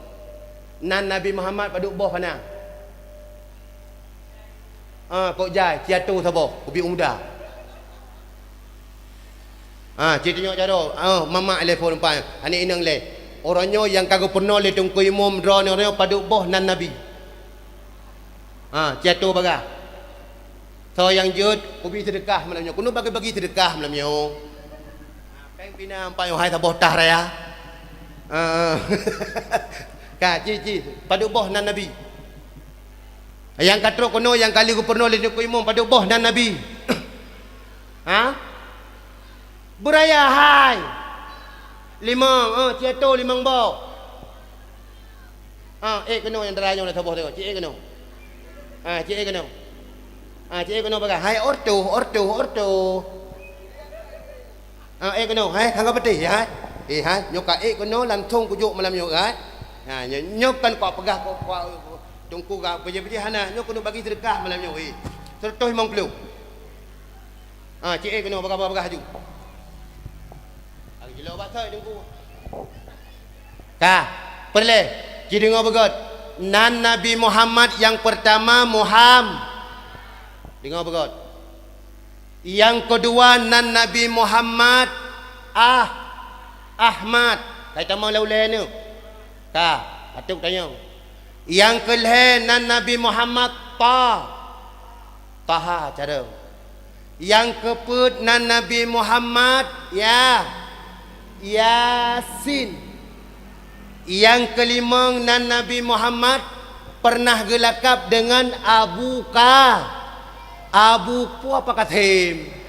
Nan Nabi Muhammad padub boh hana? Ah, kok jai, ci atô saboh, kubi muda. Ah, ci tunyok jaroe, ah, mamak lé phon umpan, aneuk inong lé. Uroe nyoe nyang ka geupeurunoe lé Teungku Imum droeneuh padub boh nan Nabi. Ah, ci atô bagah. Soe nyang jeuet, kubi seudeukah malam nyoe. Keuneuk bagi-bagi seudeukah malam nyoe. Ah, péng pina umpan nyoe hai saboh tah raya. Ah. Ka, ci, ci, padub boh nan Nabi. Nyang ka trok keunoe nyang ka lheueh geupeurunoe lé Teungku Imum padub boh nan Nabi? Ha? Beuraya hai. Limong, oh, ci atô limong boh. Ha, ék keunoe nyang dara nyoe na saboh teuh, ci ék keunoe. Ha, ci ék keunoe. Ha, ci ék keunoe bagah. Hai, orto, orto, orto. Ah, ék keunoe, hai, hana patéh, hai. Eh, hai, nyoe ka ék keunoe langsong kujok malam nyoe, hai. Ha, nyoe, nyoe kan kok peugah, kok, kok, Teungku ka peujeuet-peujeuet hana, nyoe keuneuk bagi seudeukah malam nyoe, eh. Seratus limong puluh. Ha, ci ék keunoe, bagah-bagah aju. Lagi jilok bak soe, Teungku. Ka, peureulée, ci deungoe beugét. Nan Nabi Muhammad nyang peurtama Muham-, deungoe beugét. Nyang keudua nan Nabi Muhammad Ah-, Ahmad, kai tamong lé ulée nyoe. Ka, batuk tanyong. Nyang keulhée nan Nabi Muhammad Ta-, Taha carông. Nyang keupeuet nan Nabi Muhammad Ya-, Yasin. Nyang keulimong nan Nabi Muhammad peureunah geulakab deungon Abu Ka-, Abu Pua Pakatem.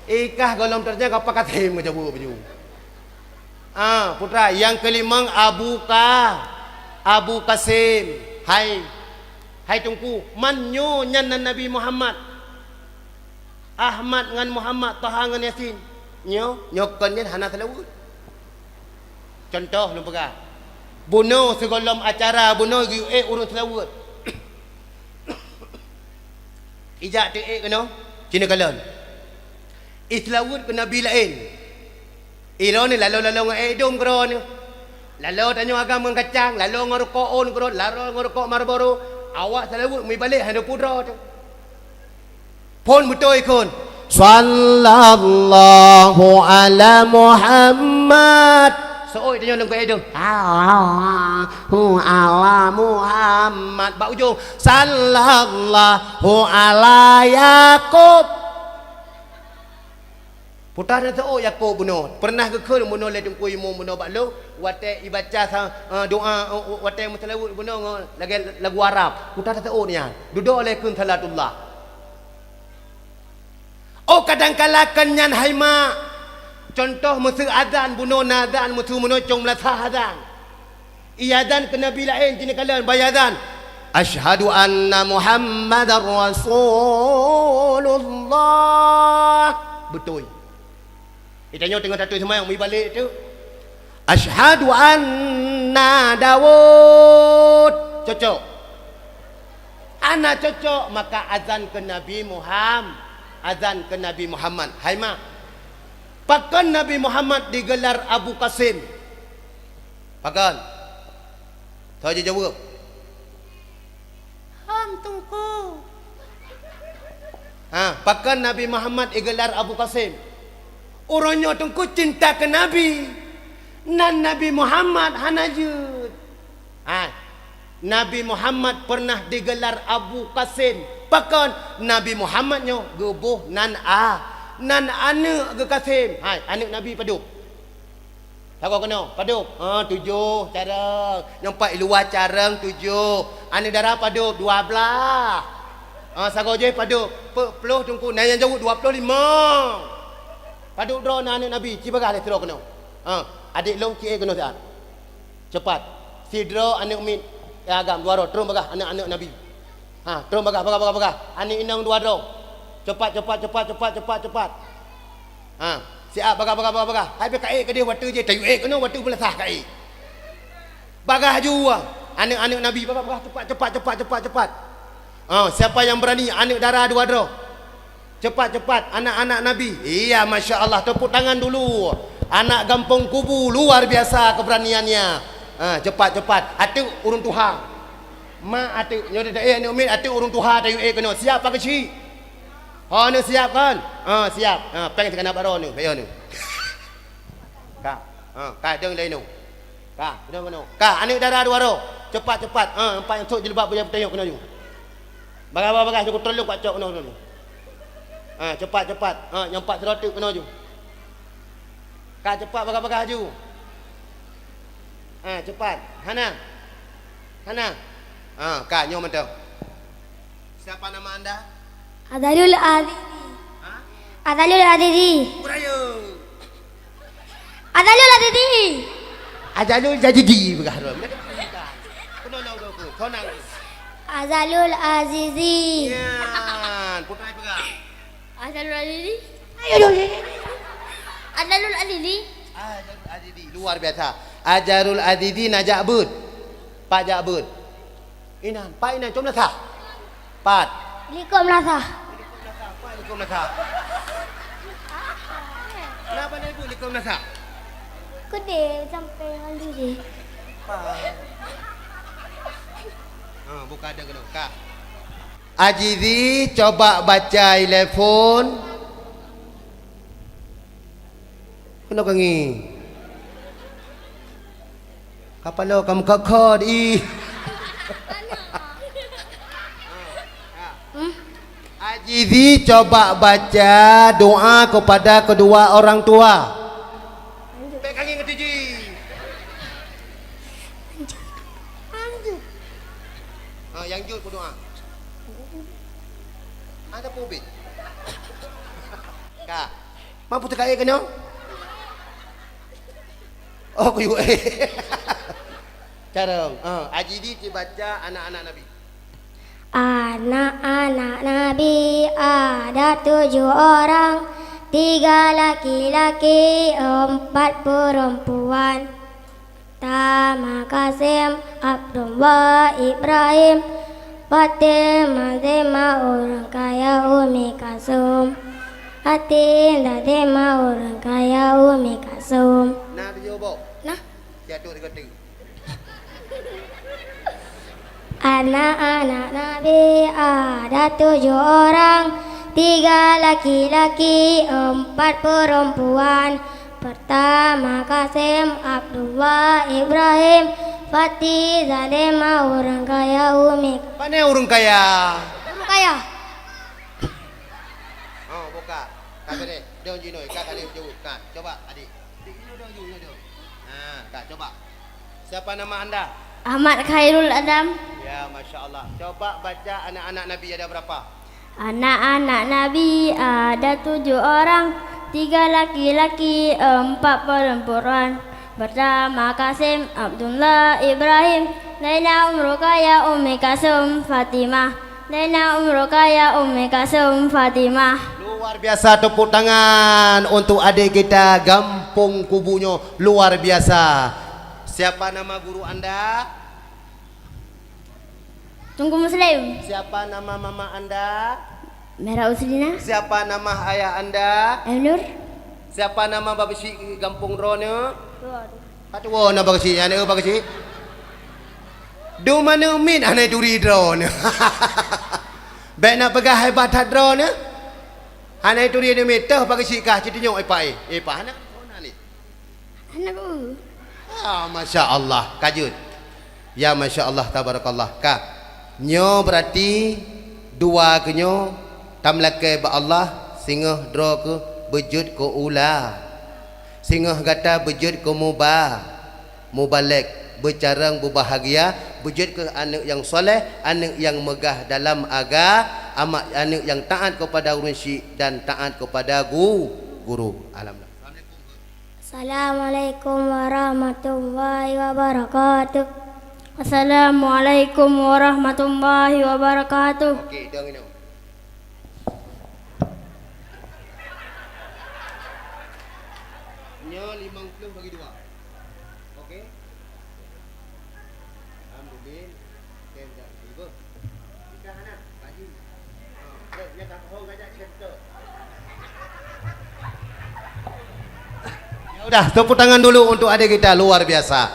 Ikah gohlom teurjang ka Pakatem ngejaweueb baju. Ah, putra, nyang keulimong Abu Ka-, Abu Kasim. Hai, hai Teungku, man nyoe nyan nan Nabi Muhammad. Ahmad ngon Muhammad, Taha ngon Yasin. Nyoe, nyoe kon nyan hana seulaweuet. Cuntoh lôn peugah. Bunoe sigohlom acara bunoe geuyue ék ureueng seulaweuet. Ijak teuék keunoe, ci neukalon. Iseulaweuet keu nabi laén. Ilôn ni lalo-lalo ngon ék dum keudroe ni. Lalo tanyoe agam ngon kacang, lalo ngon rukok ôn keudroe, lalo ngon rukok Marlboro. Awak seulaweuet meubalek hana pudroe teuh. Phon beutôi kheun. Sallallahu ala Muhammad. Seuôt tanyoe lôn keu ék dum. Sallallahu ala Muhammad. Bak ujong. Sallallahu ala Yakub. Puta na seuôt Yakub bunoe. Peureunah geukheun bunoe lé Teungku Imum bunoe bak lôn, watée ibaca sa, eh, doa, eh, watée meuseulaweuet bunoe ngon lagée lagu Arab. Puta na seuôt nyan. Dudoe lé kheun salatullah. Oh, kadang kala kheun nyan hai mak. Cuntoh meuseu azan bunoe na azan meuseu bunoe cong meulasah azan. Iazan keu nabi laén, ci neukalon ban iazan, "Asyhadu anna Muhammadar Rasulullah." Beutôi. Di tanyoe teungoh tatui seumayang, meubalek teuk, "Asyhadu anna Daud." Cocok? Hana cocok, maka azan keu Nabi Muham-, azan keu Nabi Muhammad. Hai mak, pakon Nabi Muhammad digelar Abu Qasim? Pakon? Soe jijaweueb? Hom, Teungku. Ha, pakon Nabi Muhammad igelar Abu Qasim? Uroe nyoe Teungku cinta keu Nabi. Nan Nabi Muhammad hana jeuet. Ha, Nabi Muhammad peureunah digelar Abu Qasim. Pakon? Nabi Muhammad nyoe geuboh nan a-, nan aneuëk geuh Qasim. Hai, aneuëk Nabi padub? Sagoe keunoe, padub? Ha, tujoh careueng. Nyang pat i luwa careueng tujoh. Aneuëk dara padub? Dua blaih. Ha, sagoe jih padub? Peuet ploh Teungku. Na nyang jaweueb dua ploh limong. Padub droe na aneuëk Nabi? Ci bagaih lé sidroe keunoe. Ha, adék lôn ci ék keunoe siat. Cepat. Sidroe aneuëk miet, eh, agam dua droe, trom bagaih aneuëk-aneuëk Nabi. Ha, trom bagaih, bagaih, bagaih, bagaih. Aneuëk inong dua droe. Cepat, cepat, cepat, cepat, cepat, cepat. Ha, siap, bagaih, bagaih, bagaih, bagaih. Hai bèk ka ék keudeh watèe jih, tayue ék keunoe watèe meulasah ka ék. Bagaih aju, aneuëk-aneuëk Nabi, bagaih, bagaih, cepat, cepat, cepat, cepat, cepat. Ha, siapa yang berani, aneuëk dara dua droe. Cepat, cepat, anak-anak Nabi. Iya, masya Allah, tepuk tangan dulu. Anak gampông kubu, luar biasa keberaniannya. Ha, cepat, cepat. Ateuëk ureuëng tuha. Mak ateuëk, nyoe dah, eh, aneuëk miet, ateuëk ureuëng tuha, tayue ék keunoe. Siap, Pak Keuchik? Ho, aneuëk siap kan? Ha, siap. Ha, péng sigoe na bak droeneuh, ayo neuh. Ka. Ha, ka dong lé nyoe. Ka, keunoe, keunoe. Ka, aneuëk dara dua droe. Cepat, cepat. Ha, empat nyang sôk jilbab bajèe putèh nyoe keunoe ju. Bagaih, bagaih, bagaih, nyoe kutron lôn kucok keunoe, keunoe ju. Ha, cepat, cepat. Ha, nyang empat sidroe teuk keunoe ju. Ka, cepat, bagaih, bagaih aju. Ha, cepat. Hana. Hana. Ha, ka, nyoe mantong. Siapa nama anda? Azalul Azizi. Ha? Azalul Azizi. Uraya. Azalul Azizi. Azalul Jadidi, peugah droe. Keunoe lôn, lôn, lôn. Sonang. Azalul Azizi. Nyan, putai peugah. Azalul Azizi. Ayo, ayo, ayo. Azalul Azizi. Azalul Azizi, luar biasa. Azalul Azizi na jak beuet. Pat jak beuet. Inan, pat inan, com meulasah. Pat. Likot meulasah. Likot meulasah, pat likot meulasah. Kenapa na ibu likot meulasah? Keudeh sampai lalu deh. Pat. Ha, buka ada kena. Ka. Azizi, coba baca i lé phon. Keunoe ka ngieng. Kapalo kamu kakot ih. Hmm? Azizi, coba baca doa kepada kedua orang tua. Bèk ka ngieng keu Tiji. Ha, nyang jeuet berdoa. Ada pun ubit. Ka. Mampu teuka ék keunoe? Oh, kuyue ék. Carông. Ah, Azizi dibaca anak-anak Nabi. Anak-anak Nabi ada tujuh orang, tiga laki-laki, empat perempuan. Tama Qasim, Abdullah, Ibrahim, Fatimah, Zainab, orang kaya Umi Kalsum. Fatimah, Zainab, ureueng kaya Ummi Kalsum. Nah, tujoh boh. Nah. Siatu tiga tu. Anak-anak Nabi ada tujuh orang, tiga laki-laki, empat perempuan. Pertama Kasim, Abdullah, Ibrahim, Fati, Zainab, ureueng kaya Ummi. Pane ureueng kaya? Ureueng kaya. Oh, buka. Ka tadi, dong jinoe, ka tadi jaweueb. Ka, coba adik. Adik jinoe dong jinoe dong. Ha, ka coba. Siapa nama anda? Ahmad Khairul Adam. Ya, masya Allah. Coba baca anak-anak Nabi ada berapa? Anak-anak Nabi ada tujuh orang, tiga laki-laki, empat perempuan. Pertama Kasim, Abdullah, Ibrahim, Zainab, Ummu Rukayah, Ummi Kalsum, Fatimah. Zainab, Ummu Rukayah, Ummi Kalsum, Fatimah. Luar biasa, tepuk tangan untuk adik kita Gampong Kubu nyoe. Luar biasa. Siapa nama guru anda? Teungku Muslim. Siapa nama mama anda? Mera Uslina. Siapa nama ayah anda? M Nur. Siapa nama babesi gampông droeneuh? Waduh. Pat woe na babesi, aneuk babesi? Dum aneuk miet hana turi droeneuh. Bèk na peugah hebat that droeneuh. Hana turi aneuk miet, toh babesi kah cit nyoe, eh, Pak, eh. Eh, Pak, hana. Hana bu. Ah, masya Allah, ka jeuet. Ya, masya Allah, tabarakallah. Ka. Nyoe berarti dua keu nyoe tameulakèe bak Allah, singoh droe keuh beujeuet keu ula. Singoh gata beujeuet keu muba-, mubalek, beucarông, beubahagia, beujeuet keu aneuk nyang soleh, aneuk nyang meugah dalam aga-, ama-, aneuk nyang taat kepada ureueng syik dan taat kepada gu-, guru. Alhamdulillah. Assalamualaikum warahmatullahi wabarakatuh. Assalamualaikum warahmatullahi wabarakatuh. Okey, dong inoe. Nyoe limong ploh bagi dua. Okey. Alhamdulillah. Ya udah, tepuk tangan dulu untuk adik kita, luar biasa.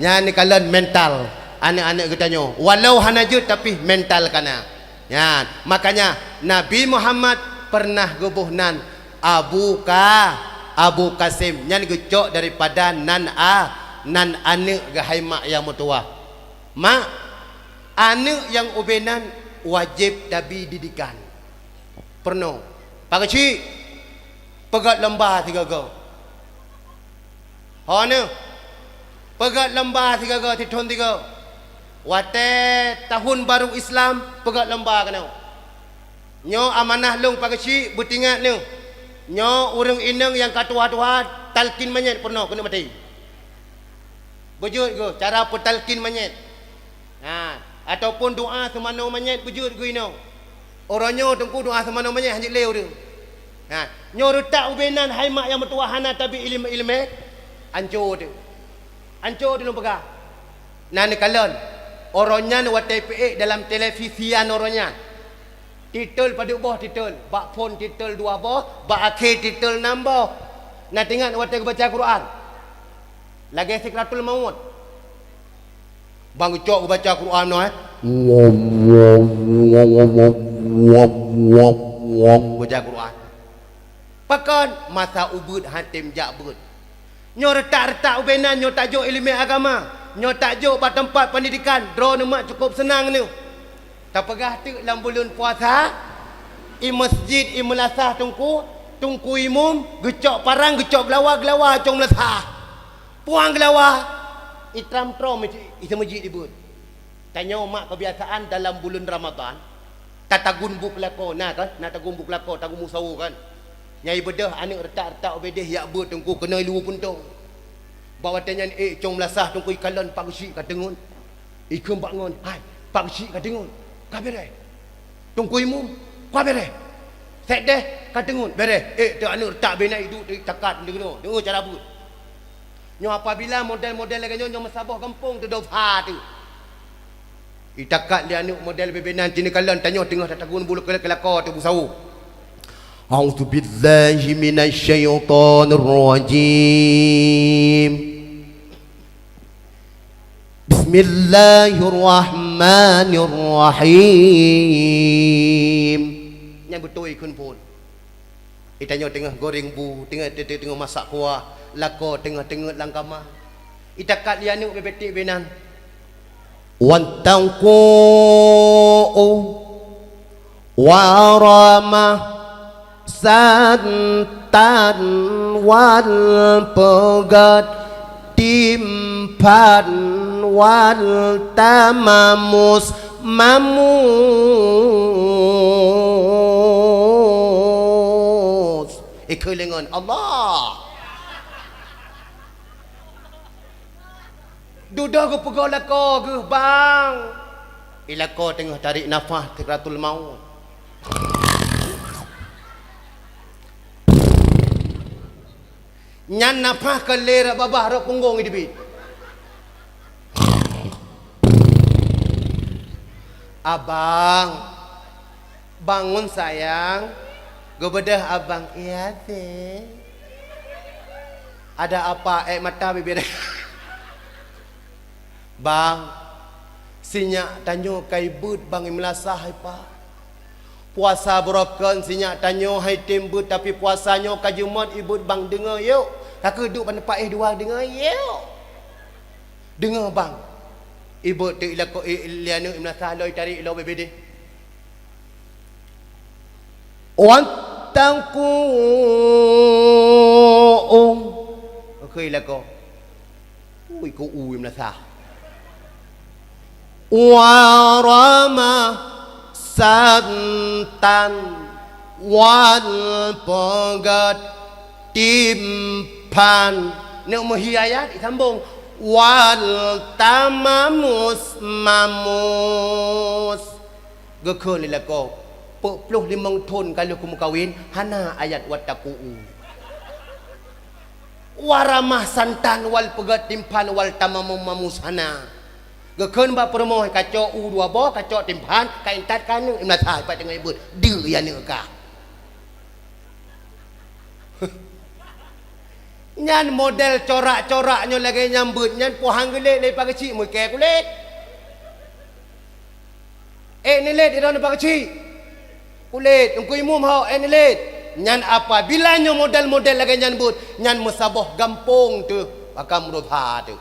Nyan kalon mental aneuk-aneuk geutanyoe. Walau hana jeuet, tapi mental ka na. Nyan, makanya Nabi Muhammad pernah geuboh nan Abu Ka-, Abu Kasim. Nyan geucok daripada nan a-, nan aneuk geuhai mak nyang meutuwah. Mak, aneuk nyang ubé nan wajéb tabi didikan. Peurunoe, pakeuchik, peugöt lomba sigoe-goe. Ho neuh, peugöt lomba sigoe-goe sithon sigoe. Watèe tahun baru Islam, peugöt lomba keunoe. Nyoe amanah lôn pakeuchik, beutingat neuh. Nyoe ureueng inong nyang ka tuha-tuha, talkin manyét peurunoe keuneuk maté. Beujeuet geuh cara peutalkin manyét. Ha, ataupun doa seumanoe manyét beujeuet geuh inoe. Uroe nyoe teungku doa seumanoe manyét hana jeuet lé ureueng. Ha, nyoe reutak ubé nan hai mak nyang meutuwah hana tabi ileumèe, ileumèe, anco teuh. Anco teuh lôn peugah. Na neukalon, uroe nyan watèe peuék dalam televisian uroe nyan. Titel padub boh titel, bak phon titel dua boh, bak akhé titel nam boh. Na teuingat watèe geubaca Quran? Lagèe Sikratul Maut. Bang geucok geubaca Quran nyoe, eh. Baca Quran. Pakon? Masa ubeut han tem jak beuet. Nyoe reutak-reutak ubé nan nyoe tajok ileumèe agama, nyoe tajok bak teumpat peundidikan, droeneuh mak cukôp seunang neuh. Tapeugah teuk lam buleuen puasa, i masjid, i meulasah teungku, teungku imum, geucok parang, geucok geulawa, geulawa cong meulasah. Puang geulawa, i tram-trom i, i seumeujid ibeuet. Tanyoe mak keubiasaan dalam buleuen Ramadhan, tatagun buet keu lakoe, na kan? Na tagun buet keu lakoe, tagun buet sawoe kan? Nyang ibeudôh aneuk reutak-reutak ubé deh jak beuet teungku keunoe i luweue puntông. Bak watèe nyan ék cong meulasah teungku ikalon pak geuchik ka teungeut. Ikheun bak ngon, "Hai, pak geuchik ka teungeut. Ka bèrèh." Teungku imum, "Ka bèrèh." Sét deh, ka teungeut, "Bèrèh." Ék teuh aneuk reutak bina iduek teuh takat deungoe, deungoe cara beuet. Nyoe apabila model-model lagèe nyoe, nyoe meusaboh gampông teuh dosa teuh. Itakat lé aneuk model bebe nan cit neukalon tanyoe teungoh tatagun buleuen keu lakoe teuh beusawoe. A'udzubillahi minasyaitonirrajim. Bismillahirrahmanirrahim. Nyan beutôi kheun phon. Di tanyoe teungoh goreng bu, teungoh, teungoh, teungoh masak kuah, lakoe teungoh teungeut lam kama. Itakat lé aneuk beubeutôi beunan. Wattaqu warama santan wal peugét timphan wal tamamus mamus. Ikheun lé ngon Allah. Dudoe geupeugoe lakoe geuh, bang. Di lakoe teungoh tarék nafah sakratul maut. Nyan nafah ka lé rot babah rot punggong jiteubiet. Abang, bangun sayang. Geubeudôh abang, iya sih. Ada apa? Ék mata bibir. Bang, sinyak tanyoe ka ibeuet bang, imeulasah hai pa. Puasa beurokon sinyak tanyoe hai tem beuet, tapi puasa nyoe ka jeumot ibeuet bang, deungoe yôk. Ka keuduek ban paéh dua deungoe yôk. Deungoe bang, ibeuet teuk ilako, i, lé aneuk imeulasah lôi tarék lô B B D. Wattaqu. Oke ilako. Ui, ku ui meunasah. Warama santan wal peugét timphan. Neuk meuhiayat disambong. Wal tamamus mamus. Geukheun lé lakoe, peuet ploh limong thon ka lheueh kumeukawen, hana ayat wattaqu. Waramah santan wal peugét timphan wal tamamum mamus hana. Geukheun bak peurumoh kacok u dua boh, kacok timphan, ka intat ka aneuk imeulasah pat teungoh ibeuet, deuk ya aneuk ka. Nyan model corak-corak nyoe lagée nyan beuet nyan, pohang geulet lé pageucik meukée kulét. Ék neulet idong nibak keuchik. Kulét, Teungku Imum ho, ék neulet. Nyan apabila nyoe model-model lagée nyan beuet, nyan meusaboh gampông teuh baka meureuha teuh.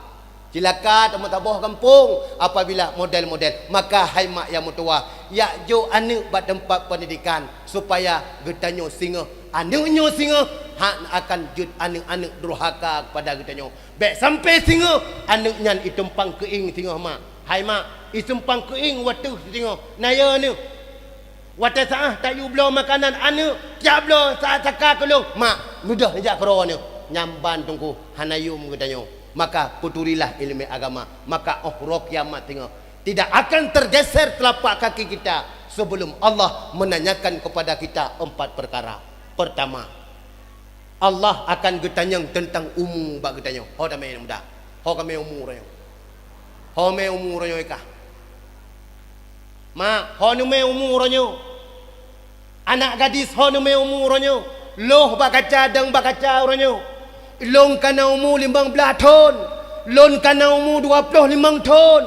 Cilaka teuh meusaboh gampông apabila model-model. Maka hai mak nyang meutuwah, yak jok aneuk bak teumpat peundidikan supaya geutanyoe singoh, aneuk nyoe singoh hana akan jeuet aneuk-aneuk durhaka keupada geutanyoe. Bék sampoe singoh aneuk nyan itumpang keuieng singoh mak. Hai mak, itumpang keuieng wateuh singoh. Na yo neuh. Watée saát tayue bloe makanan aneuk, jak bloe saát saka keu lôn. Mak, mudah jak keudroe neuh. Nyan ban teungku hana yum geutanyoe. Maka peuturilah iéleumé agama. Maka óh uroe kiamat singoh, tidak akan tergeser telapak kaki kita sebelum Allah menanyakan kepada kita empat perkara. Pertama, Allah akan geutanyong teuntang umu bak geutanyoe. Ho tamé muda? Ho kamé umu uroe nyoe? Ho mé umu uroe nyoe kah? Mak, ho neumé umu uroe nyoe? Anak gadis, ho neumé umu uroe nyoe? Loh bak kaca, dong bak kaca uroe nyoe. Lôn kana umu limong blaih thon. Lôn kana umu dua ploh limong thon.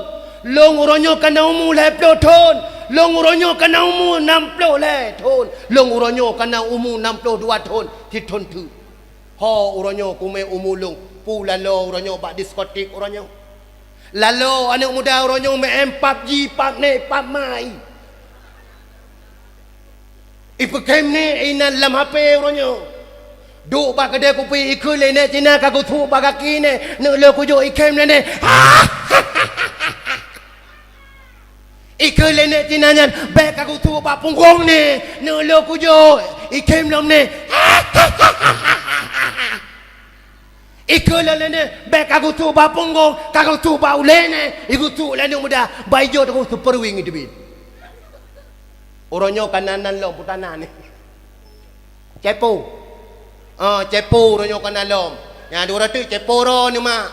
Lôn uroe nyoe kana umu lhée ploh thon. Lôn uroe nyoe kana umu nam ploh lhée thon. Lôn uroe nyoe kana umu nam ploh dua thon. Sithon teuk. Ho uroe nyoe kumé umu lôn, peue laloe uroe nyoe bak diskotik uroe nyoe. Laloe aneuk muda uroe nyoe meu'en PUBG, PUBG, PUBG. Ipeukém nèk inan lam H P uroe nyoe. Duek bak keudè kupi ikheun lé nèk Cina ka geusuek bak gaki nèk, neuk lé kujok ikém lé nèk. Ikheun lé nèk Cina nyan, bèk ka geusuek bak punggong nèk, neuk lé kujok ikém lom nèk. Ikheun lé nèk, bèk ka geusuek bak punggong, ka geusuek bak ulèe nèk, igeusuek lé aneuk muda, bak ijok teuk super wing itu bin. Uroe nyoe ka nan-nan lom putana nèk. Cepo. Ah, cepo uroe nyoe ka na lom. Nyang dua ratus cepo droeneuh mak.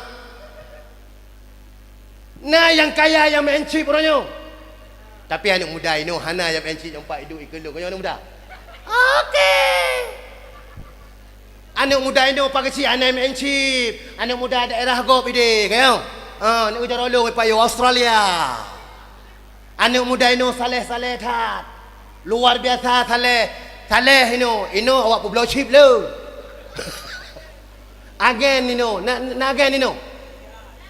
Na nyang kaya nyang meu'en chip uroe nyoe. Tapi aneuk muda inoe hana nyang meu'en chip nyang pat iduek ikheun lôn nyoe aneuk muda. Oke. Aneuk muda inoe pakai cit, aneuk M N chip, aneuk muda daerah gob ideh, kayong. Ah, aneuk jaroe lôn payoh Australia. Aneuk muda inoe saleh-saleh that. Luar biasa saleh. Saleh inoe, inoe awak peubloe chip lé. Agen inoe, na, na agen inoe.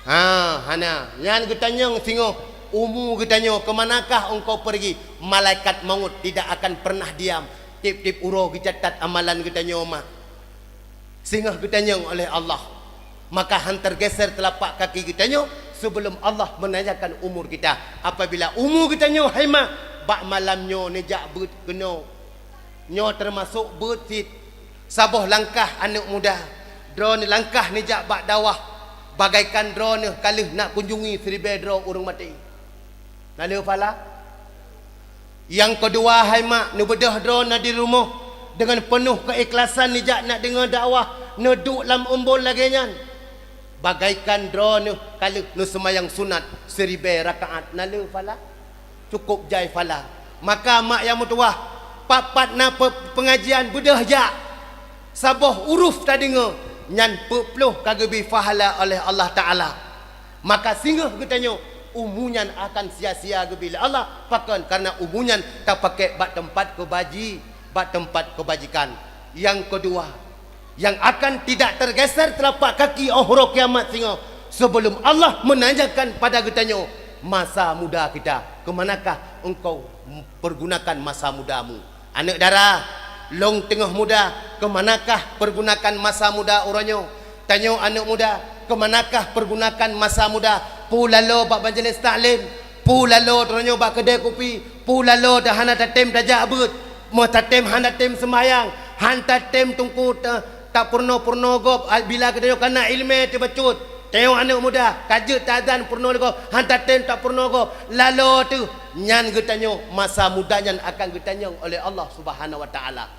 Ha, hana. Nyan geutanyong singoh, umu geutanyoe, "Keumanakah engkau pergi?" Malaikat maut tidak akan pernah diam. Tiep-tiep uroe geucatat amalan geutanyoe, mak. Singoh geutanyong oleh Allah. Maka han tergeser telapak kaki geutanyoe sebelum Allah menanyakan umur kita. Apabila umu geutanyoe hai mak, bak malam nyoe neujak beuet keunoe. Nyoe teumasok beuet cit. Saboh langkah aneuk muda, droeneuh langkah neujak bak dakwah, bagaikan droeneuh ka lheueh nak kunjungi siribée droe ureuëng maté. Na le phala? Nyang keudua, hai mak, neubeudôh droe na di rumoh deungon peunoh keuikhlasan neujak nak deungoe dakwah, neuduek lam umbon lagée nyan. Bagaikan droeneuh ka lheueh neuseumayang sunat siribée rakaat. Na le phala? Cukup jai phala. Maka mak nyang meutuwah, pat-pat na pe-, peungajian beudôh jak. Saboh huruf tadeungoe, nyan peuet ploh ka geubri pahala oleh Allah Taala. Maka singoh geutanyoe, umu nyan akan sia-sia geubri lé Allah. Pakon? Kareuna umu nyan tapakék bak teumpat keubaji-, bak teumpat keubajikan. Nyang keudua, yang akan tidak tergeser telapak kaki 'oh uroe kiamat singoh, sebelum Allah menanyakan pada geutanyoe masa muda kita, "Keumanakah engkau pergunakan masa mudamu?" Aneuk dara, lôn teungoh muda, keumanakah pergunakan masa muda uroe nyoe? Tanyoe aneuk muda, keumanakah pergunakan masa muda? Peue laloe bak majelis taklim, peue laloe droeneuh bak keudée kupi, peue laloe dah hana tatem tajak beuet, meuh tatem hana tem seumayang, han tatem teungku ta-, tapeurunoe-peurunoe gob, a, bila geutanyoe kana iéleumé teuh bacut. Tanyoe aneuk muda, ka jeuet taazan peurunoe lé gob, han tatem tapeurunoe gob. Laloe teuh, nyan geutanyoe masa muda nyan akan geutanyong oleh Allah Subhanahu wa Taala.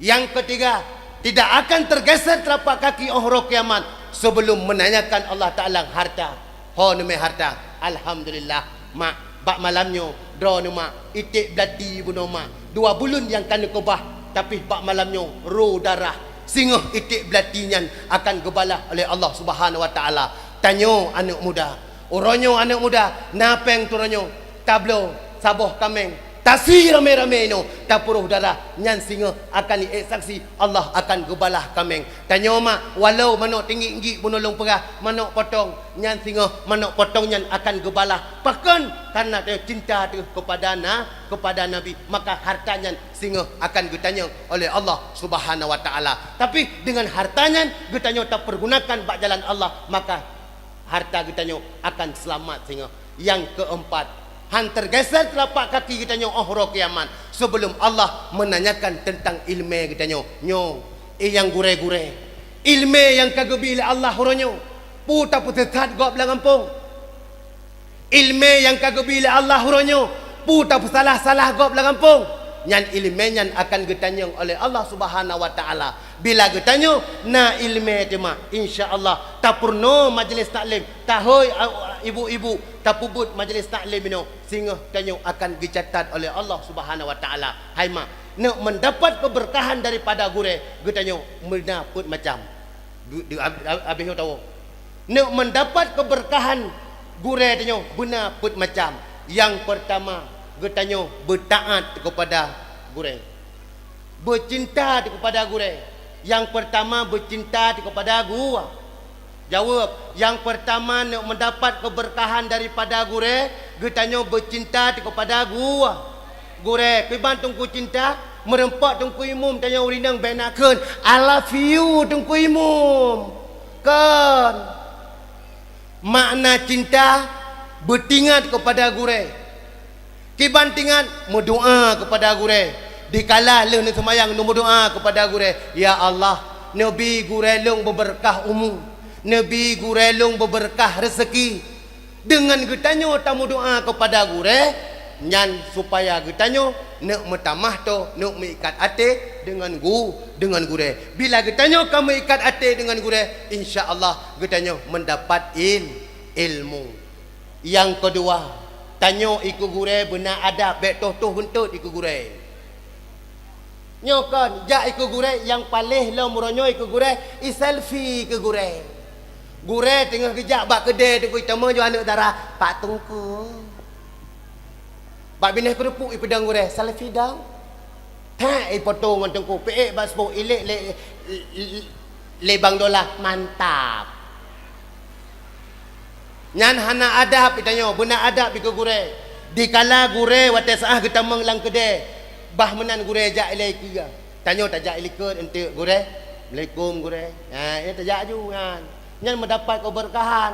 Yang ketiga, tidak akan tergeser telapak kaki 'oh uroe kiamat sebelum menanyakan Allah Taala harta. Ho neumé harta? Alhamdulillah, mak, bak malam nyoe droeneuh mak, iték beulati bunoe mak. Dua buleuen nyang ka neukeubah, tapi bak malam nyoe ro darah. Singoh iték beulati nyan akan geubalah oleh Allah Subhanahu wa Taala. Tanyoe aneuk muda, uroe nyoe aneuk muda, na péng turoe nyoe, tabloe saboh kaméng, tasi ramé-ramé inoe, tapeuroh darah, nyan singoh akan iék saksi, Allah akan geubalah kaméng. Tanyoe mak, walau manok tinggik-inggik bunoe lôn peugah, manok potong, nyan singoh manok potong nyan akan geubalah. Pakon? Kareuna tanyoe cinta teuh keupada na-, keupada Nabi, maka harta nyan singoh akan geutanyong oleh Allah Subhanahu wa Taala. Tapi deungon harta nyan geutanyoe tapeurgunakan bak jalan Allah, maka harta geutanyoe akan seulamat singoh. Nyang keumpat, han teurgeser teulapak kaki geutanyoe 'oh uroe kiamat, sebelum Allah meunanyakan teuntang iéleumé geutanyoe. Nyoe, eh, nyang gurée-gurée, iéleumé nyang ka geubri lé Allah uroe nyoe, peue tapeuseusat gob lam gampông? Iéleumé nyang ka geubri lé Allah uroe nyoe, peue tapeusalah-salah gob lam gampông? Nyan iéleumé nyan akan geutanyong oleh Allah Subhanahu wa Taala. Bila geutanyoe na iéleumé teuma, insya Allah, tapeurunoe majelis taklim, tahôi, a, ibu-ibu, tapeubuet majelis taklim inoe, singoh tanyoe akan geucatat oleh Allah Subhanahu wa Taala. Hai mak, neuk meudapat keubeurkahan daripada gurée, geutanyoe beuna peuet macam. Du-, du-, ab-, ab-, abéh nyoe tawoe. Neuk meudapat keubeurkahan gurée tanyoe beuna peuet macam. Nyang peurtama, geutanyoe beutaát keupada gurée. Beucinta keupada gurée. Nyang peurtama, beucinta keupada gu-, jaweueb. Nyang peurtama, neuk meudapat keubeurkahan daripada gurée, geutanyoe beucinta keupada gu-, gurée. Kiban Teungku cinta, meureumpok Teungku Imum tanyoe ureueng inong bèk na kheun, "I love you, Teungku Imum." Kon. Makna cinta, beutingat keupada gurée. Kiban tingat, meudoá keupada gurée. Dikala lheueh neuseumayang, neumeudoá keupada gurée, "Ya Allah, neubi gurée lôn beubeurkah umu, neubi gurée lôn beubeurkah reuseuki." Deungon geutanyoe tameudoá keupada gurée, nyan supaya geutanyoe neuk meutamah toe, neuk meuikat até deungon gu-, deungon gurée. Bila geutanyoe ka meuikat até deungon gurée, insya Allah geutanyoe meudapat il-, ilmu. Nyang keudua, tanyoe i keu gurée beuna adab, bèk toh-toh heuntôt i keu gurée. Nyoe kon, jak ikeue gurée, nyang paléh lom uroe nyoe ikeue gurée, i selfie ikeue gurée. Gurée teungoh geujak bak keudée, teungku, itamong ju aneuëk dara, Pak Teungku. Bak binéh keurupuk ipeudong gurée, selfie dong. Thak ipoto ngon teungku, peuék bak seupôt, ilék lé, lé, lé Bang Dolah, mantap. Nyan hana adab geutanyoe, beuna adab ikeue gurée. Dikala gurée watée seuah geutamong lam keudée, bah meunan gurée jak ilée ikeue. Tanyoe tajak ilikot eunteuk gurée. Assalamualaikum gurée. Ha, nyan tajak aju nyan. Nyan meudapat keubeurkahan.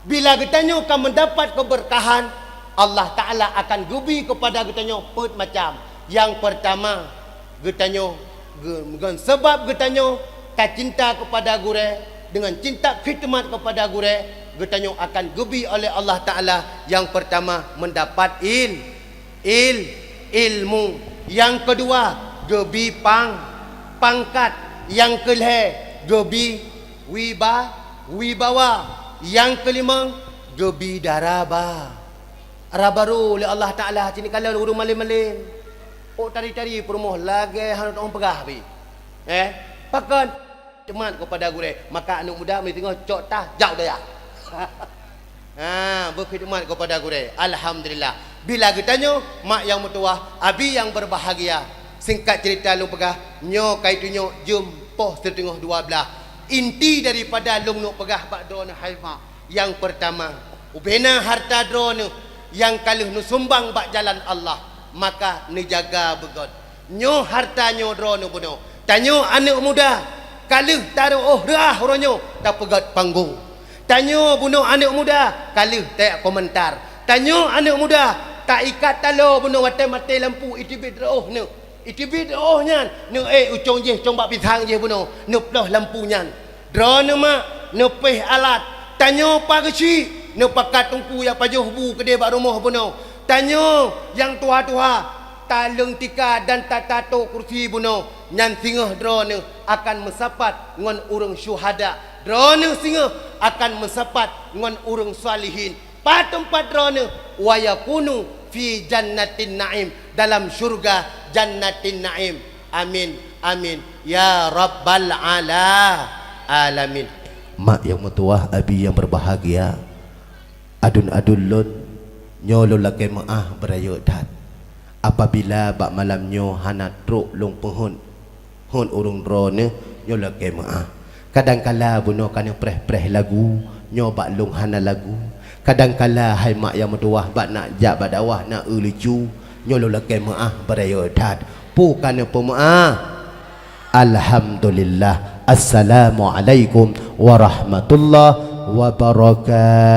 Bila geutanyoe ka meudapat keubeurkahan, Allah Taala akan geubi keupada geutanyoe peuet macam. Nyang peurtama, geutanyoe, geu-, ngon sabab geutanyoe tacinta keupada gurée, deungon cinta khidmat keupada gurée, geutanyoe akan geubi oleh Allah Taala nyang peurtama meudapat il-, il-, ilmu, nyang keudua geubi pang-, pangkat, nyang keulhée geubi wiba-, wibawa, nyang keulimong geubi daraba. Raba ru lé Allah Taala, cit kalon ureuëng malém-malém. Ôk tari-tari peurumoh lagée hana teupeugah pih. Eh, pakon? Khidmat keupada gurée, maka aneuëk muda meunyoe teungoh cok tah, jak u dayah. Ha, beukhidmat keupada gurée. Alhamdulillah. Bila geutanyoe, mak nyang meutuwah, abi nyang beubahgia, singkat ceurita lôn peugah, nyoe ka itunyok jeuem poh siteungoh dua blaih. Inti daripada lôn neuk peugah bak droeneuh hai mak, nyang peurtama, ubena hareuta droeneuh nyang ka lheueh neusumbang bak jalan Allah, maka neujaga beugét. Nyoe hareuta nyoe droeneuh bunoe. Tanyoe aneuëk muda, ka lheueh tareuôh reuah uroe nyoe tapeugét panggong. Tanyoe bunoe aneuëk muda, ka lheueh tajak komentar. Tanyoe aneuëk muda, taikat taloe bunoe watée maté lampu, iteubiet reuôh neuh. Iteubiet reuôh nyan, neuék u cong jih, cong bak pisang jih bunoe, neuploh lampu nyan. Droeneuh mak, neupéh alat. Tanyoe pa geuchik, neupakat teungku jak pajoh bu keudeh bak rumoh bunoe. Tanyoe nyang tuha-tuha, taleueng tika dan tatato kursi bunoe. Nyan singoh droeneuh akan meusapat ngon ureuëng syuhada. Droeneuh singoh akan meusapat ngon ureuëng salihin. Pat teumpat droeneuh? Wa yakunu fi jannatin na'im, dalam syurga jannatin na'im. Amin, amin, ya rabbal ala-, alamin. Mak nyang meutuwah, abi nyang beubahgia, aduen-aduen lôn, nyoe lôn lakée meuáh beurayeuk that. Apabila bak malam nyoe hana trok lôn peuheuet, heuet ureuëng droeneuh, nyoe lakée meuáh. Kadangkala bunoe ka neupreh-preh lagu, nyoe bak lôn hana lagu. Kadangkala hai mak nyang meutuwah bak nak jak bak dakwah na eu lucu, nyoe lôn lakée meuáh beurayeuk that. Peue ka neupeumeuáh? Alhamdulillah. Assalamualaikum warahmatullahi wabarakatuh.